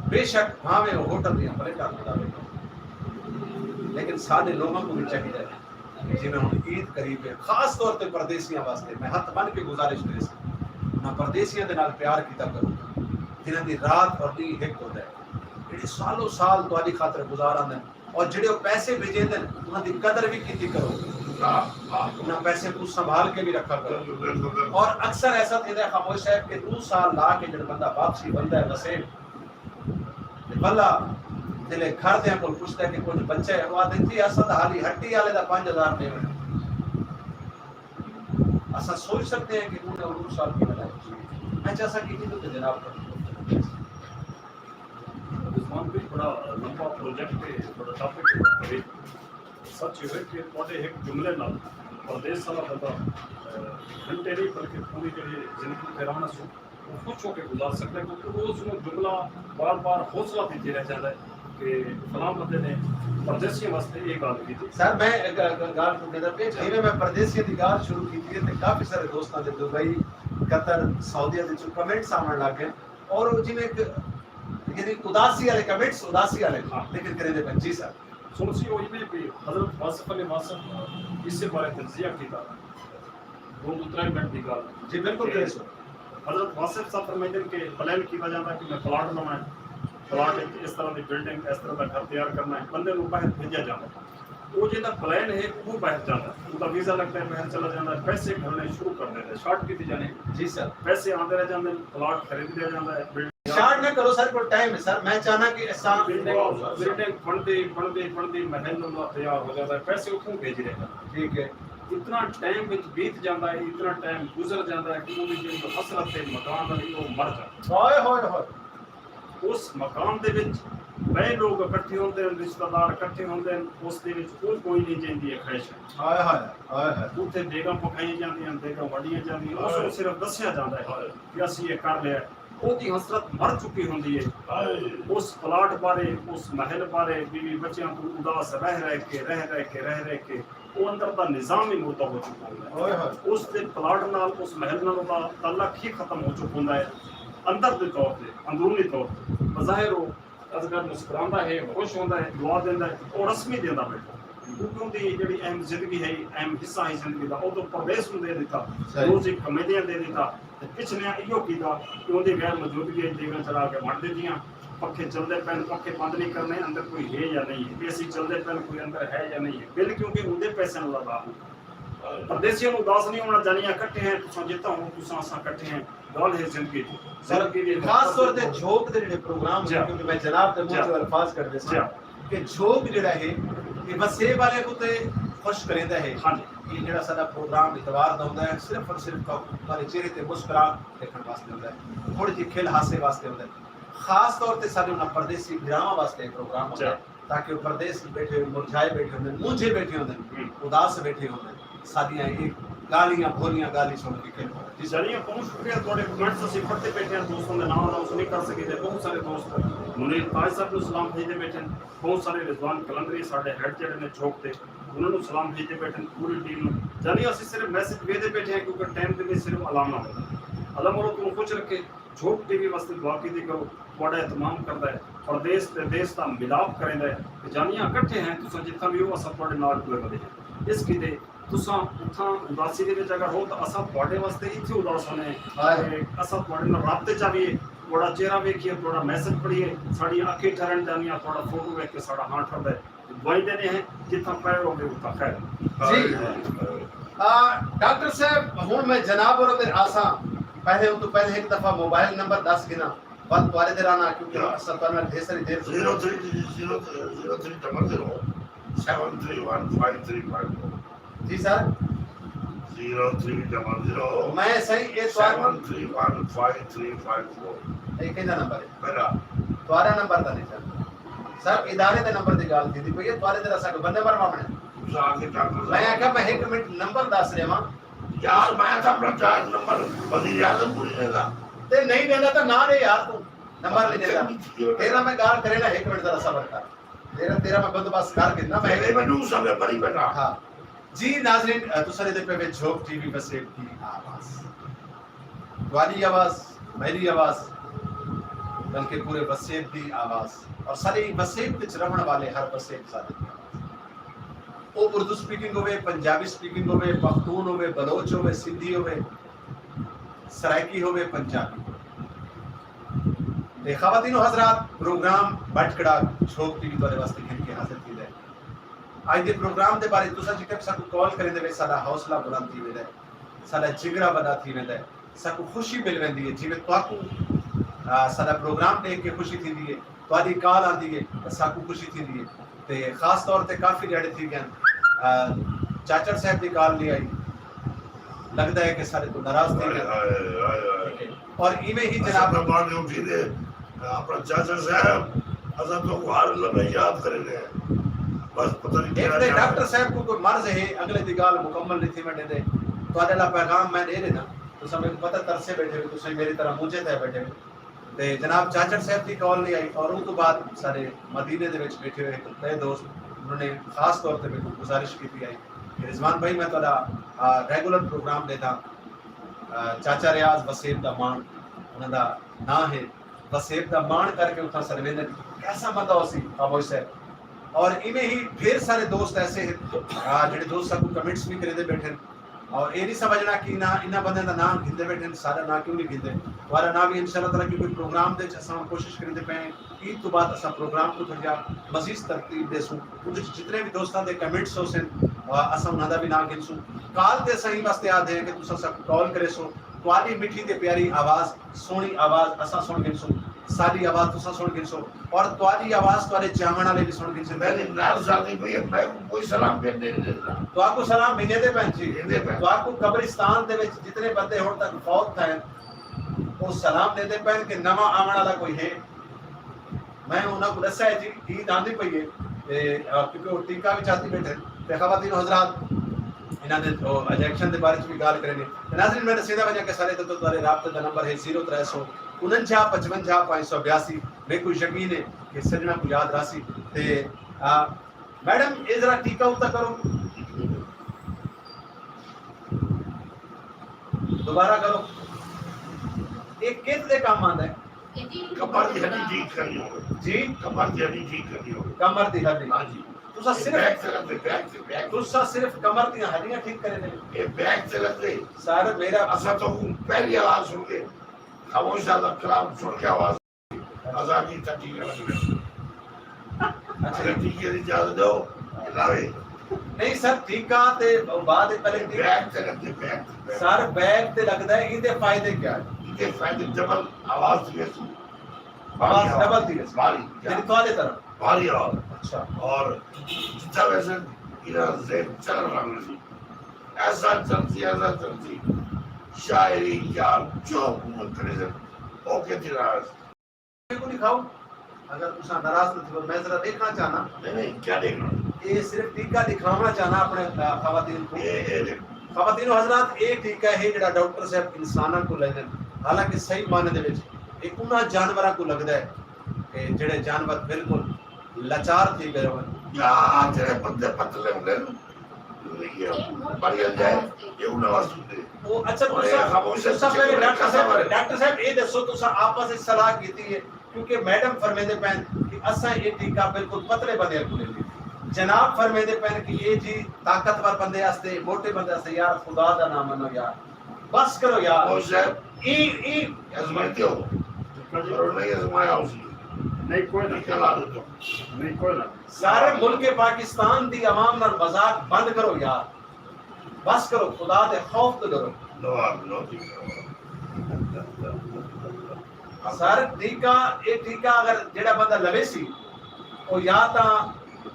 بے شک بھاویں او ہوٹل دیاں پلیٹاں دھوندا وے، لیکن ساݙے لوگاں کوں وی چاہیدا ہے، جیویں ہݨ عید قریب ہے، خاص طور تے پردیسیاں واسطے میں ہتھ بن کے گزارش کریساں انہاں پردیسیاں دے نال پیار کیتا کرو، جنہاں دی رات اور ݙینہہ ہک ہوندا ہے، جڑے سالوں سال تہاݙی خاطر گزار آندن، اور جڑے او پیسے بھیجیندن، انہاں دی قدر وی کیتی کرو۔ انہاں پیسے کوں سنبھال کے وی رکھا کرو۔ اور اکثر ایسا تھیندا ہے خاموش صاحب کہ ݙو سال لا کے جڑا بندہ واپسی وندا ہے وسیم، تے ولا جلے گھر دیاں کول پچھدا ہے کہ کجھ بچہ ہے، او آہدے تھی اساں تاں حالی ہٹی آلے دا پنج ہزار ݙیوݨ۔ اساں سوچ سڳدے ہیں کہ انہاں نے ݙو سال کیویں لائے۔ اچھا، اساں کیتی تو جناب کر۔ رضوان بھائی، بڑا لمبا پروجیکٹ ہے، بڑا ٹاپک ہے، بڑا بڑے۔ سچ یہ ہے کہ تھوڑے ایک جملے نال پردیس والا بندہ، اہ، گھنٹے نہیں بلکہ پوری جڑی زندگی پھیران سو وہ خوش ہو کے گزار سکتا ہے، کیونکہ وہ اس میں جملہ بار بار حوصلہ دیتی رہ جاتا ہے کہ فلاں بندے نے پردیسیوں واسطے یہ گل کی تھی۔ سر، میں ایک گال کو کہتا پہ جی۔ جیویں میں پردیسیوں کی گال شروع کی تھی تو کافی سارے دوستاں دے دبئی، قطر، سعودیہ دے چوں کمنٹس آوݨ لگ گئے، اور جی میں ایک یعنی اداسی والے کمنٹس، اداسی والے، ہاں۔ لیکن کریں دے پن جی سر۔ سنسی ہوئی میں بھی حضرت واصف علی واصف اس سے بارے تجزیہ کیتا۔ دو دو ترے منٹ دی گل۔ جی بالکل کرے سو۔ حضرت واصف صاحب فرمائیندے کہ پلان کیتا جاندا کہ میں پلاٹ لواں، پلاٹ وچ اس طرح دی بلڈنگ، اس طرح دا گھر تیار کرنا ہے، بندے نوں باہر بھیجا جاندا۔ او جیڑھا پلان ہے او باہر جاندا، اوندا ویزا لگدا ہے، باہر چلا جاندا ہے، پیسے گھلنے شروع کر دیندا ہے، شارٹ کیتی جانے۔ جی سر۔ پیسے آندے رہ جاندے، پلاٹ خرید لیا جاندا ہے، بلڈنگ شارٹ نہ کرو سر، کول ٹائم ہے سر، میں چاہنا کہ اساں بلڈنگ بلڈنگ بݨدے بݨدے بݨدے محل نوں تیار ہو جاندا ہے، پیسے اتھوں بھیج رہے ہیں۔ ٹھیک ہے۔ اتنا ٹائم وچ بیت جاندا ہے، اتنا ٹائم گزر جاندا ہے کہ اوندی جیڑھی حسرت ہے مکان والی، او مر جاندا ہے۔ ہائے ہائے ہائے۔ اس مکان دے وچ ٻئے لوگ اکٹھے ہوندے ہن، رشتہ دار اکٹھے ہوندے ہن، اس دے وچ او کوئی نہیں جیندی ہے خواہش ہے۔ ہائے ہائے ہائے ہائے۔ اتھے دیگاں پکائیاں جاندیاں ہن، دیگاں ونڈیاں جاندیاں ہن، اس کوں صرف دسیا جاندا ہے کہ اسی یہ کر لیا ہے۔ اوندی حسرت مر چکی ہوندی ہے۔ اس پلاٹ بارے، اس محل بارے، بیوی بچیاں توں اداس رہ رہ کے، رہ رہ کے، رہ رہ کے او اندر دا نظام ہی مردہ ہو چکا ہوندا ہے۔ اس دے پلاٹ نال، اس محل نال اودا تعلق ہی ختم ہو چکا ہوندا ہے۔ اندر دے طور تے، اندرونی طور تے بظاہر او ازگر مسکراندا ہے، خوش ہوندا ہے، دعا دیندا ہے، او رسمی دیندا بیٹھا۔ کیونکہ اوندی جیڑھی اہم زندگی ہے، اہم حصہ ہے زندگی دا، او تاں پردیس نوں دے ݙتا، روزی کمیٹیاں دے ݙتا، تے پچھلیاں ایہو کیتا کہ اوندی غیر موجودگی وچ دیگاں چلا کے ونڈ ݙتیاں۔ پکھے چلدے پئن، پکھے بند نہیں کرنے، اندر کوئی ہے یا نہیں ہے، اے سی چلدے پئن، کوئی اندر ہے یا نہیں ہے، بل کیونکہ اوندے پیسے نال ادا ہو۔ پردیسیاں نوں اداس نہیں ہونا، جانیاں کٹھے ہیں، تساں جتھاں ہو، تساں اساں کٹھے ہیں۔ ڳالھ ہے زندگی دی۔ زندگی دی خاص طور تے جھوک دے جیڑھے پروگرام ہوندے، کیونکہ میں جناب دے منہ چوں الفاظ کڈھدے ساں کہ جھوک جیڑھا ہے، اے وسیب والے کوں تے خوش کریندا ہے۔ ہاں جی۔ اے جیڑھا ساڈا پروگرام اتوار دا ہوندا ہے، صرف اور صرف تہاڈے چہرے تے مسکراہٹ ݙیکھݨ واسطے ہوندا ہے، تھوڑی جی کھل ہاسے واسطے ہوندا ہے۔ خاص طور تے ساڈے انہاں پردیسی بھراواں واسطے اے پروگرام ہوندا ہے۔ تاکہ او پردیس بیٹھے ہوئے مرجھائے بیٹھے ہوندن، مونجھے بیٹھے ہوندن، اداس بیٹھے ہوندن، ساڈیاں اے ڳالھیاں بھولیاں ڳالھیں سݨ کے کھل پون۔ جی سر۔ جانیاں بہت شکریہ، تہاڈے کمنٹس اسی پڑھتے بیٹھے ہیں، دوستاں دے ناں نہ اس نہیں کر سکے، بہت سارے دوست منیر تاج صاحب نوں سلام بھیجدے بیٹھے ہیں، بہت سارے رضوان قلندری ساڈے ہیڈ جیڑھے نے جھوک تے، انہاں نوں سلام بھیجدے بیٹھے ہیں، پوری ٹیم نوں۔ جانیاں اسی صرف میسج بھیجدے بیٹھے ہیں کیونکہ ٹائم دے وچ صرف علامہ ہوندا۔ اللہ مولو توں خوش رکھے۔ جھوک ٹی وی واسطے دعا کیتی کرو، تہاڈا اہتمام کردا ہے، پردیس تے دیس دا ملاپ کریندا ہے۔ تے جانیاں اکٹھے ہیں، تساں جتھاں وی ہو، اساں تہاڈے نال ٹرے ودے ہیں۔ اس کیتے تساں اتھاں اداسی دے وچ اگر ہو تاں اساں تہاڈے واسطے اتھے اداس ہونے ہیں۔ تے اساں تہاڈے نال رابطے چ آویے، تہاڈا چہرہ ویکھیے، تہاڈا میسج پڑھیے، ساڈیاں اکھیں ٹھرن جانیاں، تہاڈا فوٹو ویکھ کے ساڈا ہاں ٹھردا ہے۔ دعائیں دینے ہیں، جتھاں پئے ہووے اتھاں خیر۔ جی۔ آ، ڈاکٹر صاحب، ہن میں جناب اور تے آساں، پہلے ہن تو پہلے ایک دفعہ موبائل نمبر دس گھناں، ول تہاڈے دے رانا، کیونکہ اساں تہاڈے نال ڈھیر ساری دیر۔ Zero three, zero, zero three double zero seven three one five three five four. جی sir. Zero three double zero میں سائیں، اے تہاڈا seven three one five three five four. اے کیندا نمبر ہے؟ میرا۔ تہاڈا نمبر تاں نہیں سر۔ سر، ادارے دے نمبر دی ڳالھ تھیندی پئی ہے، تہاݙے تے اساکوں بندے مرواوݨے۔ تساں آ کے ڈاکٹر میں صاحب آکھیا، میں ہک منٹ نمبر ݙس ݙیواں۔ یار، میں تاں اپݨا چار نمبر وزیر اعظم کوں نہیں ݙیندا۔ تے نہیں ݙیندا تاں نہ ݙے یار توں، نمبر نہیں ݙیندا۔ تیرا میں ڳالھ کرینا، ہک منٹ ذرا صبر کر۔ تیرا، تیرا میں بندوبست کر گھننا، میں تیرے میں ݙو سمے بھری بیٹھا۔ ہاں۔ جی ناظرین، تساں ݙیہدے پئے وے جھوک ٹی وی وسیب دی آواز۔ تہاݙی آواز، میݙی آواز، بلکہ پورے وسیب دی آواز، اور ساݙے وسیب وچ رہݨ والے ہر وسیب زادے دی آواز۔ او اردو سپیکنگ ہووے، پنجابی سپیکنگ ہووے، پختون ہووے، بلوچ ہووے، سندھی ہووے، سرائیکی ہووے پنجابی ہووے۔ تے خواتین و حضرات، پروگرام بٹ کڑاک چھوک ٹی وی تہاݙے واسطے گھن کے حاضر تھیندا ہے۔ اڄ دے پروگرام دے بارے تساں جتنے بھی ساکوں کال کریندے وے، ساݙا حوصلہ بلند تھی ویندا ہے، ساݙا جگرا وݙا تھی ویندا ہے، ساکوں خوشی مل ویندی ہے۔ جیویں تہاکوں، آ، ساݙا پروگرام ݙیکھ کے خوشی تھیندی ہے، تہاݙی کال آندی ہے تاں ساکوں خوشی تھیندی ہے۔ تے خاص طور تے کافی ݙیہاڑے تھی ڳئن، آ، چاچڑ صاحب دی کال نہیں آئی، لڳدا ہے کہ ساݙے توں ناراض تھی ہائے ڳئن۔ ہائے، ہائے، ہائے۔ اور ایویں ہی اساں جناب تاں بعد میں اٹھی دے، اپݨا چاچڑ صاحب، اساں تہاکوں ہر لمحے یاد کریندے ہیں۔ بس پتہ نہیں ایک کیا تے جانا۔ ڈاکٹر صاحب کوں کوئی مرض ہے، اڳلے دی ڳالھ مکمل نہیں تھیوݨ ݙیندے۔ تہاݙے لا پیغام میں ݙے ݙینا، تساں میکوں پتہ ترسے ٻیٹھے ہو، تساں میری طرح مونجھے تے ٻیٹھے ہو۔ تے جناب چاچڑ صاحب دی کال نہیں آئی، اور اوں توں بعد ساݙے مدینے دے وچ ٻیٹھے ہوئے ہک ٻئے دوست، انہوں نے خاص طور تے میکوں گزارش کیتی آئی کہ رضوان بھائی، میں تہاݙا، آ، ریگولر پروگرام ݙیہداں، آ، چاچا ریاض وسیب دا ماݨ انہاں دا ناں ہے، وسیب دا ماݨ کر کے اتھاں سݙ ویندن۔ کیسا بندہ ہوسی خاموش صاحب۔ اور ایویں ہی ڈھیر سارے دوست ایسے ہیں، آ، جڑے دوست ساکوں کمنٹس بھی کریندے بیٹھے ہیں۔ اور اے نہیں سمجھنا کہ انہاں، انہاں بندیاں دا ناں گھندے بیٹھے ہیں، ساݙا ناں کیوں نہیں گھندے۔ تہاݙا ناں بھی انشاءاللہ تعالیٰ، کیونکہ پروگرام دے وچ اساں کوشش کریندے پئے ہیں، عید توں بعد اساں پروگرام کوں تھوڑا جہا مزید ترتیب ݙیسوں۔ اُس وچ جتنے بھی دوستاں دے کمنٹس ہوسن، آ، اساں انہاں دا بھی ناں گھنسوں۔ کال تے اساں ایں واسطے آہدے ہیں کہ تساں ساکوں کال کریسو، تہاݙی مٹھی تے پیاری آواز، سوہݨی آواز اساں سُݨ گھنسوں، ساݙی آواز تساں سُݨ گھنسو، اور تہاݙی آواز تہاݙے چاہوݨ والے بھی سُݨ گھنسن۔ میݙی ناراضگی پئی ہے، میں کوئی سلام پیا نہیں ݙیندا۔ تہاکوں سلام ویندے پئن جی۔ ویندے پئن۔ تہاکوں قبرستان دے وچ جتنے بندے ہݨ تک فوت تھئے، او سلام ݙیندے پئن کہ نواں آوݨ والا کوئی ہے۔ میں انہاں کوں ݙسیا ہے جی، عید آندی پئی ہے، تے، آ، کیونکہ او ٹیکہ وی چاتی بیٹھے۔ تے خواتین و حضرات، انہاں دے، او، انجیکشن دے بارے وچ وی ڳالھ کریندے۔ تے ناظرین، میں ݙسیندا ونڄاں کہ ساݙے تے تہاݙے رابطے دا نمبر ہے زیرو ترے سو انجا پچونجا پنج سو بیاسی۔ میکوں یقین ہے کہ سڄݨاں کوں یاد رہسی۔ تے، آ، میڈم، اے ذرا ٹیکہ اُتا کرو۔ دوبارہ کرو۔ اے کت دے کم آندا ہے؟ کمر دی ہڈی ٹھیک کرنی ہوے۔ جی؟ کمر دی ہڈی ٹھیک کرنی ہوے۔ کمر دی ہڈی۔ ہاں جی۔ تساں اے صرف، بیک تے رکھ دے، بیک تے، بیک تے۔ تساں صرف کمر دیاں ہڈیاں ٹھیک کریندے؟ اے بیک تے رکھ دے۔ سر، میرا اساں تہاکوں پہلی آواز سُݨ کے، خاموش صاحب دا کلام سُݨ کے آواز آزادی تھا ٹیکہ لڳ ڳیا۔ اچھا۔ اگر ٹیکے دی اجازت ݙیو، لاوے۔ نہیں سر، ٹیکہ تے بعد وچ پہلے ٹیکہ۔ بیک تے لڳدے، بیک تے، بیک۔ سر، بیک تے لڳدا ہے، ایندے فائدے کیا ہے؟ ایندے فائدے ڈبل آواز تھی ویسی۔ آواز ڈبل تھی ویسی۔ بھاری، یعنی تہاݙے طرح۔ بھاری آواز۔ اچھا۔ اور جتھاں ویسے انہاں ذہن چلݨ لڳ ویسی۔ ایسا چلسی، ایسا چلسی۔ شاعری یار جو حکومت کرے سن، اوکے تھی رہا ہے۔ میکوں ݙکھاؤ، اگر تساں ناراض نہ تھیوو، میں ذرا ݙیکھݨا چاہنا۔ نہیں، نہیں، کیا ݙیکھݨا؟ اے صرف ٹیکہ ݙکھاوݨا چاہنا اپݨے، آ، خواتین کوں۔ اے، اے ݙیکھو۔ خواتین و حضرات، اے ٹیکہ ہے جڑا ڈاکٹر صاحب انساناں کوں لیندن، حالانکہ صحیح معنی دے وچ اے انہاں جانوراں کوں لڳدا ہے کہ جڑے جانور بالکل لاچار تھی ڳئے ہوئے۔ یا جڑے بندے پتلے ہوندے ہن، یہ بڑی جائے، یہ انہاں واسطے ہوندے۔ او اچھا، اور یہ تساں، خاموش ہے، تساں پہلے ڈاکٹر صاحب، ڈاکٹر صاحب، اے ݙسو، تساں آپس وچ صلاح کیتی ہے؟ کیونکہ میڈم فرمیندے پئن کہ اساں اے ٹیکہ بالکل پتلے بندیاں کوں ݙیندے۔ جناب فرمیندے پئن کہ اے جی طاقتور بندے واسطے، موٹے بندے واسطے، یار خدا دا نام منو یار۔ بس کرو یار۔ او صاحب، اے، اے آزمائیتے ہو۔ اور نہیں آزمایا اس نے۔ نہیں، کوئی نہ۔ ٹیکہ لا دیتا ہوں۔ نہیں، کوئی نہ۔ سارے ملک پاکستان دی عوام نال مذاق بند کرو یار۔ بس کرو، خدا دے خوف توں ݙرو۔ نو آپ نو ٹیکہ۔ سر، ٹیکہ، اے ٹیکہ اگر جیڑھا بندہ لویسی، او یا تاں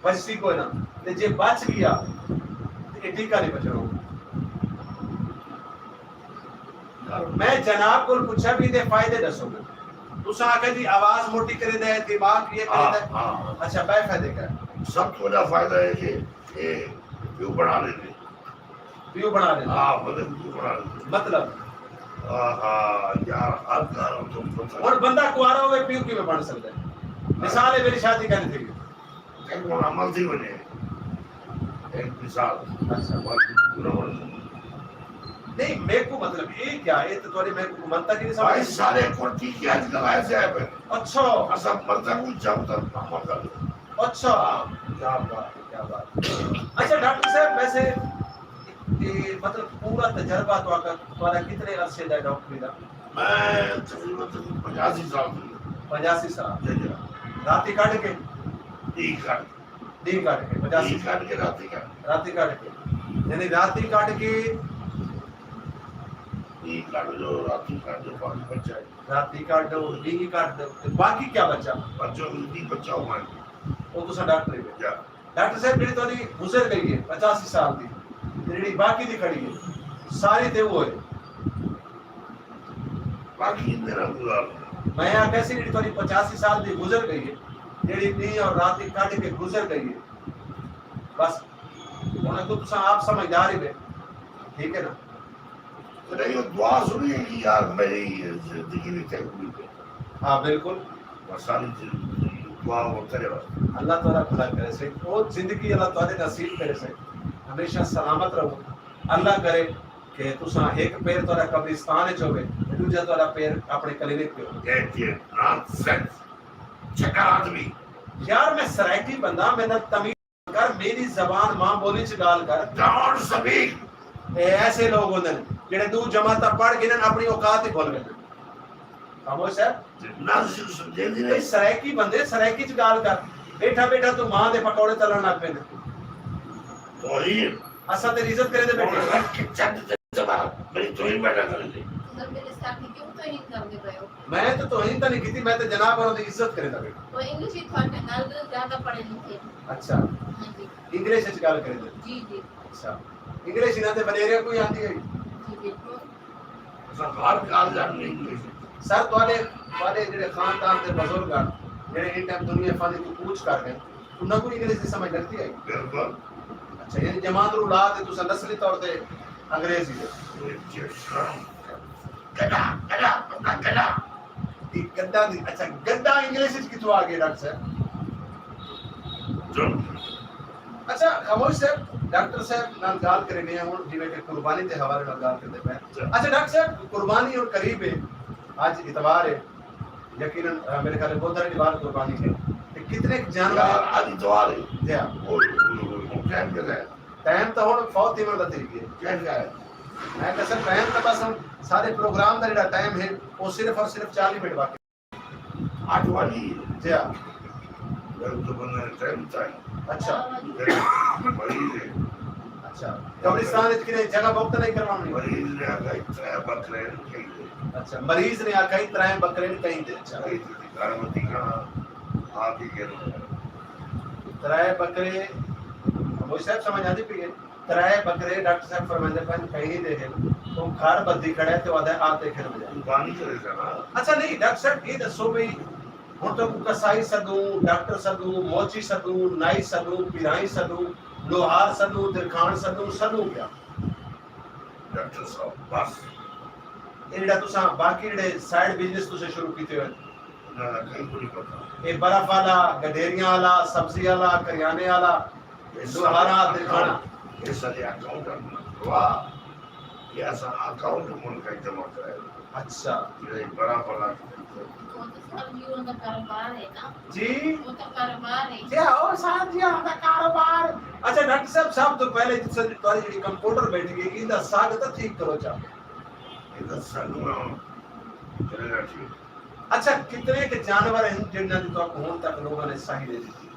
بچسی کوئی نہ، تے جے بچ ڳیا، تے اے ٹیکہ نہیں بچݨا۔ میں جناب کول پچھا بھی دے فائدے ݙسو۔ تساں آکھیا جی آواز موٹی کریندے، دماغ بھی اے ہاں، کریندے۔ ہاں۔ اچھا، ٻئے فائدے کیا؟ سب توں وݙا فائدہ ہے کہ اے پیو بݨا لیندے۔ پیو بݨا لیندے۔ ہاں، مطلب پیو بݨا لیندے۔ مطلب؟ ہاں، ہاں، یار، ہر گھر توں پتہ۔ ہݨ بندہ کنوارا ہووے، پیو کیویں بݨ سڳدا ہے؟ مثال ہے، میری شادی کائنی تھی۔ ایک ہݨ عمل تھی ونڄے۔ ایک مثال۔ اچھا۔ باقی پورا بݨ سڳدا۔ نہیں، میکوں مطلب اے کیا ہے، تے تہاݙی میکوں منطق ہی نہیں سمجھ۔ بھائی، سارے کول ٹیکے اڄ کل آئے سے آئے پئے۔ اچھا۔ اساں مرداں کوں جب تک عمل کر لو۔ اچھا۔ ہاں۔ کیا بات ہے، کیا بات ہے۔ اچھا ڈاکٹر صاحب، ویسے کہ مطلب پورا تجربہ تہاݙا، تہاݙا کتنے عرصے دا ڈاکٹری دا؟ میں تقریباً تقریباً پچاسی سال تھی ڳئے۔ پچاسی سال؟ جی، جی۔ راتی کڈھ کے؟ ݙینہہ کڈھ۔ ݙینہہ کڈھ کے، پچاسی؟ ݙینہہ کڈھ کے، راتی کڈھ۔ راتی کڈھ کے۔ یعنی راتی کڈھ کے؟ ݙینہہ کڈھ جو، راتی کڈھ جو، پنج بچہ ہے۔ راتی کڈھ ݙو، ݙینہہ کڈھ ݙو، تے باقی کیا بچا؟ بچو، ݙینہہ بچا ہوا ہے۔ او تساں ڈاکٹر ہی ہو۔ جی۔ ڈاکٹر صاحب، جیڑھی تہاݙی گزر ڳئی ہے پچاسی سال دی، تے جیڑھی باقی دی کھڑی ہے، ساری تے اوہو ہے۔ باقی میرا گزار۔ میں آکھیا سی، جیڑھی تہاݙی پچاسی سال دی گزر ڳئی ہے، جیڑھی ݙینہہ اور راتی کڈھ کے گزر ڳئی ہے، بس ہݨ اڳوں تساں آپ سمجھدار ہی وے، ٹھیک ہے نا؟ تے ایہو دعا سݨی ہے کہ یار، میری زندگی وچ کوئی پہ۔ ہاں، بالکل۔ بس ساری زندگی دعا وہ کرے بس۔ اللہ تہاݙا بھلا کرے سئیں۔ او زندگی اللہ تہاݙے نصیب کرے سئیں۔ ہمیشہ سلامت رہو۔ اللہ کرے کہ تساں ہک پیر تہاݙا قبرستان وچ ہووے تے ݙوجھا تہاݙا پیر اپݨے کلینک تے ہووے۔ یہ، یہ نانسنس۔ چکر آدمی۔ یار، میں سرائیکی بندہ، میں نہ تمیز کر، میݙی زبان ماں ٻولی چ ڳالھ کر۔ Don't speak. اے ایسے لوگ ہوندن جیڑھے ݙو جماعتاں پڑھ گھنن، اپݨی اوقات ہی بھل ویندن۔ خاموش ہے؟ نہ سمجھیندی بھئی نہیں۔ سرائیکی بندے، سرائیکی چ ڳالھ کر۔ ٻیٹھا ٻیٹھا توں ماں دے پکوڑے تلݨ لڳ پیندے۔ توہین۔ اساں تیری عزت کریندے ٻیٹھے۔ رکھ کے چڈ تے زبان، میری توہین پیدا کریندے۔ سر، میرے ساتھی کیوں توہین کردے پئے ہو؟ میں تو توہین تاں نہیں کیتی، میں تو جناب اور دی عزت کریندا ٻیٹھا۔ تو انگلش ہی تھوڑے نال زیادہ پڑھے لکھے۔ اچھا۔ ہاں جی۔ انگلش وچ ڳالھ کریندے؟ جی، جی۔ اچھا۔ انگلش انہاں دے وݙیریاں کوں ہی آندی ہے؟ جی، بالکل۔ اساں ہر ڳالھ جاننے انگلش وچ۔ سر، تہاݙے، تہاݙے جیڑھے خاندان دے بزرگ ہن، جیڑھے ایں ٹائم دنیا فانی توں کوچ کر ڳئے، انہاں کوں انگلش دی سمجھ لڳدی ہے؟ بالکل۔ اچھا، یعنی جماعت نوں لا تے تساں نسلی طور تے انگریزی دے۔ گݙا، گݙا، بندہ گݙا۔ اے گݙا دی، اچھا، گݙا انگلش وچ کتھوں آ ڳئے ڈاکٹر صاحب؟ اچھا، خاموش صاحب، ڈاکٹر صاحب نال ڳالھ کریندے ہیں ہݨ، جیویں کہ قربانی دے حوالے نال ڳالھ کریندے پئے ہیں۔ اچھا۔ اچھا ڈاکٹر صاحب، قربانی ہݨ قریب ہے، اڄ اتوار ہے، یقیناً، آ، میرے خیال ہے بدھ دے بعد قربانی ہے۔ تے کتنے جانور؟ یار، اڄ اتوار ہے۔ جی ہاں۔ اوئے، اوئے، اوئے، ٹائم کتنا ہے؟ ٹائم تاں ہݨ فوت تھیوݨ دا تھی ڳئے۔ کیا ہے؟ میں کہا سر، ٹائم تاں بس ہݨ سارے پروگرام دا جیڑھا ٹائم ہے، او صرف اور صرف چالیہہ منٹ باقی۔ اٹھ والی۔ جی ہاں۔ میرے تو بندے نے ٹائم تھا ہی۔ اچھا۔ میرے مریض ہے۔ اچھا۔ قبرستان وچ کنے جگہ بک تاں نہیں کرواوݨی؟ مریض نے آکھیا ترے بکرے کہیں دے۔ اچھا، مریض نے آکھیا ترے بکرے کہیں دے۔ اچھا۔ بھائی تیری گھر متی کھڑا، آ کے گھر۔ ترے بکرے، خاموش صاحب سمجھ آندی پئی ہے؟ ترے بکرے ڈاکٹر صاحب فرمیندے پن کہیں دے ہن، او گھر ٻدھی کھڑے تے وعدہ آتے گھن وجا۔ قربانی کرے ذرا۔ اچھا نہیں ڈاکٹر صاحب، یہ دسو بھئی، ہݨ تہاکوں قصائی سدوں، ڈاکٹر سدوں، موچی سدوں، نائی سدوں، پیرائیں سدوں، لوہار سدوں، درکھاݨ سدوں، سدوں کیا؟ ڈاکٹر صاحب، بس۔ اے جیڑھا تساں باقی جیڑھے سائیڈ بزنس تساں شروع کیتے ہوئے؟ نہ، نہ، کہیں کوں نہیں پتہ۔ اے برف والا، گڈیریاں والا، سبزی والا، کریانے والا، اے سارے لوہارا، اکاؤنٹ، درکھاݨا۔ اے سارے اکاؤنٹ اپݨا کروا، اے اساں اکاؤنٹ ملک اچ جمع کرائے۔ اچھا۔ جیڑھا اے برف والا۔ وہ تو سب یوں ان کا کاروبار ہے نا۔ جی۔ وہ تو کاروبار ہے۔ جی ہاں، او صاحب جی، ہاں، دا کاروبار۔ اچھا ڈاکٹر صاحب، سب تو پہلے جس تہاݙی جیڑھی کمپیوٹر بیٹھی ہے، ایندا ساڳ تاں ٹھیک کرو چا۔ ایندا ساڳ میں کرے گا ٹھیک۔ اچھا، کتنے کے جانور ہیں جنہاں دی تہاکوں ہݨ تک لوگاں نے صحیح نہیں ݙتی؟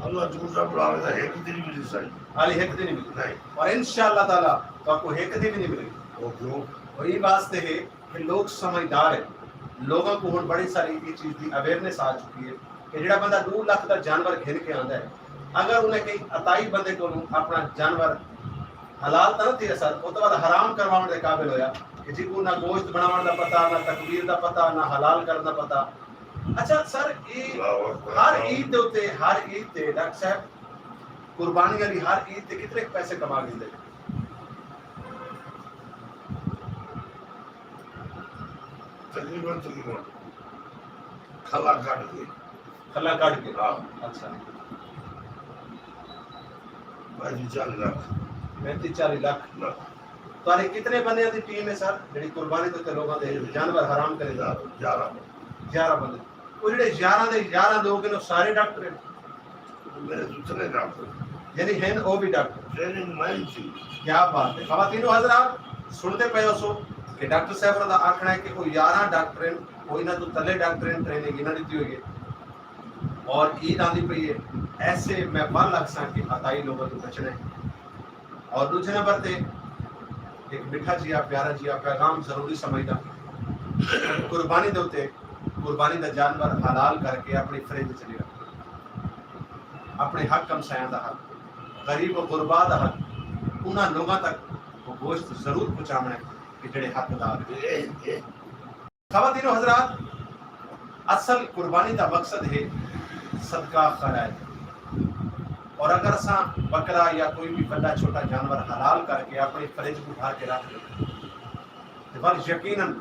اللہ جھوٹ نہ بڑھاوے تاں ہک دی نہیں ملی صحیح۔ حالی ہک دی نہیں ملی۔ نہیں۔ اور انشاءاللہ تعالیٰ تہاکوں ہک دی وی نہیں ملے۔ او کیوں؟ اور ایں واسطے ہے کہ لوگ سمجھدار ہیں، لوگاں کوں ہݨ بڑی ساری ایں چیز دی اویئرنس آ چکی ہے کہ جیڑھا بندہ ݙو لکھ دا جانور گھن کے آندا ہے، اگر انہیں کہیں عطائی بندے کولوں اپݨا جانور حلال تاں نہ تھیا سر، او تاں ول حرام کرواوݨ دے قابل ہویا کہ جیکوں نہ گوشت بݨاوݨ دا پتہ، نہ تکبیر دا پتہ، نہ حلال کرݨ دا پتہ۔ اچھا سر، اے اللہ اکبر۔ ہر عید دے اتے، ہر عید تے ڈاکٹر صاحب، قربانی والی ہر عید تے کتنے پیسے کما گھندے؟ تقریباً، تقریباً کھلا کڈھ کے۔ کھلا کڈھ کے؟ ہاں۔ اچھا۔ پینتی چالیہہ لکھ۔ پینتی چالیہہ لکھ۔ لکھ۔ تہاݙے کتنے بندیاں دی ٹیم ہے سر، جیڑھی قربانی تے لوگاں دے جانور حرام کرے؟ یارہ، یارہ بندے۔ یارہ بندے۔ او جیڑھے یارہ دے یارہ لوگ ہن، او سارے ڈاکٹر ہن؟ میرے تو اتنے ڈاکٹر۔ یعنی ہن او بھی ڈاکٹر۔ ٹریننگ مین سی۔ کیا بات ہے خواتین و حضرات، سنتے پئے ہو سو کہ ڈاکٹر صاحب دا آکھنا ہے کہ وہ یارہ ڈاکٹر ہیں، وہ انہاں تو تلے ڈاکٹر ہیں، ٹریننگ انہاں دیتی ہوئی ہے۔ اور عید آندی پئی ہے، ایسے میں ول اکساں کہ عطائی لوگوں تو بچنا ہے۔ اور دوسرے نمبر تے ایک میٹھا جیا پیارا جیا پیغام ضروری سمجھدا، قربانی دے اتے قربانی دا جانور حلال کر کے اپنی فریج چلی رکھ، اپنے حق ہمسایاں دا حق، غریب و غربا دا حق، انہاں لوگاں تک وہ گوشت ضرور پہنچاونا ہے کہ جڑے حقدار ہیں۔ خواتین و حضرات، اصل قربانی دا مقصد ہے صدقہ خیرات، اور اگر اساں بکرا یا کوئی بھی بڑا چھوٹا جانور حلال کر کے اپنی فریج کو بھر کے رکھ دیں تو بس یقیناً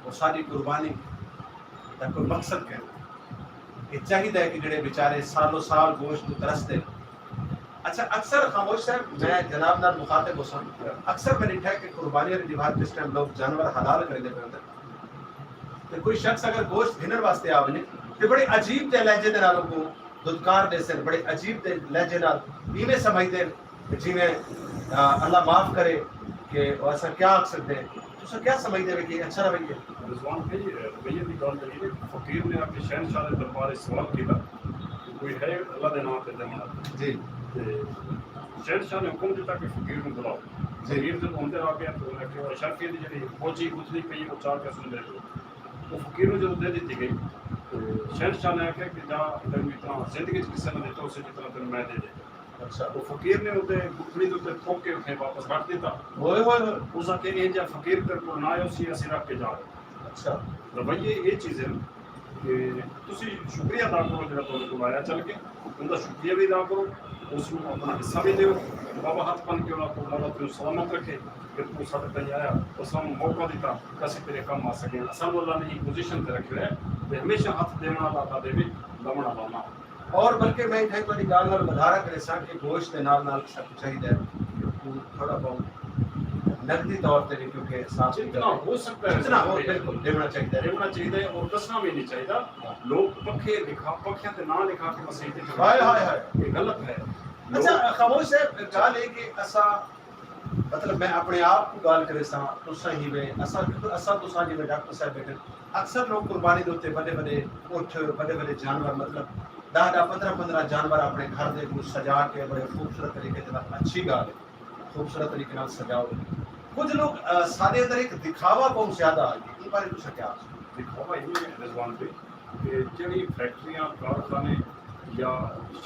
وہ ساری قربانی دا کوئی مقصد کہنا یہ چاہیے ہے کہ جڑے بیچارے سالوں سال گوشت کو ترستے۔ اچھا، اکثر خاموش صاحب میں جناب نال مخاطب ہو سن، اکثر میں ڈٹھا ہے کہ قربانی والی دیوار جس ٹائم لوگ جانور حلال کریں دے پہ تے کوئی شخص اگر گوشت گھنن واسطے آ ونجے تے بڑے عجیب تے لہجے دے نال کو دھتکار دے سن، بڑے عجیب تے لہجے نال ایویں سمجھدے جیویں اللہ معاف کرے کہ اساں کیا آکھ سکدے ہیں۔ تساں کیا سمجھدے ہو کہ اچھا رویہ ہے؟ رضوان بھائی، رویے دی گالھ کریے، فقیر نے آ کے شہنشاہ دے دربار اچ سوال کیتا کہ کوئی ہے اللہ دے ناں تے ڈیوݨ آلا؟ جی۔ تے شہنشاہ نے حکم ݙتا کہ فقیر نوں بلاؤ۔ جی۔ فقیر جدوں اندر آ ڳیا تے انہاں آکھیا، او اشرفیہ دی جیڑھی بوجھی ٻدھنی پئی ہے، او چا کے اسوں ݙے ݙیو۔ او فقیر نوں جدوں ݙے ݙتی ڳئی تے شہنشاہ نے آکھیا کہ جا تینوں اتنا زندگی اچ کسے نہ ݙتا ہوسی جتنا تینوں میں ݙے ݙتا۔ اچھا۔ او فقیر نے اوندے ٻدھنی دے اتے تھوک کے اتھائیں واپس رکھ ݙتا۔ ہوئے ہوئے ہوئے۔ اس آکھیا اینجھا فقیر تیرے کول نہ آیا ہوسی، اسی رکھ کے جا ݙتا۔ اچھا۔ رویے اے چیز ہن کہ تسی شکریہ ادا کرو جیڑھا تہاݙے کول آیا چل کے، اوندا شکریہ وی ادا کرو، اس نوں اپݨا حصہ وی ݙیو۔ بابا ہتھ بن کے انہاں کوں مولا تینوں سلامت رکھے کہ توں ساݙے تائیں آیا، اساں نوں موقع ݙتا کہ اسی تیرے کم آ سڳے ہاں۔ اساں نوں اللہ نے ایں پوزیشن تے رکھیا ہے تے ہمیشہ ہتھ ݙیوݨ آلا ادا ݙیوے، لوݨ آلا نہ۔ اور بلکہ میں اتھائیں تہاݙی ڳالھ نال ودھارا کرے ساں کہ گوشت دے نال نال اساکوں چاہیدا ہے کہ توں تھوڑا بہت نقدی طور تے وی کیونکہ صاف جتنا ہو سکتا ہے جتنا ہو بالکل دیوݨا چاہیدا ہے۔ دیوݨا چاہیدا ہے اور ڈسنا وی نہیں چاہیدا۔ لوگ پکھے لکھا پکھیاں تے نہ لکھا کے مسیت وچ وڑ ویندے۔ ہائے ہائے ہائے۔ یہ غلط ہے۔ اچھا خاموش صاحب ڳالھ ہے کہ اساں مطلب میں اپنے آپ کو گال کرے ساں تساں ہی وے اساں اساں تساں جی وے ڈاکٹر صاحب بیٹھے اکثر لوگ قربانی دے اتے وڈے وڈے اٹھ وڈے وڈے جانور مطلب دہ دہ پندرہ پندرہ جانور اپنے گھر دے کو سجا کے بڑے خوبصورت طریقے دے نال اچھی گال ہے خوبصورت طریقے نال سجاؤ کچھ لوگ سارے اندر ایک دکھاوا بہت زیادہ آ گیا اس بارے تساں کیا دکھاوا یہ رضوان بھائی کہ جڑی فیکٹریاں کارخانے یا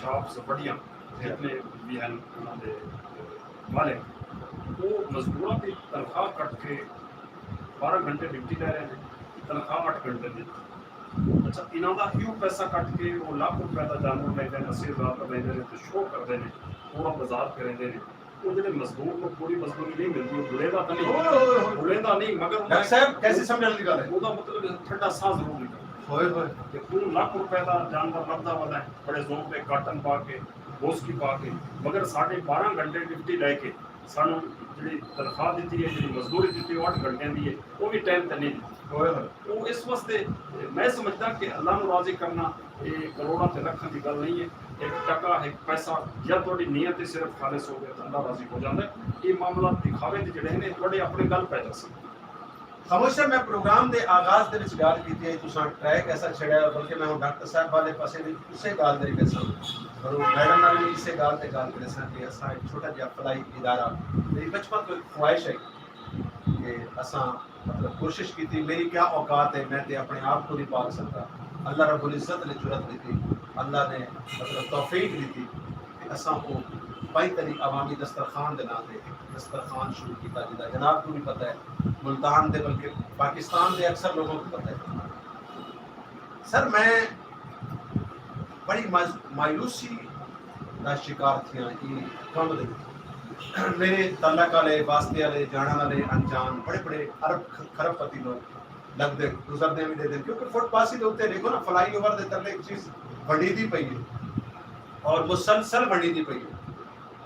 شاپس وڈیاں جتنے بھی ہیں انہاں دے مالک وہ مزدوراں دی تنخواہ کٹ کے بارہ گھنٹے ڈیوٹی لے رہے ہیں تنخواہ اٹھ گھنٹے دی اچھا انہاں دا ایو پیسہ کٹ کے وہ لاکھ روپے دا جانور لیندے ہیں اسی ہزار دا لیندے ہیں تے شو کردے ہیں پورا بازار پھریندے ہیں وہ جڑے مزدور کو پوری مزدوری نہیں ملتی وہ بلیندا تاں نہیں بلیندا نہیں مگر ڈاکٹر صاحب کیسی سمجھن دی گل ہے وہ دا مطلب ٹھنڈا ساہ ضرور نکلدا ہوئے ہوئے کہ توں لکھ روپے دا جانور لبدا ودا ہے بڑے زور تے کاٹن پا کے بوسکی پا کے مگر ساڈے بارہ گھنٹے ڈیوٹی لے کے سانوں جڑی تنخواہ دتی ہے جڑی مزدوری دتی ہے وہ اٹھ گھنٹے دی ہے وہ بھی ٹائم تے نہیں دتی ہوئے ہوئے وہ اس واسطے میں سمجھدا کہ اللہ نو راضی کرنا اے کروڑاں تے لکھاں دی گل نئیں اے۔ ہک ٹکا، ہک پیسہ یا تہاڈی نیت اے صرف خالص ہووے تاں اللہ راضی ہو جاندا اے۔ اے معاملہ دکھاوے دے جیڑھے ہن اے تہاڈے اپنے گل پے جاسن۔ خاموش صاحب میں پروگرام دے آغاز دے وچ گالھ کیتی ہئی تساں ٹریک ایسا چھیڑیا بلکہ میں ہن ڈاکٹر صاحب والے پاسے وی اسے گالھ دے وچ اساں اور میڈم نال وی اسے گالھ تے گالھ کریساں کہ اساں ہک چھوٹا جیہا فلاحی ادارہ میری بچپن توں ہک خواہش ہئی کہ اساں مطلب کوشش کیتی میری کیا اوقات ہے میں تے اپنے آپ کو نہیں پال سکتا اللہ رب العزت نے جرت دیتی اللہ نے مطلب توفیق دیتی کہ اساں کو پائی تلی عوامی دسترخوان دے نام دے دسترخوان شروع کیتا جدا جناب کو بھی پتہ ہے ملتان دے بلکہ پاکستان دے اکثر لوگوں کو پتہ ہے سر میں بڑی مایوسی دا شکار تھیاں ایں کم دے وچ۔ میݙے تعلق آلے، واسطے آلے، ڄاݨݨ آلے، انڄاݨ بڑے بڑے ارب کھرب پتی لوک لڳدن، گزردن وی ݙیہدن کیونکہ فٹ پاسی دے اتے ݙیکھو نا فلائی اوور دے تلے ہک چیز ونڈیندی پئی ہے اور مسلسل ونڈیندی پئی ہے۔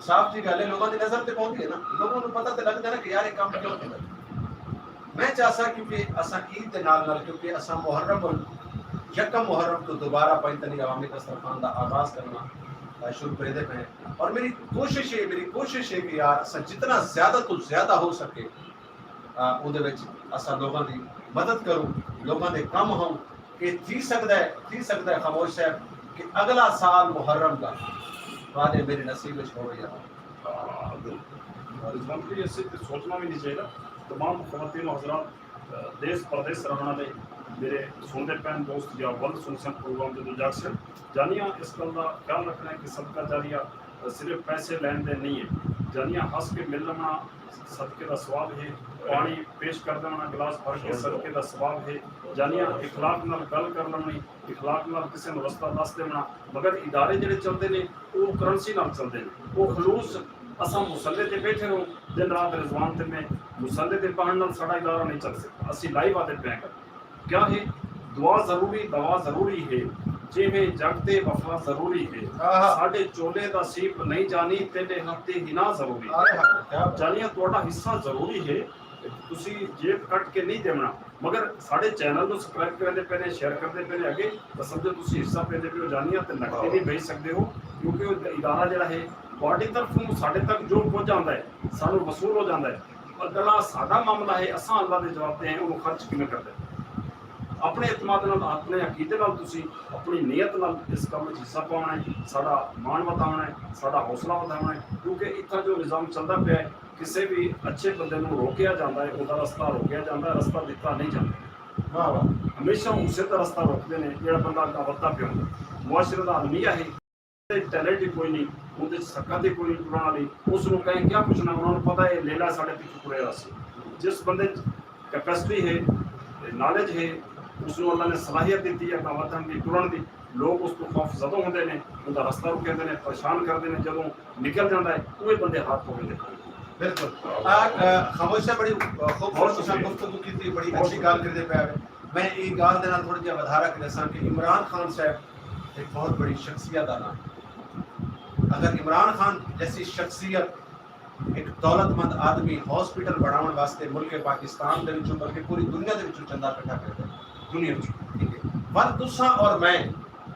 صاف جی گل ہے لوگوں دی نظر تے پوندی ہے نا لوگوں نوں پتہ تے لگدا ہے نا کہ یار یہ کم کیوں تھیندا میں چاہساں کیونکہ اساں عید دے نال نال کیونکہ اساں محرم ال یکم محرم تو دوبارہ پنج تنی عوامی دسترخوان دا آغاز کرنا شروع کریندے پئے ہیں۔ اور میری کوشش ہے، میری کوشش ہے کہ یار اساں جتنا زیادہ تو زیادہ ہو سکے، آ، اوندے وچ اساں لوگاں دی مدد کروں، لوگاں دے کم ہوں۔ کہ تھی سکدا ہے، تھی سکدا ہے خاموش صاحب کہ اگلا سال محرم دا تہاݙے میرے نصیب وچ ہووے یا نہ ہووے۔ ہاں، بالکل۔ رضوان بھائی، ایسے تے سوچنا بھی نہیں چاہیے۔ تمام خواتین و حضرات، دیس پردیس رہݨ آلے میرے سݨدے پئن دوست یا ول سݨسن پروگرام جدوں جاڳسن، جانیاں اس ڳل دا خیال رکھݨ کہ صدقہ جاریہ صرف پیسے لین دین نہیں ہے، جانیاں ہس کے مل لوݨا صدقے دا ثواب ہے، پاݨی پیش کر ݙیوݨا گلاس بھر کے صدقے دا ثواب ہے، جانیاں اخلاق نال ڳل کر لوݨی، اخلاق نال کسے نوں رستہ ݙس ݙیوݨا۔ مگر ادارے جیڑھے چلدے نے، او کرنسی نال چلدے نے۔ او خلوص اساں مصلے تے ٻیٹھے رہوں، دن رات رضوان تے میں مصلے تے پہݨ نال ساݙا ادارہ نہیں چل سڳدا۔ اسی لائیو آہدے پئے ہیں۔ کیا ہے؟ دعا ضروری، دوا ضروری ہے، جیویں جڳ تے وفا ضروری ہے۔ آہا۔ ساݙے چولے دا سیپ نہیں جانی، تیݙے ہتھ تے حنا ضروری ہے۔ آہا، کیا بات۔ جانیاں تہاݙا حصہ ضروری ہے، تسی جیب کٹ کے نہیں ݙیوݨا۔ مگر ساݙے چینل نوں سبسکرائب کریندے پئے نے، شیئر کریندے پئے نے، اڳے تاں سمجھو تسی حصہ پیندے پئے ہو، جانیاں تے نقدی بھی بھیج سکدے ہو، کیونکہ او ادارہ جیڑھا ہے تہاݙی طرفوں ساݙے تک جو پڄ آندا ہے، سانوں وصول ہو جاندا ہے۔ اڳلا ساݙا معاملہ ہے، اساں اللہ دے جواب تے ہیں، اونوں خرچ کیویں کردے۔ اپݨے اعتماد نال، اپݨے عقیدے نال تسی اپݨی نیت نال اس کم وچ حصہ پاوݨا ہے، ساݙا مان ودھاوݨا ہے، ساݙا حوصلہ ودھاوݨا ہے، کیونکہ اتھاں جو نظام چلدا پیا ہے، کسے وی اچھے بندے نوں روکیا جاندا ہے، اوندا رستہ روکیا جاندا ہے، رستہ ݙتا نہیں جاندا۔ واہ واہ۔ ہمیشہ اسے دا رستہ روکدے نے جیڑھا بندہ اڳاں ودھدا پیا ہوندا۔ معاشرے دا المیہ ہے، ٹیلنٹ ہی کوئی نہیں، اوندے وچ سکت ہی کوئی نہیں ٹرݨ آلی، اس نوں کہیں کیا پچھݨا، انہاں نوں پتہ ہے لیلا ساݙے پچھوں ٹرے راہسی۔ جس بندے وچ کیپیسٹی ہے، نالج ہے، اس نوں اللہ نے صلاحیت ݙتی ہے اڳاں ودھݨ دی، ٹرݨ دی، لوک اس توں خوف زدہ ہوندے نے، اوندا رستہ رکیندے نے، پریشان کردے نے، جدوں نکل جاندا ہے، اوہے بندے ہتھ پوویندے ہن۔ بالکل۔ آ، آ، خاموش صاحب، بڑی، آ، خوبصورت بہت شکریہ۔ تساں گفتگو کیتی، بڑی بہت اچھی شکریہ۔ ڳالھ کریندے پئے ہو۔ میں ایں ڳالھ دے نال تھوڑا جیہا ودھارا کریساں کہ عمران خان صاحب ہک بہت بڑی شخصیت دا ناں ہے۔ اگر عمران خان جیسی شخصیت ہک دولت مند آدمی ہاسپٹل بݨاوݨ واسطے ملک پاکستان دے وچوں بلکہ پوری دنیا دے وچوں چندہ اکٹھا کریندے، دنیا وچوں، ٹھیک ہے۔ ول تساں اور میں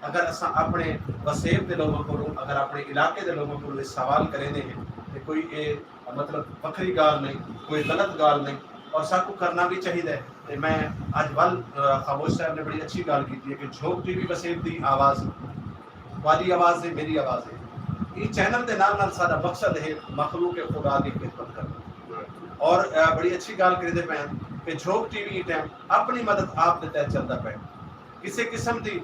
اگر اساں اپݨے وسیب دے لوگاں کولوں، اگر اپݨے علاقے دے لوگاں کولوں اے سوال کریندے ہیں تے کوئی اے مطلب وکھری ڳالھ نہیں، کوئی غلط ڳالھ نہیں، اور ساکوں کرنا بھی چاہیدا ہے۔ تے میں اڄ ول، آ، خاموش صاحب نے بڑی اچھی ڳالھ کیتی ہے کہ جھوک ٹی وی وسیب دی آواز، تہاݙی آواز ہے، میری آواز ہے۔ ایں چینل دے نال نال ساݙا مقصد ہے مخلوق خدا دی خدمت کرنا۔ اور، آ، بڑی اچھی ڳالھ کریندے پئے ہیں کہ جھوک ٹی وی ایں ٹائم اپݨی مدد آپ دے تحت چلدا پئے۔ کسے قسم دی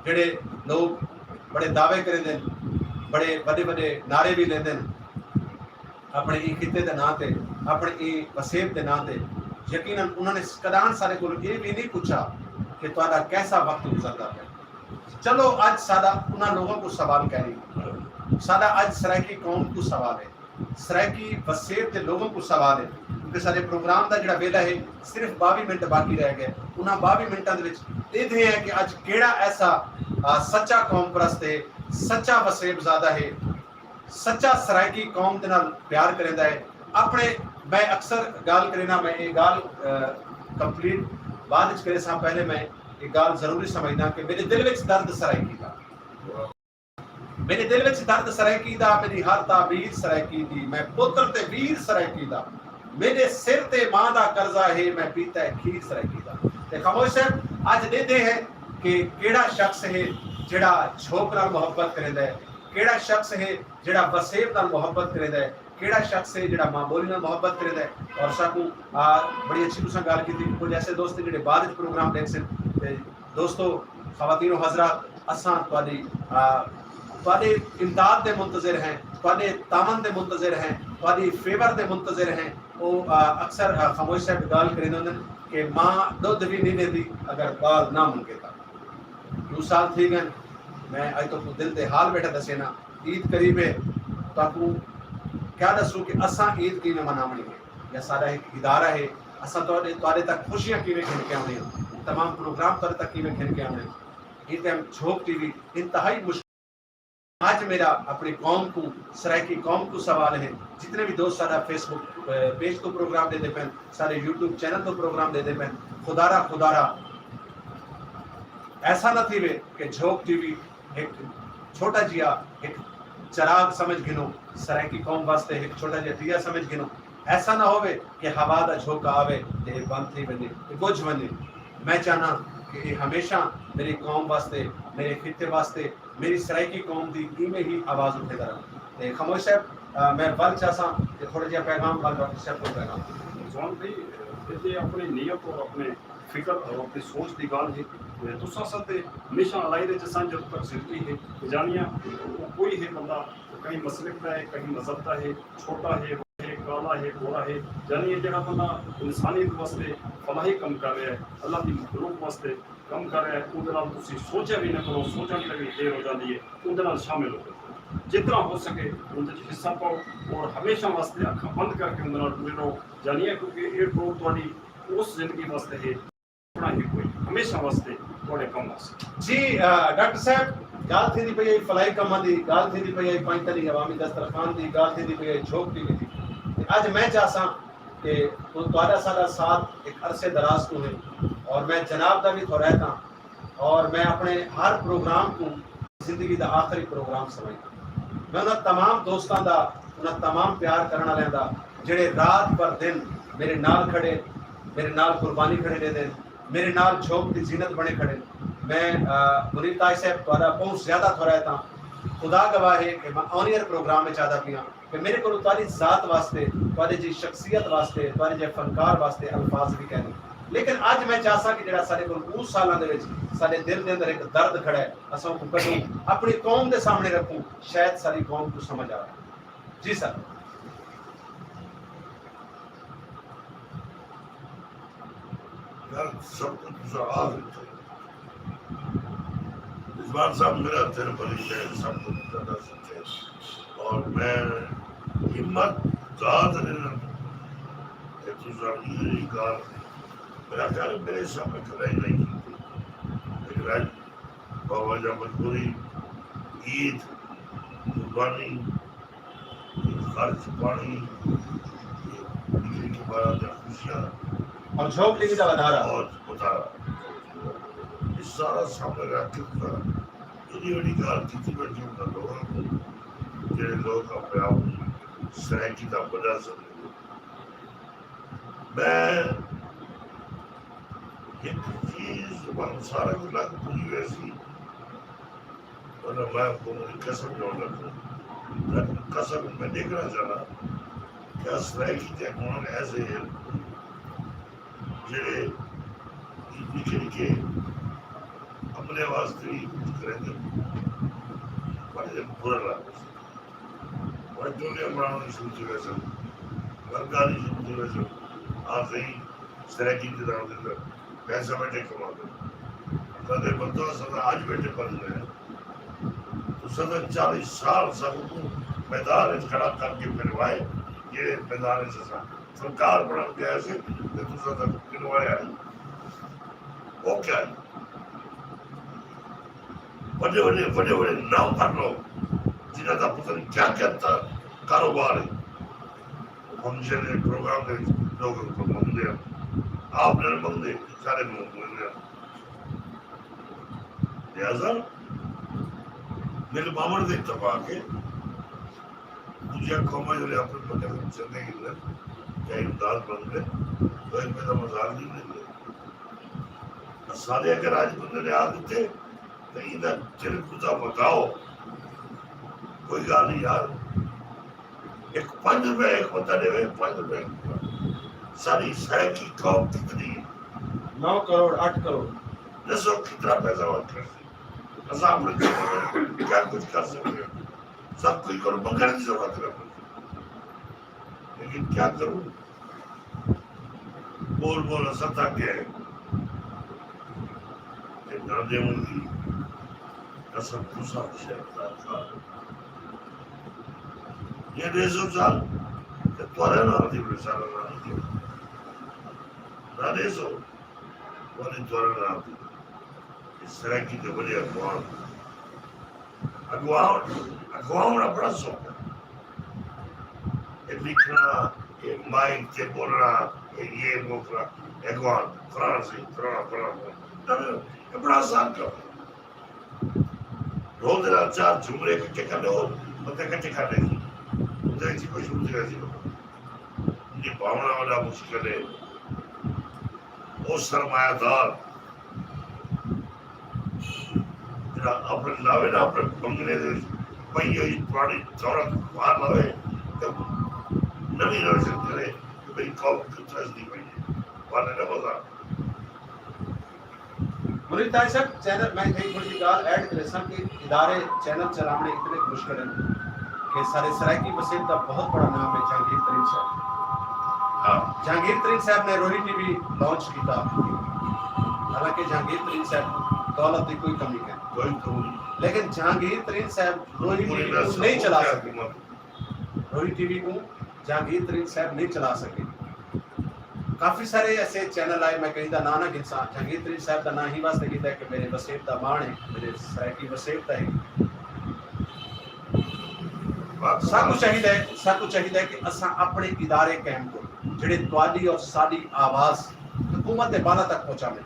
جیڑھے لوگ بڑے دعوے کریندے ہن، بڑے وݙے وݙے نعرے بھی لیندے ہن، اپݨے ایں خطے دے ناں تے، اپݨے ایں وسیب دے ناں تے، یقیناً انہاں نے کݙاہݨ ساݙے کولوں اے وی نہیں پچھا کہ تہاݙا کیسا وقت گزردا پیا۔ چلو، اڄ ساݙا انہاں لوگاں کوں سوال کائنی، ساݙا اڄ سرائیکی قوم کوں سوال ہے، سرائیکی وسیب دے لوگاں کوں سوال ہے، کیونکہ ساݙے پروگرام دا جیڑھا ویلھا ہے، صرف ٻاوی منٹ باقی رہ ڳئے۔ انہاں ٻاوی منٹاں دے وچ ݙیدھے ہیں کہ اڄ کیڑھا ایسا، آ، سچا قوم پرست ہے، سچا وسیب زادہ ہے، سچا سرائیکی قوم دے نال پیار کریندا ہے۔ اپݨے، میں اکثر ڳالھ کرینداں، میں اے ڳالھ، آ، کمپلیٹ بعد وچ کریساں، پہلے میں اے ڳالھ ضروری سمجھداں کہ میݙے دل وچ درد سرائیکی دا، میݙے دل وچ درد سرائیکی دا، میݙی ہر تعبیر سرائیکی دی، میں پتر تے ویر سرائیکی دا، میݙے سر تے ماں دا قرضہ ہے، میں پیتا ہے کھیر سرائیکی دا۔ تے خاموش صاحب، اڄ ݙیدھے ہیں کہ کیڑھا شخص ہے جیڑھا جھوک نال محبت کریندا ہے، کیڑھا شخص ہے جیڑھا وسیب نال محبت کریندا ہے، کیڑھا شخص ہے جیڑھا ماں ٻولی نال محبت کریندا ہے۔ اور ساکوں، آ، بڑی اچھی تساں ڳالھ کیتی کہ کجھ ایسے دوست ہیں جیڑھے بعد وچ پروگرام ݙیکھسن۔ تے دوستو، خواتین و حضرات، اساں تہاݙی، آ، تہاݙے امداد دے منتظر ہیں، تہاݙے تعاون دے منتظر ہیں، تہاݙی فیور دے منتظر ہیں۔ او، آ، اکثر، آ، خاموش صاحب ڳالھ کریندے ہوندن کہ ماں ݙودھ وی نہیں ݙیندی اگر ٻال نہ منگے تاں۔ ݙو سال تھی ڳئن، میں اڄ تہاکوں دل دے حال ٻیٹھا ݙسینا۔ عید قریب ہے، تہاکوں کیا ݙسوں کہ اساں عید کیویں مناوݨی ہے، یا ساݙا ہک ادارہ ہے، اساں تہاݙے، تہاݙے تک خوشیاں کیویں گھن کے آوݨیاں، تمام پروگرام تہاݙے تک کیویں گھن کے آوݨے۔ ایں ٹائم جھوک ٹی وی انتہائی مشکل۔ اڄ میرا اپݨی قوم کوں، سرائیکی قوم کوں سوال ہے، جتنے بھی دوست ساݙا فیس بک، اے، پیج توں پروگرام ݙیندے پئن، ساݙے یوٹیوب چینل توں پروگرام ݙیندے پئن، خدارا، خدارا، ایسا نہ تھیوے کہ جھوک ٹی وی ہک چھوٹا جیا ہک چراغ سمجھ گھنو، سرائیکی قوم واسطے ہک چھوٹا جیا دیا سمجھ گھنو۔ ایسا نہ ہووے کہ ہوا دا جھوکا آوے تے اے بند تھی ونڄے، اے ٻجھ ونڄے۔ میں چاہناں کہ اے ہمیشہ میری قوم واسطے، میرے خطے واسطے، میری سرائیکی قوم دی ایویں ہی آواز اٹھیندا رہے۔ تے خموش صاحب، آ، میں ول چاہساں کہ تھوڑا جہا پیغام ول ڈاکٹر صاحب کوں پیغام۔ رضوان بھائی، اے تے اپݨی نیت اور اپݨے فکر اور اپݨی سوچ دی ڳالھ ہے۔ تے تساں ساݙے ہمیشہ الائی دے چساں جدوں تک زندگی ہے۔ تے جانیاں او کوئی ہے بندہ کہیں مسلک دا ہے، کہیں مذہب دا ہے، چھوٹا ہے، وݙا ہے، کالا ہے، گورا ہے، یعنی اے جیڑھا بندہ انسانیت واسطے فلاحی کم کر رہیا ہے، اللہ دی مخلوق واسطے کم کر رہیا ہے، اوندے نال تسی سوچا وی نہ کرو، سوچݨ تے وی دیر ہو جاندی ہے، اوندے نال شامل ہو۔ جتنا ہو سکے اوندے وچ حصہ پاؤ اور ہمیشہ واسطے اکھاں بند کر کے اوندے نال ٹرے رہو۔ جانیے کیونکہ اے ٹور تہاݙی اس زندگی واسطے ہے، اپݨا ہی کوئی ہمیشہ واسطے تہاݙے کم آسے۔ جی، آ، ڈاکٹر صاحب، ڳالھ تھیندی پئی ہے فلاحی کماں دی، ڳالھ تھیندی پئی ہے پنجتنی عوامی دسترخوان دی، ڳالھ تھیندی پئی ہے جھوک ٹی وی دی۔ تے اڄ میں چاہساں کہ تہاݙا ساݙا ساتھ ہک عرصے دراز توں ہے اور میں جناب دا وی تھورائت ہاں اور میں اپݨے ہر پروگرام کوں زندگی دا آخری پروگرام سمجھداں۔ میں انہاں تمام دوستاں دا، انہاں تمام پیار کرݨ والیاں دا، جیڑھے رات پر دن میرے نال کھڑے، میرے نال قربانی کھڑے ݙیندے ہن، میرے نال جھوک دی زینت بݨے کھڑے ہن۔ میں، آ، منیر تاج صاحب، تہاݙا ٻہوں زیادہ تھورائت ہاں۔ خدا گواہ ہے کہ میں آن ایئر پروگرام وچ آہدا پیاں کہ میرے کولوں تہاݙی ذات واسطے، تہاݙے جی شخصیت واسطے، تہاݙے جے فنکار واسطے الفاظ وی کائنی۔ لیکن اڄ میں چاہساں کہ جیڑھا ساݙے کول اوں سالاں دے وچ ساݙے دل دے اندر ہک درد کھڑا ہے، اساں اوکوں کڈھوں، اپݨی قوم دے سامݨے رکھوں، شاید ساری قوم کوں سمجھ آوے۔ جی سر۔ یار، سب کجھ تساں آکھ ݙتا۔ رضوان صاحب، میرا دل بھری ہے، سب کجھ تساں ݙس ݙتے۔ اور میں ہمت ذات ݙینداں کہ تساں اے ڳالھ، میرا خیال ہے، میرے سامݨے کھڑائی نہیں کیتی۔ لیکن اڄ بابا جا مجبوری، عید، قربانی، خرچ پاݨی، نکلی کبارا دیاں خوشیاں اور جھوک ٹی وی دا ودھارا۔ اور ودھارا۔ اے سارا سامݨے رکھ کے تساں ایݙی وݙی ڳالھ کیتی ٻیٹھے ہو، لوکاں کوں، جیڑھے لوک اپݨے آپ کوں سرائیکی دا وݙا سمجھدے۔ میں ہک چیز تہاݙے سارے کوں لڳ پوری ویسی، ورنہ میں اپݨی قسم کھاوݨ لڳاں۔ لیکن قسم میں ݙیکھݨا چاہناں کہ سرائیکی دے اڳواݨ ایسے ہن جیڑھے نکے نکے عملے واسطے وی کجھ کریندے ہن۔ بڑے برا لڳدا سی۔ اور ٹولیاں بݨاوݨ شروع تھی ویسن، گھر گالی شروع تھی ویسن، آ سئیں سرائیکی تے رہندے تے پیسہ ٻیٹھے کماندے۔ تاں دے بندو اساں تاں اڄ ٻیٹھے پڑھ رہے ہیں۔ تساں تاں چالیس سال ساکوں میدان وچ کھڑا کر کے پھروائے، جیڑھے میدان وچ اساں فنکار بݨݨ ڳئے سے تے تساں تاں پھروایا نہیں۔ او کیا ہے؟ وݙے وݙے، وݙے وݙے نام بھر لو، جنہاں دا پتہ نہیں کیا کیا تا کاروبار ہے۔ فنکشن ہے، پروگرام دے وچ لوگ منگدے ہن، آپ نہ منگدے، سارے منگدے ہن۔ لہذا مل باوݨ دے اتفاق ہے، ݙوجھیاں قوماں جیڑھے اپݨے مقصد چندے گھندن یا امداد منگدن، تو ہک ٻئے دا مزاق نہیں ݙیندے۔ اساݙے اگر اڄ بندے نے آ ݙتے، تے ایندا دل کتا وکاؤ۔ کوئی ڳالھ نہیں یار، ہک پنج روپے ہک بندہ ݙیوے، پنج روپے ہک بندہ۔ ساری سرائیکی قوم کتنی ہے؟ نو کروڑ، اٹھ کروڑ۔ ݙسو کتنا پیسہ ورک کرسی؟ اساں اپݨے کیا کجھ کر سڳدے ہیں؟ سب کجھ کولوں منگݨ دی ضرورت نہ پوندی۔ لیکن کیا کروں؟ ٻول ٻول اساں تھک ڳئے۔ تے نہ ݙیوݨ دی قسم تساں شہردار خان۔ جے ݙیسو چا تے تہاݙے نال دی وی سارا نہ ݙیسو۔ نہ ݙیسو، ولے تہاݙے نال دی۔ اے سرائیکی دے وݙے اڳواݨ۔ اڳواݨ، اڳواݨ اپݨا سوکھا۔ اے لکھݨا، اے مائیک تے ٻولݨا، اے یہ موکلا، اے اڳواݨ، فلاݨا سئیں، فلاݨا، فلاݨا، فلاݨا۔ اے بڑا آسان کم ہے۔ دو دے نال چار جملے اکٹھے کر لو، بندے اکٹھے کر لے۔ اندر اچ کوئی شروع نہیں سی۔ یہ پاونا والا مشکل ہے۔ وہ سرمایہ دار جڑا اپنے لاوے نہ، اپنے بنگلے دے پئی ہوئی پرانی دولت باہر لاوے، تے نویں انویشن کرے کہ میری قوم کتنا اس دی پئی ہے۔ والا نہ بازار۔ منیر طاہر صاحب، چینل، میں اتھے تھوڑی جی ڳالھ ایڈ کریساں کہ ادارے، چینل چلاوݨے اتنے مشکل ہیں کہ سارے سرائیکی وسیب دا بہت بڑا نام ہے جہانگیر ترین صاحب۔ ہاں۔ جہانگیر ترین صاحب نے روہی ٹی وی لانچ کیتا، حالانکہ جہانگیر ترین صاحب دولت دی کوئی کمی ہے، کوئی کمی نہیں۔ لیکن جہانگیر ترین صاححب روہی ٹی وی کوں نہیں چلا سکے۔ روہی ٹی وی کوں جہانگیر ترین صاحب نہیں چلا سکے۔ کافی سارے ایسے چینل آئے، میں کہیں دا ناں نہ گھنساں۔ جہانگیر ترین صاحب دا ناں ہی واسطے گھدا ہے کہ میرے وسیب دا ماݨ ہے، میرے سرائیکی وسیب دا ہے۔ ساکوں چاہیدا ہے، ساکوں چاہیدا ہے کہ اساں اپݨے ادارے قائم کروں، جڑے تہاݙی اور ساݙی آواز حکومت دے بالاں تک پہنچاویں۔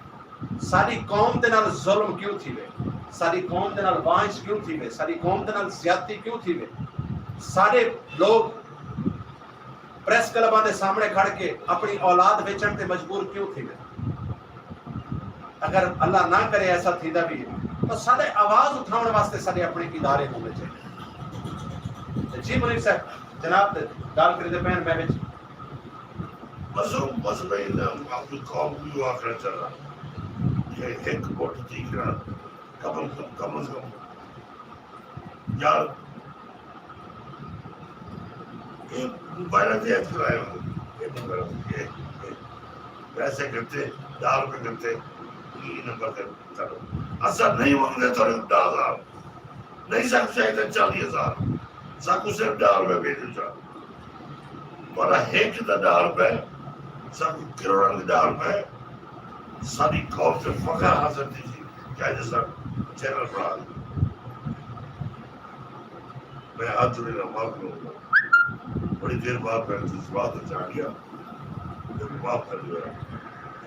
ساݙی قوم دے نال ظلم کیوں تھیوے، ساݙی قوم دے نال وانش کیوں تھیوے، ساݙی قوم دے نال زیادتی کیوں تھیوے، ساݙے لوگ پریس کلباں دے سامݨے کھڑ کے اپݨی اولاد ویچݨ تے مجبور کیوں تھیوے؟ اگر اللہ نہ کرے ایسا تھیندا وی ہے، تو ساݙے آواز اٹھاوݨ واسطے ساݙے اپݨے ادارے ہووݨے چاہیدے۔ تے جی منیر صاحب، جناب تے ڳالھ کریندے پئے ہن، میں وچ بس، بس میں انہاں اپݨی قوم کوں ایہو آکھݨا چاہنداں کہ ہک مٹھ تھی کر کم از کم، کم از کم یار، اے موبائل تے ایڈ کرائے ہو، اے موبائل تے، اے، اے پیسے گھنٹے، ݙاہ روپے گھنٹے، ایں نمبر تے کرو۔ اساں نہیں منگدے تہاݙے ݙاہ ہزار، نہیں ساکوں چاہیدے چالیہہ ہزار، ساکوں صرف ݙاہ روپے بھیجو چا۔ تہاݙا ہک دا ݙاہ روپے، ساکوں کروڑاں دے ݙاہ روپے، ساݙی قوم تے فخر حاصل تھی سی، چاہے جیسا چینل بݨا لے۔ میں ہتھ جوڑے نال معافی منگدا۔ بڑی دیر بعد میں جذبات وچ آ ڳیا۔ مینوں معاف کر ݙیو۔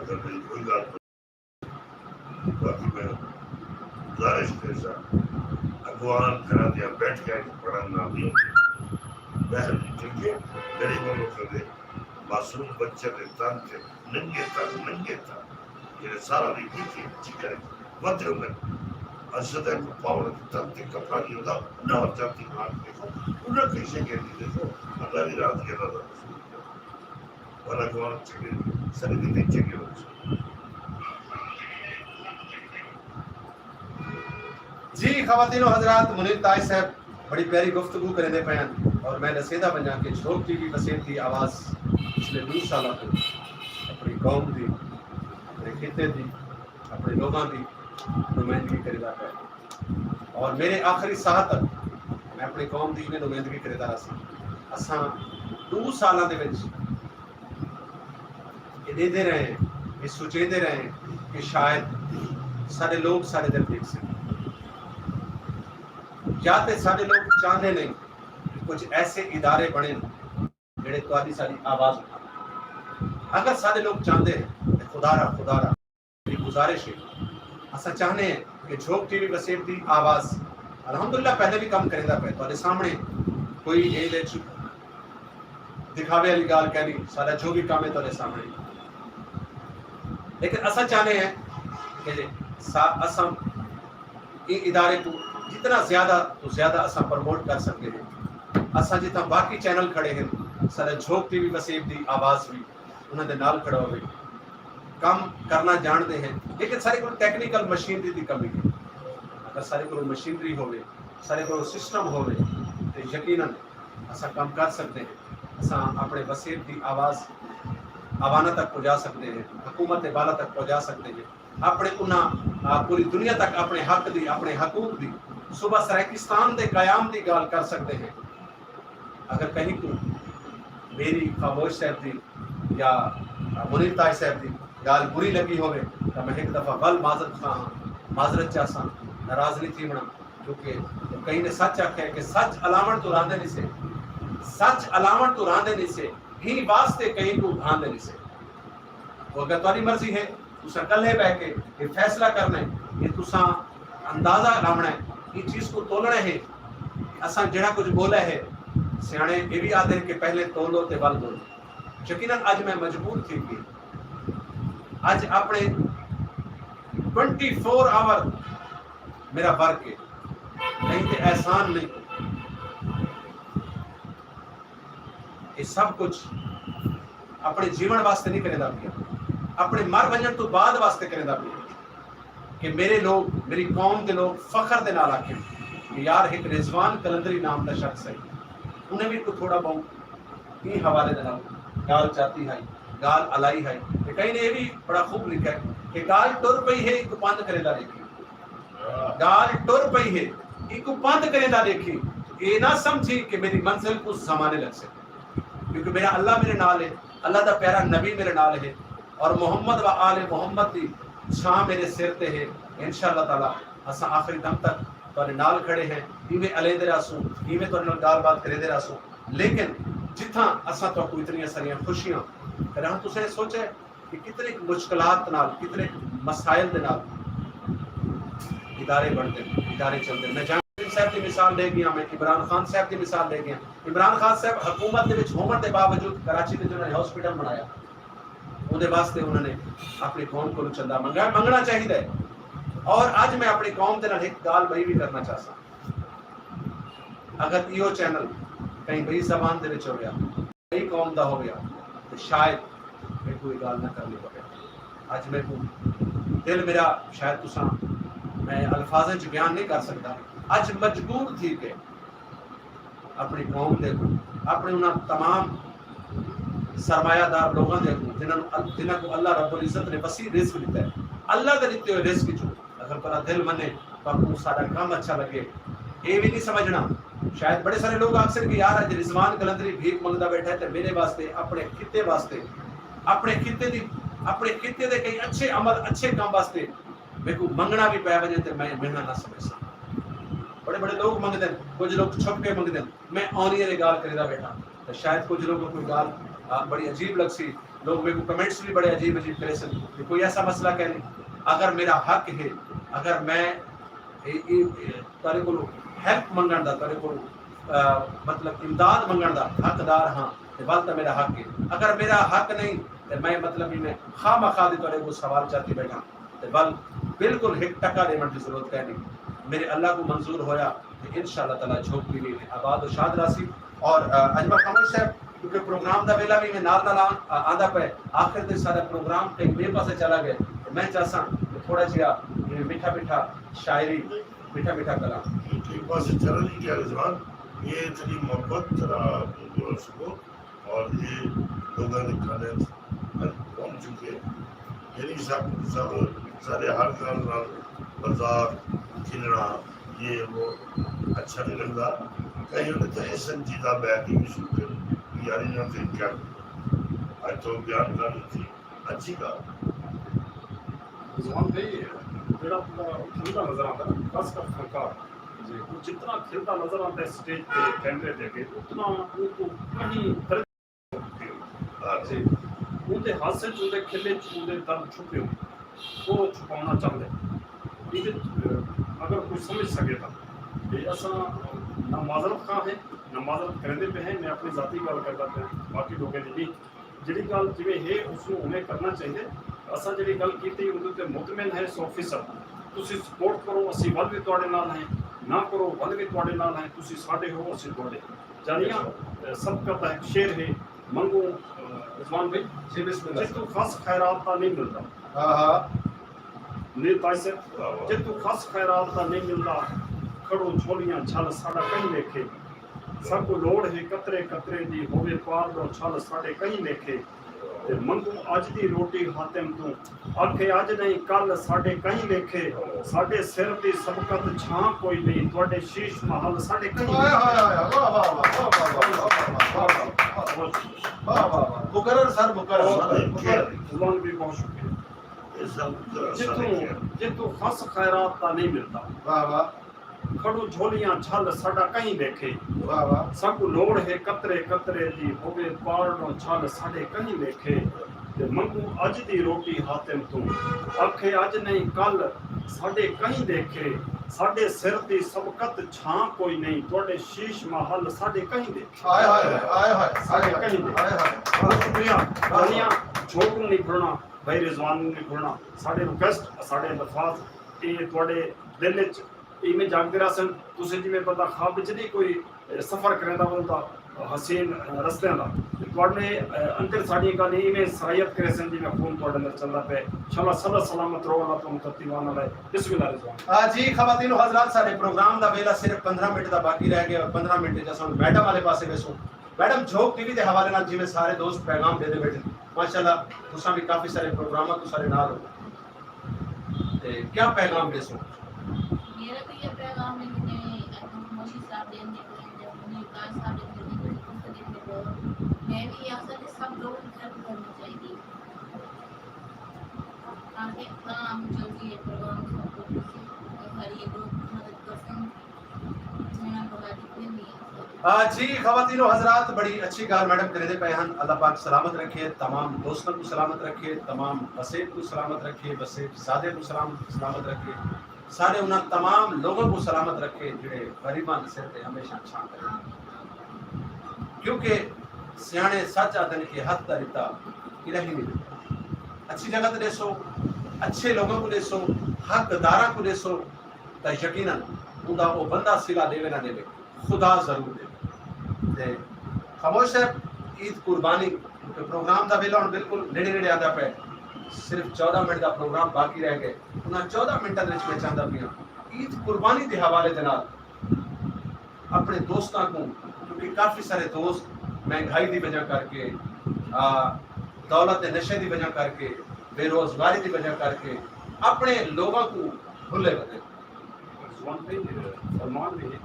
اگر میری کوئی ڳالھ، باقی میں گزارش کریساں، اڳواݨ گھراں دیاں بیٹھکاں وچ بݨݨ نال نہیں ہوندی۔ ٻاہر نکل کے غریباں لوکاں دے معصوم بچیاں دے تن تے ننگے تن، ننگے تن، جیڑھے سالاں دی مٹی جگر وچ ودھے ہوندن۔ اساں تاں کوں پاوݨ تے تن تے کپڑا نہیں ہوندا، انہاں ول چاتی مار کے ݙیکھو، انہاں کئی شے کہندی ݙیکھو، اللہ دی راضی ہے، اللہ دا رسول ہے۔ والا کون چنگے، سارے دن چنگے ہو۔ جی خواتین و حضرات، منیر طاہر صاحب بڑی پیاری گفتگو کریندے پئے ہن اور میں ݙسیندا ونڄاں کہ جھوک ٹی وی وسیب دی آواز پچھلے ݙو سالاں توں اپݨی قوم دی، اپݨے خطے دی، اپݨے لوگاں دی نمائندگی کریندا پئے اور میرے آخری ساہ تک میں اپݨی قوم دی ایویں نمائندگی کریندا رہساں۔ اساں ݙو سالاں دے وچ اے ݙیہدے رہے ہیں، اے سوچیندے رہے ہیں کہ شاید ساݙے لوگ ساݙے دل ݙیکھسن۔ یا تے ساݙے لوگ چاہندے نہیں کہ کجھ ایسے ادارے بݨن جیڑھے تہاݙی ساݙی آواز اٹھاون۔ اگر ساݙے لوگ چاہندے ہیں تے خدا را، خدا را، میری گزارش ہے، اساں چاہنے ہیں کہ جھوک ٹی وی وسیب دی آواز الحمدللہ پہلے بھی کم کریندا پئے، تہاݙے سامݨے کوئی ایندے وچ دکھاوے والی ڳالھ کائنی، ساݙا جو بھی کم ہے تہاݙے سامݨے۔ لیکن اساں چاہنے ہیں کہ سا-، اساں ایں ادارے کوں جتنا زیادہ توں زیادہ اساں پروموٹ کر سڳدے ہیں۔ اساں جتھاں باقی چینل کھڑے ہیں، ساݙا جھوک ٹی وی وسیب دی آواز بھی انہاں دے نال کھڑا ہووے۔ کم کرنا جاݨدے ہیں، لیکن ساݙے کول ٹیکنیکل مشینری دی کمی ہے۔ اگر ساݙے کول مشینری ہووے، ساݙے کول سسٹم ہووے، تے یقیناً اساں کم کر سڳدے ہیں۔ اساں اپݨے وسیب دی آواز عواناں تک پہنچا سڳدے ہیں، حکومت دے بالاں تک پہنچا سڳدے ہیں۔ اپݨے انہاں، آ، پوری دنیا تک اپݨے حق دی، اپݨے حقوق دی، صوبہ سرائیکستان دے قیام دی ڳالھ کر سڳدے ہیں۔ اگر کہیں کوں میری خاموش صاحب دی یا منیر طاہر صاحب دی ڳالھ بری لڳی ہووے تاں میں ہک دفعہ ول معذرت خواہ ہاں، معذرت چاہساں، ناراض نہیں تھیوݨا، کیونکہ کہیں نے سچ آکھیا کہ سچ الاوݨ توں راہندے نسے، سچ الاوݨ توں راہندے نسے، ایں واسطے کہیں کوں بھاندے نسے۔ تو اگر تہاݙی مرضی ہے، تساں کلھے ٻہہ کے اے فیصلہ کرݨا ہے، اے تساں اندازہ لاوݨا ہے ایں چیز کوں تولݨے ہیں۔ اساں جیڑھا کجھ ٻولے ہیں، سیاݨے ایہ وی آہدن کہ پہلے تولو تے ول ٻولو۔ یقیناً اڄ میں مجبور تھی ڳئی۔ اڄ اپݨے ٹوئنٹی فور آور میرا ورک ہے، کہیں تے احسان نہیں۔ یہ سب کچھ اپݨے جیوݨ واسطے نہیں کریندا پیا، اپݨے مر ونڄݨ توں بعد واسطے کریندا پیا، کہ میرے لوگ، میری قوم دے لوگ فخر دے نال آکھن کہ یار، ہک رضوان قلندری نام دا شخص ہے، انہیں بھی کوئی تھوڑا بہت ایں حوالے دے نال ڳالھ چاتی ہئی، ڳالھ الائی ہئی۔ تے کہیں نے یہ بھی بڑا خوب لکھا ہے کہ ڳالھ ٹر پئی ہے، ایکوں پندھ کریندا ݙیکھی۔ ڳالھ ٹر پئی ہے، ایکوں پندھ کریندا ݙیکھی۔ اے نہ سمجھی کہ میری منزل کوں زمانے لڳسن، کیونکہ میرا اللہ میرے نال ہے، اللہ دا پیارا نبی میرے نال ہے، اور محمد و آل محمد دی چھاں میرے سر تے ہے۔ انشاءاللہ تعالیٰ اساں آخری دم تک تہاݙے نال کھڑے ہیں، ایویں الیندے رہسوں، ایویں تہاݙے نال ڳالھ بات کریندے رہسوں۔ لیکن جتھاں اساں تہاکوں اتنیاں ساریاں خوشیاں، کݙاں تساں اے سوچے کہ کتنے مشکلات نال، کتنے مسائل دے نال ادارے بݨدے، ادارے چلدے۔ میں جہانگیر صاحب دی مثال ݙے ڳیا، میں عمران خان صاحب دی مثال ݙے ڳیا۔ عمران خان صاحب حکومت دے وچ ہووݨ دے باوجود کراچی دے وچ انہاں نے ہاسپٹل بݨایا، اودے واسطے انہاں نے اپݨی قوم کولوں چندہ منگا، منگݨا چاہیدا ہے۔ اور اڄ میں اپݨی قوم دے نال ہک ڳالھ ٻئی وی کرݨا چاہساں، اگر ایہو چینل کہیں ٻئی زبان دے وچ ہویا، ٻئی قوم دا ہویا، تے شاید میکوں اے ڳالھ نہ کرݨی پوے۔ اڄ میکوں دل میرا، شاید تساں، میں الفاظاں چ بیان نہیں کر سڳدا، اڄ مجبور تھی کے اپݨی قوم دے اڳوں، اپݨے انہاں تمام سرمایہ دار لوگاں دے اڳوں، جنہاں نوں ال-، جنہاں کوں اللہ رب العزت نے وسیع رزق ݙتا ہے، اللہ دے ݙتے ہوئے رزق چوں اگر تہاݙا دل منے، تہاکوں ساݙا کم اچھا لڳے، اے وی نہیں سمجھݨا۔ شاید بڑے سارے لوگ آکھسن کہ یار، اڄ رضوان قلندری بھیک منگدا ٻیٹھا ہے، تے میرے واسطے، اپݨے خطے واسطے، اپݨے خطے دی، اپݨے خطے دے کئی اچھے عمل، اچھے کم واسطے میکوں منگݨا وی پئے ونڄے تے میں منگݨا نہ سمجھساں۔ بڑے بڑے لوگ منگدن، کجھ لوگ چھپ کے منگدن، میں آن ایئر اے ڳالھ کریندا ٻیٹھاں۔ تے شاید کجھ لوگوں کوں ڳالھ، آ، بڑی عجیب لڳسی۔ لوگ میکوں کمنٹس وی بڑے عجیب عجیب کریسن کہ کوئی ایسا مسئلہ کائنی۔ اگر میرا حق ہے، اگر میں اے، اے، اے، تہاݙے کولوں ہیلپ منگݨ دا، تہاݙے کولوں، آ، مطلب امداد منگݨ دا حقدار ہاں، تے ول تاں میرا حق ہے۔ اگر میرا حق نہیں، تے میں مطلب ایویں خواہ مخواہ دی تہاݙے کول سوال چاتی ٻیٹھاں۔ تے ول بالکل ہک ٹکا ݙیوݨ دی ضرورت کائنی۔ میرے اللہ کوں منظور ہویا تے انشاءاللہ تعالیٰ جھوپڑی وی آباد و شاد رہسی۔ اور، آ، اجمل خاموش صاحب، کیونکہ پروگرام دا ویلا وی میں نال نال آ-، آ-، آندا پئے، آخر تے سارا پروگرام کہیں ٻئے پاسے چلا ڳئے، تے میں چاہساں کہ تھوڑا جیہا میٹھا میٹھا شاعری، میٹھا میٹھا کلام۔ ایک پاسے چلا نہیں گیا رضوان، یہ تیری محبت، تیرا سکون۔ اور یہ لوگاں دے کھانے پہنچ چکے۔ یعنی سب، سب سارے ہر گل نال مذاق، کھلنا، یہ وہ اچھا نہیں لگتا۔ کہیں انہیں تو احسن چیزاں بیٹھ کے بھی شروع کر، یاری نہ پھر کیا؟ اج تو بیان کر دیتی، اچھی گل۔ زبان پہ ہی ہے، جڑا کھلدا نظر آتا ہے، خاص کر فنکار۔ جی۔ وہ جتنا کھلدا نظر آتا ہے اسٹیج پہ، کیمرے دے اگے، اتنا وہ تو کہیں جی۔ اوندے ہاسے چ، اوندے کھلے چ، اوندے درد چھپے ہوندے، او چھپاوݨا چاہندے۔ ایندے، اگر کوئی سمجھ سڳے تاں۔ تے اساں نہ معذرت خواہ ہیں، نہ معذرت کریندے پئے ہیں، میں اپݨی ذاتی ڳالھ کردا پیاں، باقی لوکیں دی نہیں۔ جیڑھی ڳالھ جیویں ہے، اس نوں اوویں کرݨا چاہیدے۔ اساں جیڑھی ڳالھ کیتی، اوندے تے مطمئن ہیں سو فیصد۔ تسی سپورٹ کرو، اسی ول وی تہاݙے نال ہیں، نہ کرو، ول وی تہاݙے نال ہیں، تسی ساݙے ہو، اسی تہاݙے۔ جانیاں، اے، سبقت دا ہک شعر ہے، منگوں، اے، رضوان بھائی۔ جی، بسم اللہ۔ جتوں خاص خیرات دا نہیں ملدا۔ ہاں، ہاں۔ میر تاج صاحب، واہ، واہ۔ جتوں خاص خیرات دا نہیں ملدا، کھڑو جھولیاں جھل ساݙا کہیں لیکھے۔ ساکوں لوڑ ہے قطرے قطرے دی، ہووے پار ݙو چھل ساݙے کہیں لیکھے۔ تے منگوں اڄ دی روٹی حاتم توں، آکھے اڄ نہیں کل ساݙے کہیں لیکھے۔ ساݙے سر دی سبقت چھاں کوئی نہیں، تہاݙے شیش محل ساݙے کہیں ہائے، لیکھے۔ ہائے، ہائے، واہ، واہ، واہ۔ واہ، واہ، واہ۔ مقرر سر، مقرر، بہت مقرر۔ شکریہ۔ زبان بھی بہت شکریہ۔ جتوں، جتوں خاص خیرات دا نہیں ملدا۔ واہ، واہ۔ کھڑو جھولیاں جھل ساݙا کہیں لیکھے۔ واہ واہ۔ ساکوں لوڑ ہے قطرے قطرے دی، ہووے پار ݙو چھل ساݙے کہیں لیکھے۔ تے منگوں اج دی روٹی حاتم توں۔ آکھے اج نئیں کل ساڈے کہیں دیکھے، ساڈے سر دی سبقت چھاں کوئی نئیں، تہاڈے شیش محل ساڈے کہیں دیکھے۔ ہائے ہائے ہائے ہائے ہائے۔ ساڈے کہیں دیکھے۔ ہائے ہائے۔ بہت شکریہ۔ دنیا جھوک نوں نہیں بھرنا، بھائی رضوان نوں نہیں بھرنا۔ ساڈے ریکویسٹ، ساڈے الفاظ، اے تہاڈے دل وچ ایویں جاگدے رہسن۔ تسیں جیویں بندہ خواب وچ نہیں کوئی سفر کریندا ونڄدا حسین رستیاں دا، تے تہاڈے اندر ساڈیاں ڳالھیں ایویں سرائیت کریسن جیویں خون تہاڈے اندر چلدا پئے۔ انشاءاللہ سدا سلامت رہو، اللہ تہاکوں ترقی وان والے۔ بسم اللہ رضوان۔ آ، جی خواتین و حضرات، ساڈے پروگرام دا ویلا صرف پندرہ منٹ دا باقی رہ ڳیا، اور پندرہ منٹ وچ اساں میڈم والے پاسے ویسوں۔ میڈم، جھوک ٹی وی دے حوالے نال جیویں سارے دوست پیغام ݙیندے ٻیٹھن، ماشاءاللہ تساں وی کافی سارے پروگراماں توں ساڈے نال ہو، تے کیا پیغام ݙیسو؟ میرا تو یہ پیغام ہے کہ جیویں اڄ موشی صاحب دے اندر، جیویں منیر تاج صاحب دے اندر، جیویں مختلف دور، میں بھی یہ آسا کہ سب لوگ گھر کرنا چاہیے، تاکہ کام جلدی یہ پروگرام سب کو، ساری یہ لوگ مدد کر سکیں۔ آ، جی خواتین و حضرات، بڑی اچھی گال میڈم کریندے پئے ہن۔ اللہ پاک سلامت رکھے، تمام دوستاں کوں سلامت رکھے، تمام وسیب کوں سلامت رکھے، وسیب زادے کوں سلام-، سلامت رکھے، سارے انہاں تمام لوگاں کوں سلامت رکھے جڑے غریباں دے سر تے ہمیشہ چھاں کرے، کیونکہ سیاݨے سچ آہدن کہ ہتھ دا ݙتا کݙاہیں نہیں ݙتا۔ اچھی جگہ تے ݙیسو، اچھے لوگاں کوں ݙیسو، حق داراں کوں ݙیسو، تاں یقیناً اوندا او بندہ صلہ ݙیوے نہ ݙیوے، خدا ضرور ݙیوے۔ تے خاموش صاحب، عید قربانی، کیونکہ پروگرام دا ویلا ہݨ بالکل نیڑے نیڑے آندا پئے، صرف چودہ منٹ دا پروگرام باقی رہ ڳئے۔ انہاں چودہ منٹاں دے وچ میں چاہندا پیاں، عید قربانی دے حوالے دے نال اپݨے دوستاں کوں، کیونکہ کافی سارے دوست مہنگائی دی وجہ کر کے، آ، دولت دے نشے دی وجہ کر کے، بے روزگاری دی وجہ کر کے اپݨے لوگاں کوں بھلے ودے۔ زبان پہ فرمان بھی ہے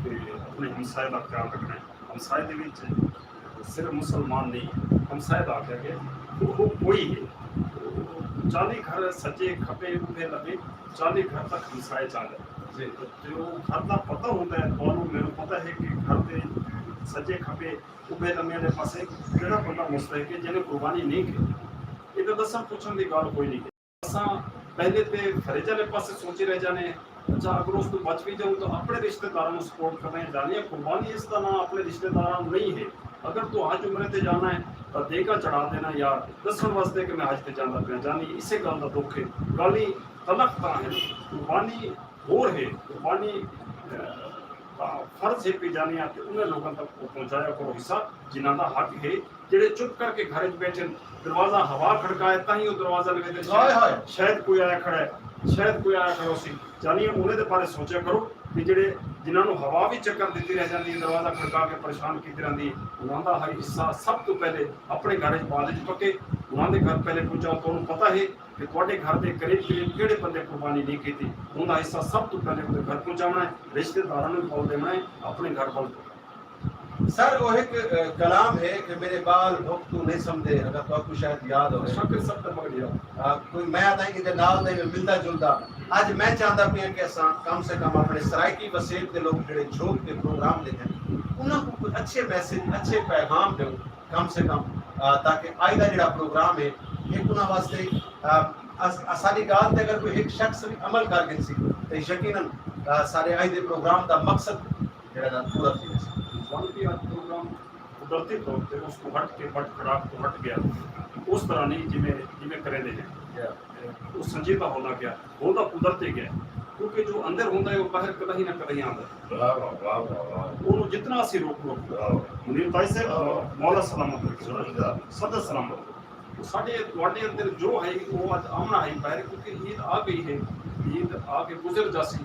کہ اپنے ہمسائے کا خیال رکھنا ہے۔ ہمسائے دے وچ صرف مسلمان نہیں، ہمسائے دا آکھیا گیا کہ وہ کوئی ہے۔ چالی گھر سجے کھبے ابھے لمے، چالی گھر تک ہمسائے چاہندے۔ جی۔ تے او گھر دا پتہ ہوندا ہے، تہانوں مینوں پتہ ہے کہ گھر دے سجے کھبے ابھے لمے والے پاسے کیڑا بندہ مستحق ہے جنہیں قربانی نہیں کی۔ اے تاں دسݨ پچھݨ دی ڳالھ کوئی نہیں۔ اساں پہلے تے فریج والے پاسے سوچے رہ جانے ہیں۔ اچھا، اگر اس تو بچ بھی جاؤں تو اپنے رشتہ داراں نوں سپورٹ کرنا ہے۔ جانی ہے قربانی اس دا نام اپنے رشتہ داراں نوں نہیں ہے۔ اگر تو حج عمرے تے جانا ہے تو دیگا چڑھا دینا یار، دسݨ واسطے کہ میں حج تے جاندا پیا۔ جانی اسے گل دا دکھ ہے۔ گالی تلخ تاں ہے، قربانی ہور ہے۔ قربانی، اہ، فرض ہے پی جانی آ تے انہیں لوگاں تک پہنچایا کرو حصہ جنہاں دا حق ہے۔ جڑے چپ کر کے گھر وچ بیٹھن، دروازہ ہوا کھڑکائے تاں ہی او دروازہ لگے تے ہائے ہائے۔ شاید کوئی آیا کھڑا ہے، شاید کوئی آیا کھڑا سی۔ جانی انہیں دے بارے سوچیا کرو کہ جڑے، جنہاں نوں ہوا وی چکر دتی رہ جاندی ہے، دروازہ کھڑکا کے پریشان کیتی رہندی ہے، انہاں دا ہر حصہ سب توں پہلے اپنے گھر وچ بعد وچ پکے، انہاں دے گھر پہلے پہنچاؤ۔ تہانوں پتہ ہے کہ تہاڈے گھر دے قریب قریب کیڑے بندے قربانی نہیں کیتی، اوندا حصہ سب توں پہلے اوندے گھر پہنچاوݨا ہے، رشتے داراں نوں ول ݙیوݨا ہے، اپنے گھر ول۔ سر، او ہک، اے، کلام ہے کہ میرے بال بھک توں نہیں سمدے، اگر تہاکوں شاید یاد ہووے۔ شاکر صاحب دا مگر یاد۔ آ، کوئی میں آہداں ایندے نال دا ایویں ملدا جلدا۔ اڄ میں چاہندا پیاں کہ اساں کم سے کم اپنے سرائیکی وسیب دے لوگ جڑے جھوک تے پروگرام ݙیکھن، انہاں کوں کوئی اچھے میسج، اچھے پیغام ݙیوں۔ کم سے کم، آ، تاکہ اڄ دا جڑا پروگرام ہے، ہک انہاں واسطے، آ، اس-، اساݙی ڳالھ تے اگر کوئی ہک شخص وی عمل کر گھنسی تے یقیناً، آ، سارے اڄ دے پروگرام دا مقصد جڑا نا پورا تھی ویسی۔ ون پی آر پروگرام قدرتی طور تے اس کوں ہٹ کے بٹ کھڑاک توں ہٹ ڳیا۔ اس طرح نہیں جویں، جویں کریندے ہیں۔ یا۔ او سنجیدہ ہوندا ڳیا، ہوندا قدرتی ڳیا، کیونکہ جو اندر ہوندا ہے، او باہر کݙاہیں نہ کݙاہیں آندا ہے۔ واہ، واہ، واہ، واہ، واہ۔ اونوں جتنا اسی روکوں، واہ، واہ۔ منیر تاج صاحب، واہ، واہ۔ مولا سلامت رکھے۔ سبحان اللہ۔ سدا سلامت رکھے۔ ساݙے، تہاݙے اندر جو ہے، او اڄ آوݨا ہے باہر، کیونکہ عید آ ڳئی ہے، عید آ کے گزر جاسی۔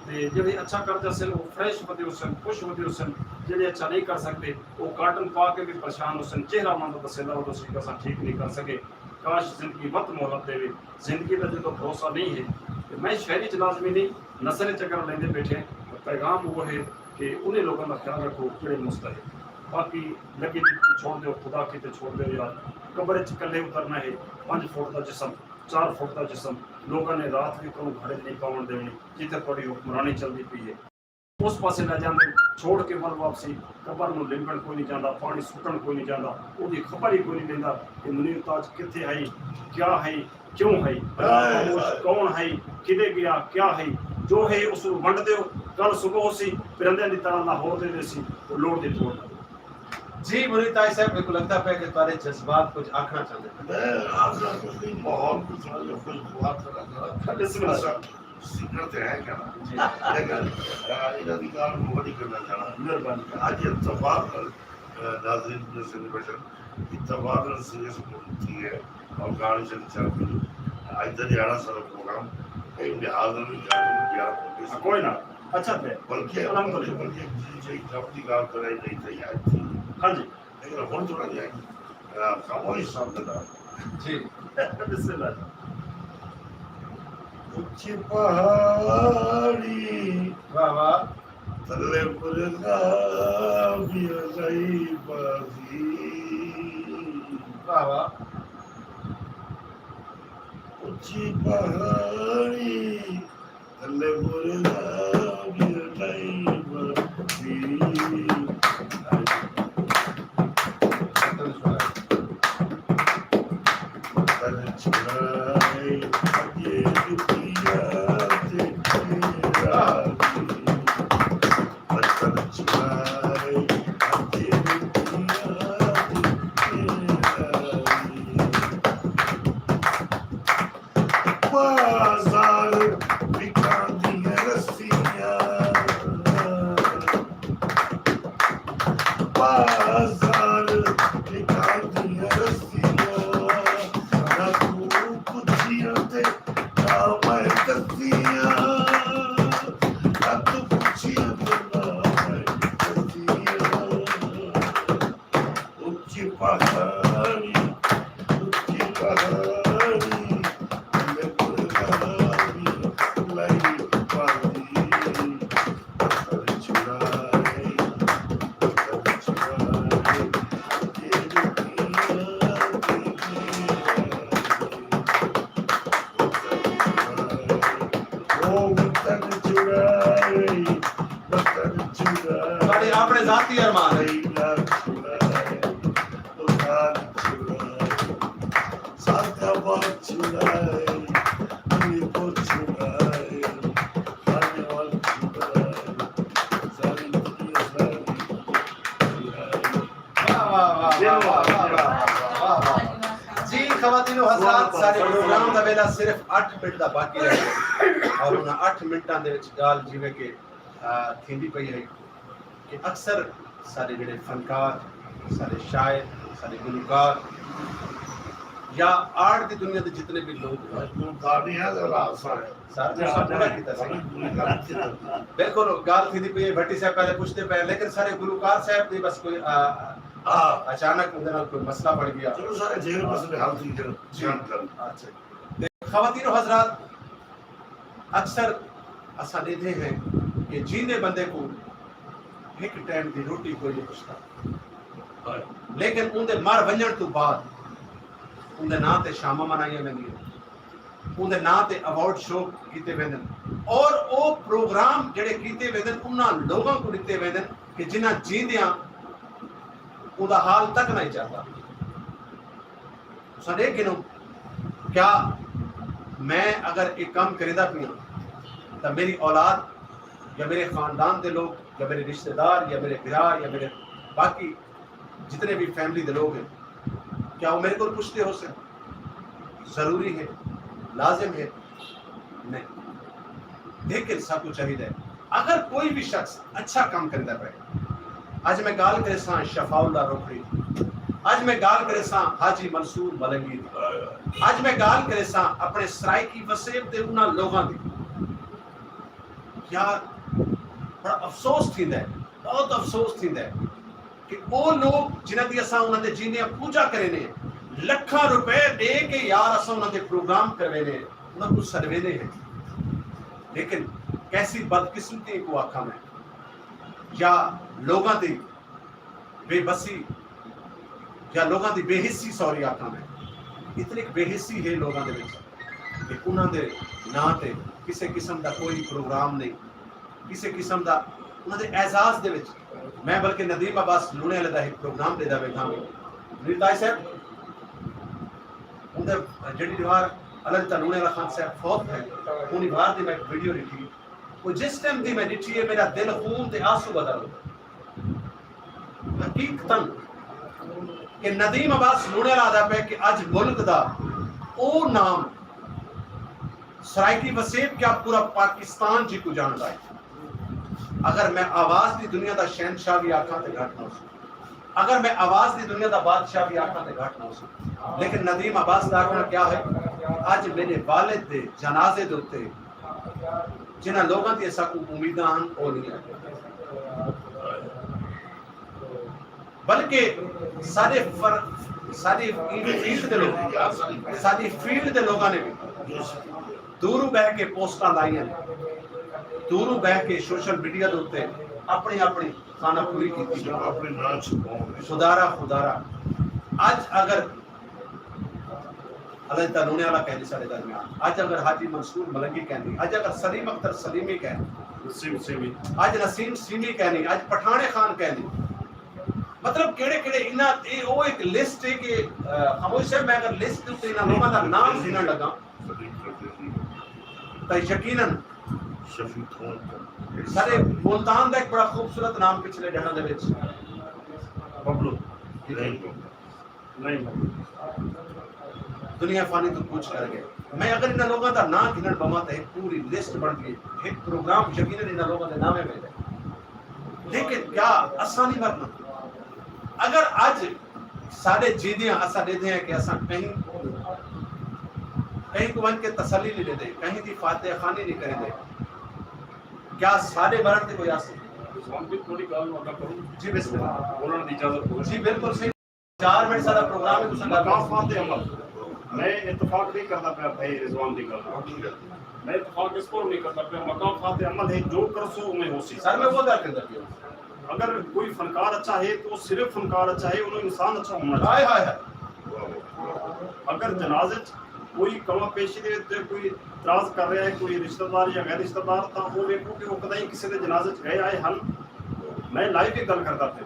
تے جیڑھے اچھا کر جاسن، او فریش ودے ہوسن، خوش ودے ہوسن۔ جیڑھے اچھا نہیں کر سڳدے، او کاٹن پا کے وی پریشان ہوسن۔ چہرہ انہاں دا دسیندا ہوندے سی کہ اساں ٹھیک نہیں کر سڳے۔ کاش زندگی وت مہلت ݙیوے۔ زندگی دا جدوں بھروسہ نہیں ہے، تے میں شہری اچ لازمی نہیں، نثر اچ اگر لیندے ٻیٹھے، تاں پیغام اوہو ہے کہ انہیں لوکاں دا خیال رکھو جیڑھے مستحق۔ باقی لڳی لڳی چھوڑ ݙیو، خدا کیتے چھوڑ ݙیو یار۔ قبر اچ کلھے اترنا ہے، پنج فٹ دا جسم، چار فٹ دا جسم، لوکاں نے رات وی کہیں گھر اچ نہیں پاوݨ ݙیوݨی، جتھے تہاݙی حکمرانی چلدی پئی ہے۔ اس پاسے لے جاندے، چھوڑ کے ول واپسی۔ قبر نوں لنگھݨ کوئی نہیں چاہندا، پاݨی سٹݨ کوئی نہیں چاہندا، اوندی خبر ہی کوئی نہیں لیندا کہ منیر تاج کتھے ہئی، کیا ہئی، کیوں ہئی، خاموش کون ہئی، کݙے ڳیا، کیا ہئی، جو ہے اس نوں ونڈ ݙیو۔ کل صبح اسی پرندیاں دی طرح لاہور دے ویسی، او لوڑ دی ٹوڑ۔ جی منیر تاج صاحب، میکوں لڳدا پئے کہ تہاݙے جذبات کچھ آکھݨا چاہندے۔ میں آکھݨا کچھ نہیں، ماحول کچھ خوشگوار طرح کا۔ بسم اللہ۔ سنگر تے ہے کیا نا؟ جی۔ لیکن، آ، انہاں دی ڳالھ کوں وݙی کرݨا چاہنا۔ مہربانی۔ اڄ اتفاق نال، آ، ناظرین، سنگھ بشر، اتفاق نال سنگے سکول تھی ہے اور گانے چل چل پئی۔ اڄ دا ݙیہاڑا سارا پروگرام کہیں لحاظ نال وی گیارہ بجے ہاں، کوئی نہ۔ اچھا پہ۔ بلکہ، الحمدللہ۔ بلکہ، بلکہ جی، جی، کم دی ڳالھ کرائی نہیں تھی، اڄ تھی۔ ہاں جی۔ لیکن ہݨ تھوڑا جیہا، آ، خاموش صاحب دے نال۔ جی۔ بسم اللہ۔ اچی پہاڑی۔ واہ واہ۔ تلے مرغا بھی اگئی بازی۔ واہ واہ۔ اچی پہاڑی۔ تلے مرغا بھی اٹھائی بندی۔ وطن چھڑائے، اجے دنیا تے تیرا۔ وطن چھڑائے، اجے دنیا تے تیرا۔ بازار وکاندیاں رسیاں، بازار وکاندیاں رسیاں، نہ توں پچھیاں تے نہ میں ݙسیاں، نہ توں پچھیاں تے نہ میں ݙسیاں۔ اچی پہاڑی، اچی پہاڑی، تلے مرغا بھی لائی پالی۔ پتھر چھڑائے، پتھر چھڑائے، تیری دنیا دی۔ او وطن چھڑائے، وطن چھڑائے۔ ساݙے اپݨے ذاتی ارمان ہے۔ ساݙا وطن چھڑائے، ساݙا وطن چھڑائے، علی پور چھڑائے، ساݙا وطن چھڑائے، ساری دنیا ساری چھڑائے۔ واہ، واہ، واہ، واہ۔ جی خواتین و حضرات، ساݙے پروگرام دا ویلا صرف اٹھ منٹ دا باقی رہ ڳیا اور انہاں اٹھ منٹاں دے وچ ڳالھ جیویں کہ، آ، تھیندی پئی ہے کہ اکثر ساݙے جیڑھے فنکار، ساݙے شاعر، ساݙے گلوکار یا آرٹ دی دنیا دے جتنے بھی لوگ ہیں، گلوکار نہیں ہے، ذرا آسان ہے۔ سر، تساں پورا کیتا سی۔ بالکل، ڳالھ تھیندی پئی ہے، بھٹی صاحب پہلے پچھدے پئے، لیکن ساݙے گلوکار صاحب دی بس کوئی، آ، آ، اچانک اوندے نال کوئی مسئلہ بݨ ڳیا۔ چلو، سارے جیڑھے مسئلے حل تھی ڳئے۔ جی۔ جان کر۔ اچھا۔ تے خواتین و حضرات، اکثر اساں ݙیدھے ہیں کہ جیندے بندے کوں ہک ٹائم دی روٹی کوئی نہیں پچھدا، لیکن اوندے مر ونڄݨ توں بعد اوندے ناں تے شاماں منائیاں ویندیاں، اوندے ناں تے ایوارڈ شو کیتے ویندن، اور او پروگرام جڑے کیتے ویندن، انہاں لوگاں کوں ݙتے ویندن کہ جنہاں جیندیاں اوندا حال تک نہ چاہتا۔ تساں ݙیکھ گھنو، کیا میں اگر ایک کم کریندا پیاں تاں میری اولاد یا میرے خاندان دے لوگ یا میرے رشتہ دار یا میرے بھرا یا میرے باقی جتنے بھی فیملی دے لوگ ہیں، کیا وہ میرے کو پوچھتے ہو سن؟ ضروری ہے، لازم ہے؟ نہیں۔ لیکن سب کو چاہیے، اگر کوئی بھی شخص اچھا کام کرتا پے، اج میں گال کرے ساں شفاء اللہ روکھڑی، اج میں گال کرے ساں حاجی منصور ملنگی دی، اج میں گال کرے ساں اپنے سرائیکی وسیب دے انہاں لوگاں دی۔ یار، بڑا افسوس تھیندا ہے، بہت افسوس تھیندا ہے کہ او لوگ جنہاں دی اساں انہاں دے جیندیاں پوجا کرینے، لکھاں روپے ݙے کے یار اساں انہاں دے پروگرام کروینے، انہاں کوں سݙوینے ہیں، لیکن کیسی بدقسمتی کوں آکھاں میں، یا لوگاں دی بے بسی یا لوگاں دی بے حسی، سوری آکھاں میں، اتنی بے حسی ہے لوگاں دے وچ کہ انہاں دے ناں تے کسے قسم دا کوئی پروگرام نہیں، کسے قسم دا انہاں دے اعزاز دے وچ میں بلکہ ندیم عباس لونے والے دا ایک پروگرام دے دا بیٹھا ہوں۔ منیر تاج صاحب، اندر جڑی دیوار الگ تا لونے والا خان صاحب فوت ہے، ان دیوار دی میں ایک ویڈیو لکھی۔ وہ جس ٹائم دی میں لکھی ہے، میرا دل خون تے آنسو بدل ہو۔ حقیقتاً کہ ندیم عباس لونے والا آدھا پہ کہ اج ملک دا او نام سرائیکی وسیب کیا پورا پاکستان جی کو جاندا ہے۔ اگر میں آواز دی دنیا دا شہنشاہ بھی آکھاں تے گھٹ نہ ہو سکوں، اگر میں آواز دی دنیا دا بادشاہ بھی آکھاں تے گھٹ نہ ہو سکوں، لیکن ندیم عباس دا آکھنا کیا ہے؟ اج میرے والد دے جنازے دے اتے جنہاں لوگاں دی ساکوں امیداں ہن، او نہیں آئے۔ بلکہ سارے فر... ساری فیلڈ دے لوگ، ساری فیلڈ دے لوگاں نے بھی دوروں بہ کے پوسٹاں لائیاں، دوروں بہ کے سوشل میڈیا دے اتے اپنی اپنی خانہ پوری کی، اپنے نام چھپاؤ۔ خدارا خدارا۔ اج اگر الج تنونے والا کہنی سارے درمیان، اج اگر حاجی منصور ملنگی کہنی، اج اگر سلیم اختر سلیمی کہنی، نسیم سیمی۔ اج نسیم سیمی کہنی، اج پٹھانے خان کہنی، مطلب کیڑے کیڑے انہاں، اے او ایک لسٹ ہے کہ، آ، خاموش صاحب، میں اگر لسٹ تے انہاں لوگاں دا نام گھنن لگا، تاں یقیناً شفیع تھون سارے ملتان دا ایک بڑا خوبصورت نام پچھلے ڈیڑھاں دے وچ ببلو۔ نہیں، ببلو۔ دنیا فانی تو کوچ کر گئے۔ میں اگر انہاں لوگاں دا نام گھنن بواں تے ایک پوری لسٹ بن گئی، ایک پروگرام یقیناً انہاں لوگاں دے نامے میں ہے۔ لیکن کیا اساں نہیں مرنا؟ اگر اج سارے جیندیاں اساں ڈیدھے ہیں کہ اساں کہیں، کہیں کو ونج کے تسلی نہیں ڈیندے، کہیں دی فاتحہ خوانی نہیں کریندے، کیا سارے مرن تے کوئی آسی؟ رضوان بھائی، تھوڑی گالھ نوں اگا کروں۔ جی، بسم اللہ۔ بولن دی اجازت ہووے؟ جی، بالکل صحیح۔ چار منٹ سارا پروگرام ہے، تساں گالھ کرو۔ مقامات عمل۔ میں اتفاق نہیں کردا پیا بھائی رضوان دی گالھ نال۔ میں اتفاق اس پر نہیں کردا پیا، مقامات عمل ہے، جو کرسو اوویں ہوسی۔ سر، میں وہ گالھ کردا پیا۔ اگر کوئی فنکار اچھا ہے تو صرف فنکار اچھا ہے، انہوں انسان اچھا ہونا چاہیے۔ ہائے، ہائے، ہائے۔ اگر جنازے چ کوئی کما پیشی دے تے کوئی اعتراض کر رہا ہے، کوئی رشتہ دار یا غیر رشتہ دار، تاں او ویکھو کہ او کدی کسی دے جنازے چ گئے آئے ہن۔ میں لائیو ایک گل کردا پیا،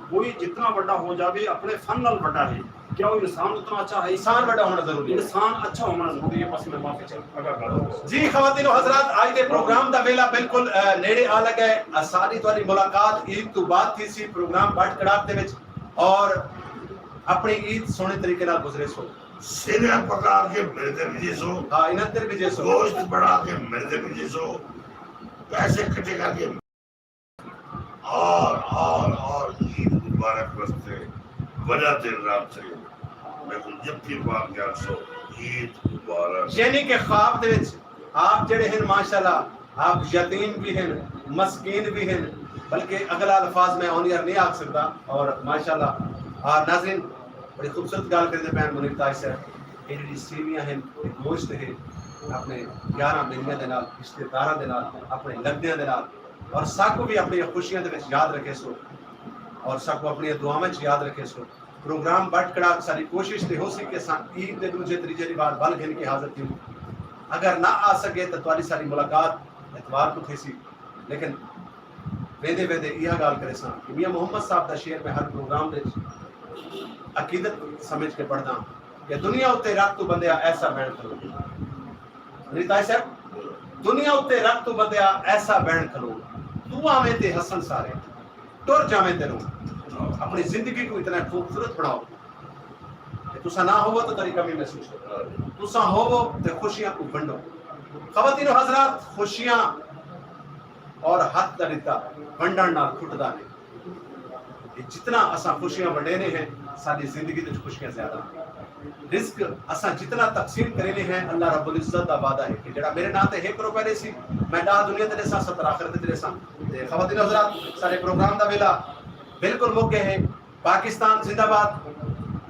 کوئی جتنا وڈا ہو جاوے، اپنے فن نال وڈا ہے، کیا وہ انسان اتنا اچھا ہے؟ انسان وڈا ہونا ضروری ہے۔ انسان اچھا ہونا ضروری ہے۔ بس میں معافی چاہوں گا۔ جی خواتین و حضرات، اج دے پروگرام دا ویلا بالکل، آ، نیڑے آ لگا ہے۔ اساݙی تہاݙی ملاقات عید تو بعد تھی سی، پروگرام بٹ کڑاک دے وچ، اور اپݨی عید سوہݨے طریقے نال گزریسو۔ سیویاں پکا کے میݙے تے بھیجیسو۔ ہاں، انہاں تے بھیجیسو۔ گوشت بݨا کے میݙے تے بھیجیسو۔ پیسے اکٹھے کر کے اور، اور، اور عید مبارک واسطے وݙا دن رات سے میکوں جپی پا کے آکھسو، عید مبارک۔ یعنی کہ خواب دے وچ آپ جڑے ہن، ماشاءاللہ، آپ یتیم بھی ہن، مسکین بھی ہن، بلکہ اگلا الفاظ میں آن ایئر نہیں آکھ سکدا۔ اور ماشاءاللہ، آ، ناظرین، بڑی خوبصورت ڳالھ کریندے پئے ہن منیر تاج صاحب۔ اے جڑی سیویاں ہن، اے گوشت ہے، اپݨے یاراں ٻیلیاں دے نال، رشتے داراں دے نال، اپݨے لڳدیاں دے نال، اور ساکوں بھی اپݨیاں خوشیاں دے وچ یاد رکھیسو، اور ساکوں اپݨیاں دعاواں وچ یاد رکھیسو۔ پروگرام بٹ کڑاک، ساݙی کوشش تے ہوسی کہ اساں عید دے ݙوجھے تریجھے ݙینہوار ول گھن کے حاضر تھیوں۔ اگر نہ آ سڳے تاں تہاݙی ساݙی ملاقات اتوار کوں تھیسی۔ لیکن ویندے ویندے ایہا ڳالھ کریساں کہ میاں محمد صاحب دا شعر میں ہر پروگرام وچ عقیدت سمجھ کے پڑھداں کہ دنیا اتے رکھ توں بندیا ایسا بہن کھلو۔ منیر تاج صاحب، دنیا اتے رکھ توں بندیا ایسا بہن کھلو، توں آویں تے ہسن سارے، ٹر جاویں تے رو۔ اپݨی زندگی کوں اتنا خوبصورت بݨاؤ کہ تساں نہ ہووو تاں تہاݙی کمی محسوس ہووے۔ تساں ہووو تے خوشیاں کوں ونڈو۔ خواتین و حضرات، خوشیاں اور ہتھ دا ݙتا ونڈݨ نال کھٹدا نہیں۔ کہ جتنا اساں خوشیاں ونڈیندے ہیں، ساݙی زندگی وچ خوشیاں زیادہ ہیں۔ رزق اساں جتنا تقسیم کریندے ہیں، اللہ رب العزت دا وعدہ ہے کہ جڑا میرے ناں تے ہک روپے ݙیسی، میں ݙاہ دنیا تے ݙیساں، ستر آخرت تے ݙیساں۔ تے خواتین و حضرات، سارے پروگرام دا ویلا بالکل مک گئے ہے۔ پاکستان زندہ باد،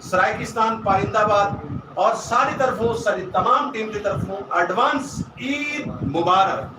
سرائیکستان پائندہ باد، اور ساری طرفوں، ساری تمام ٹیم دی طرفوں ایڈوانس عید مبارک۔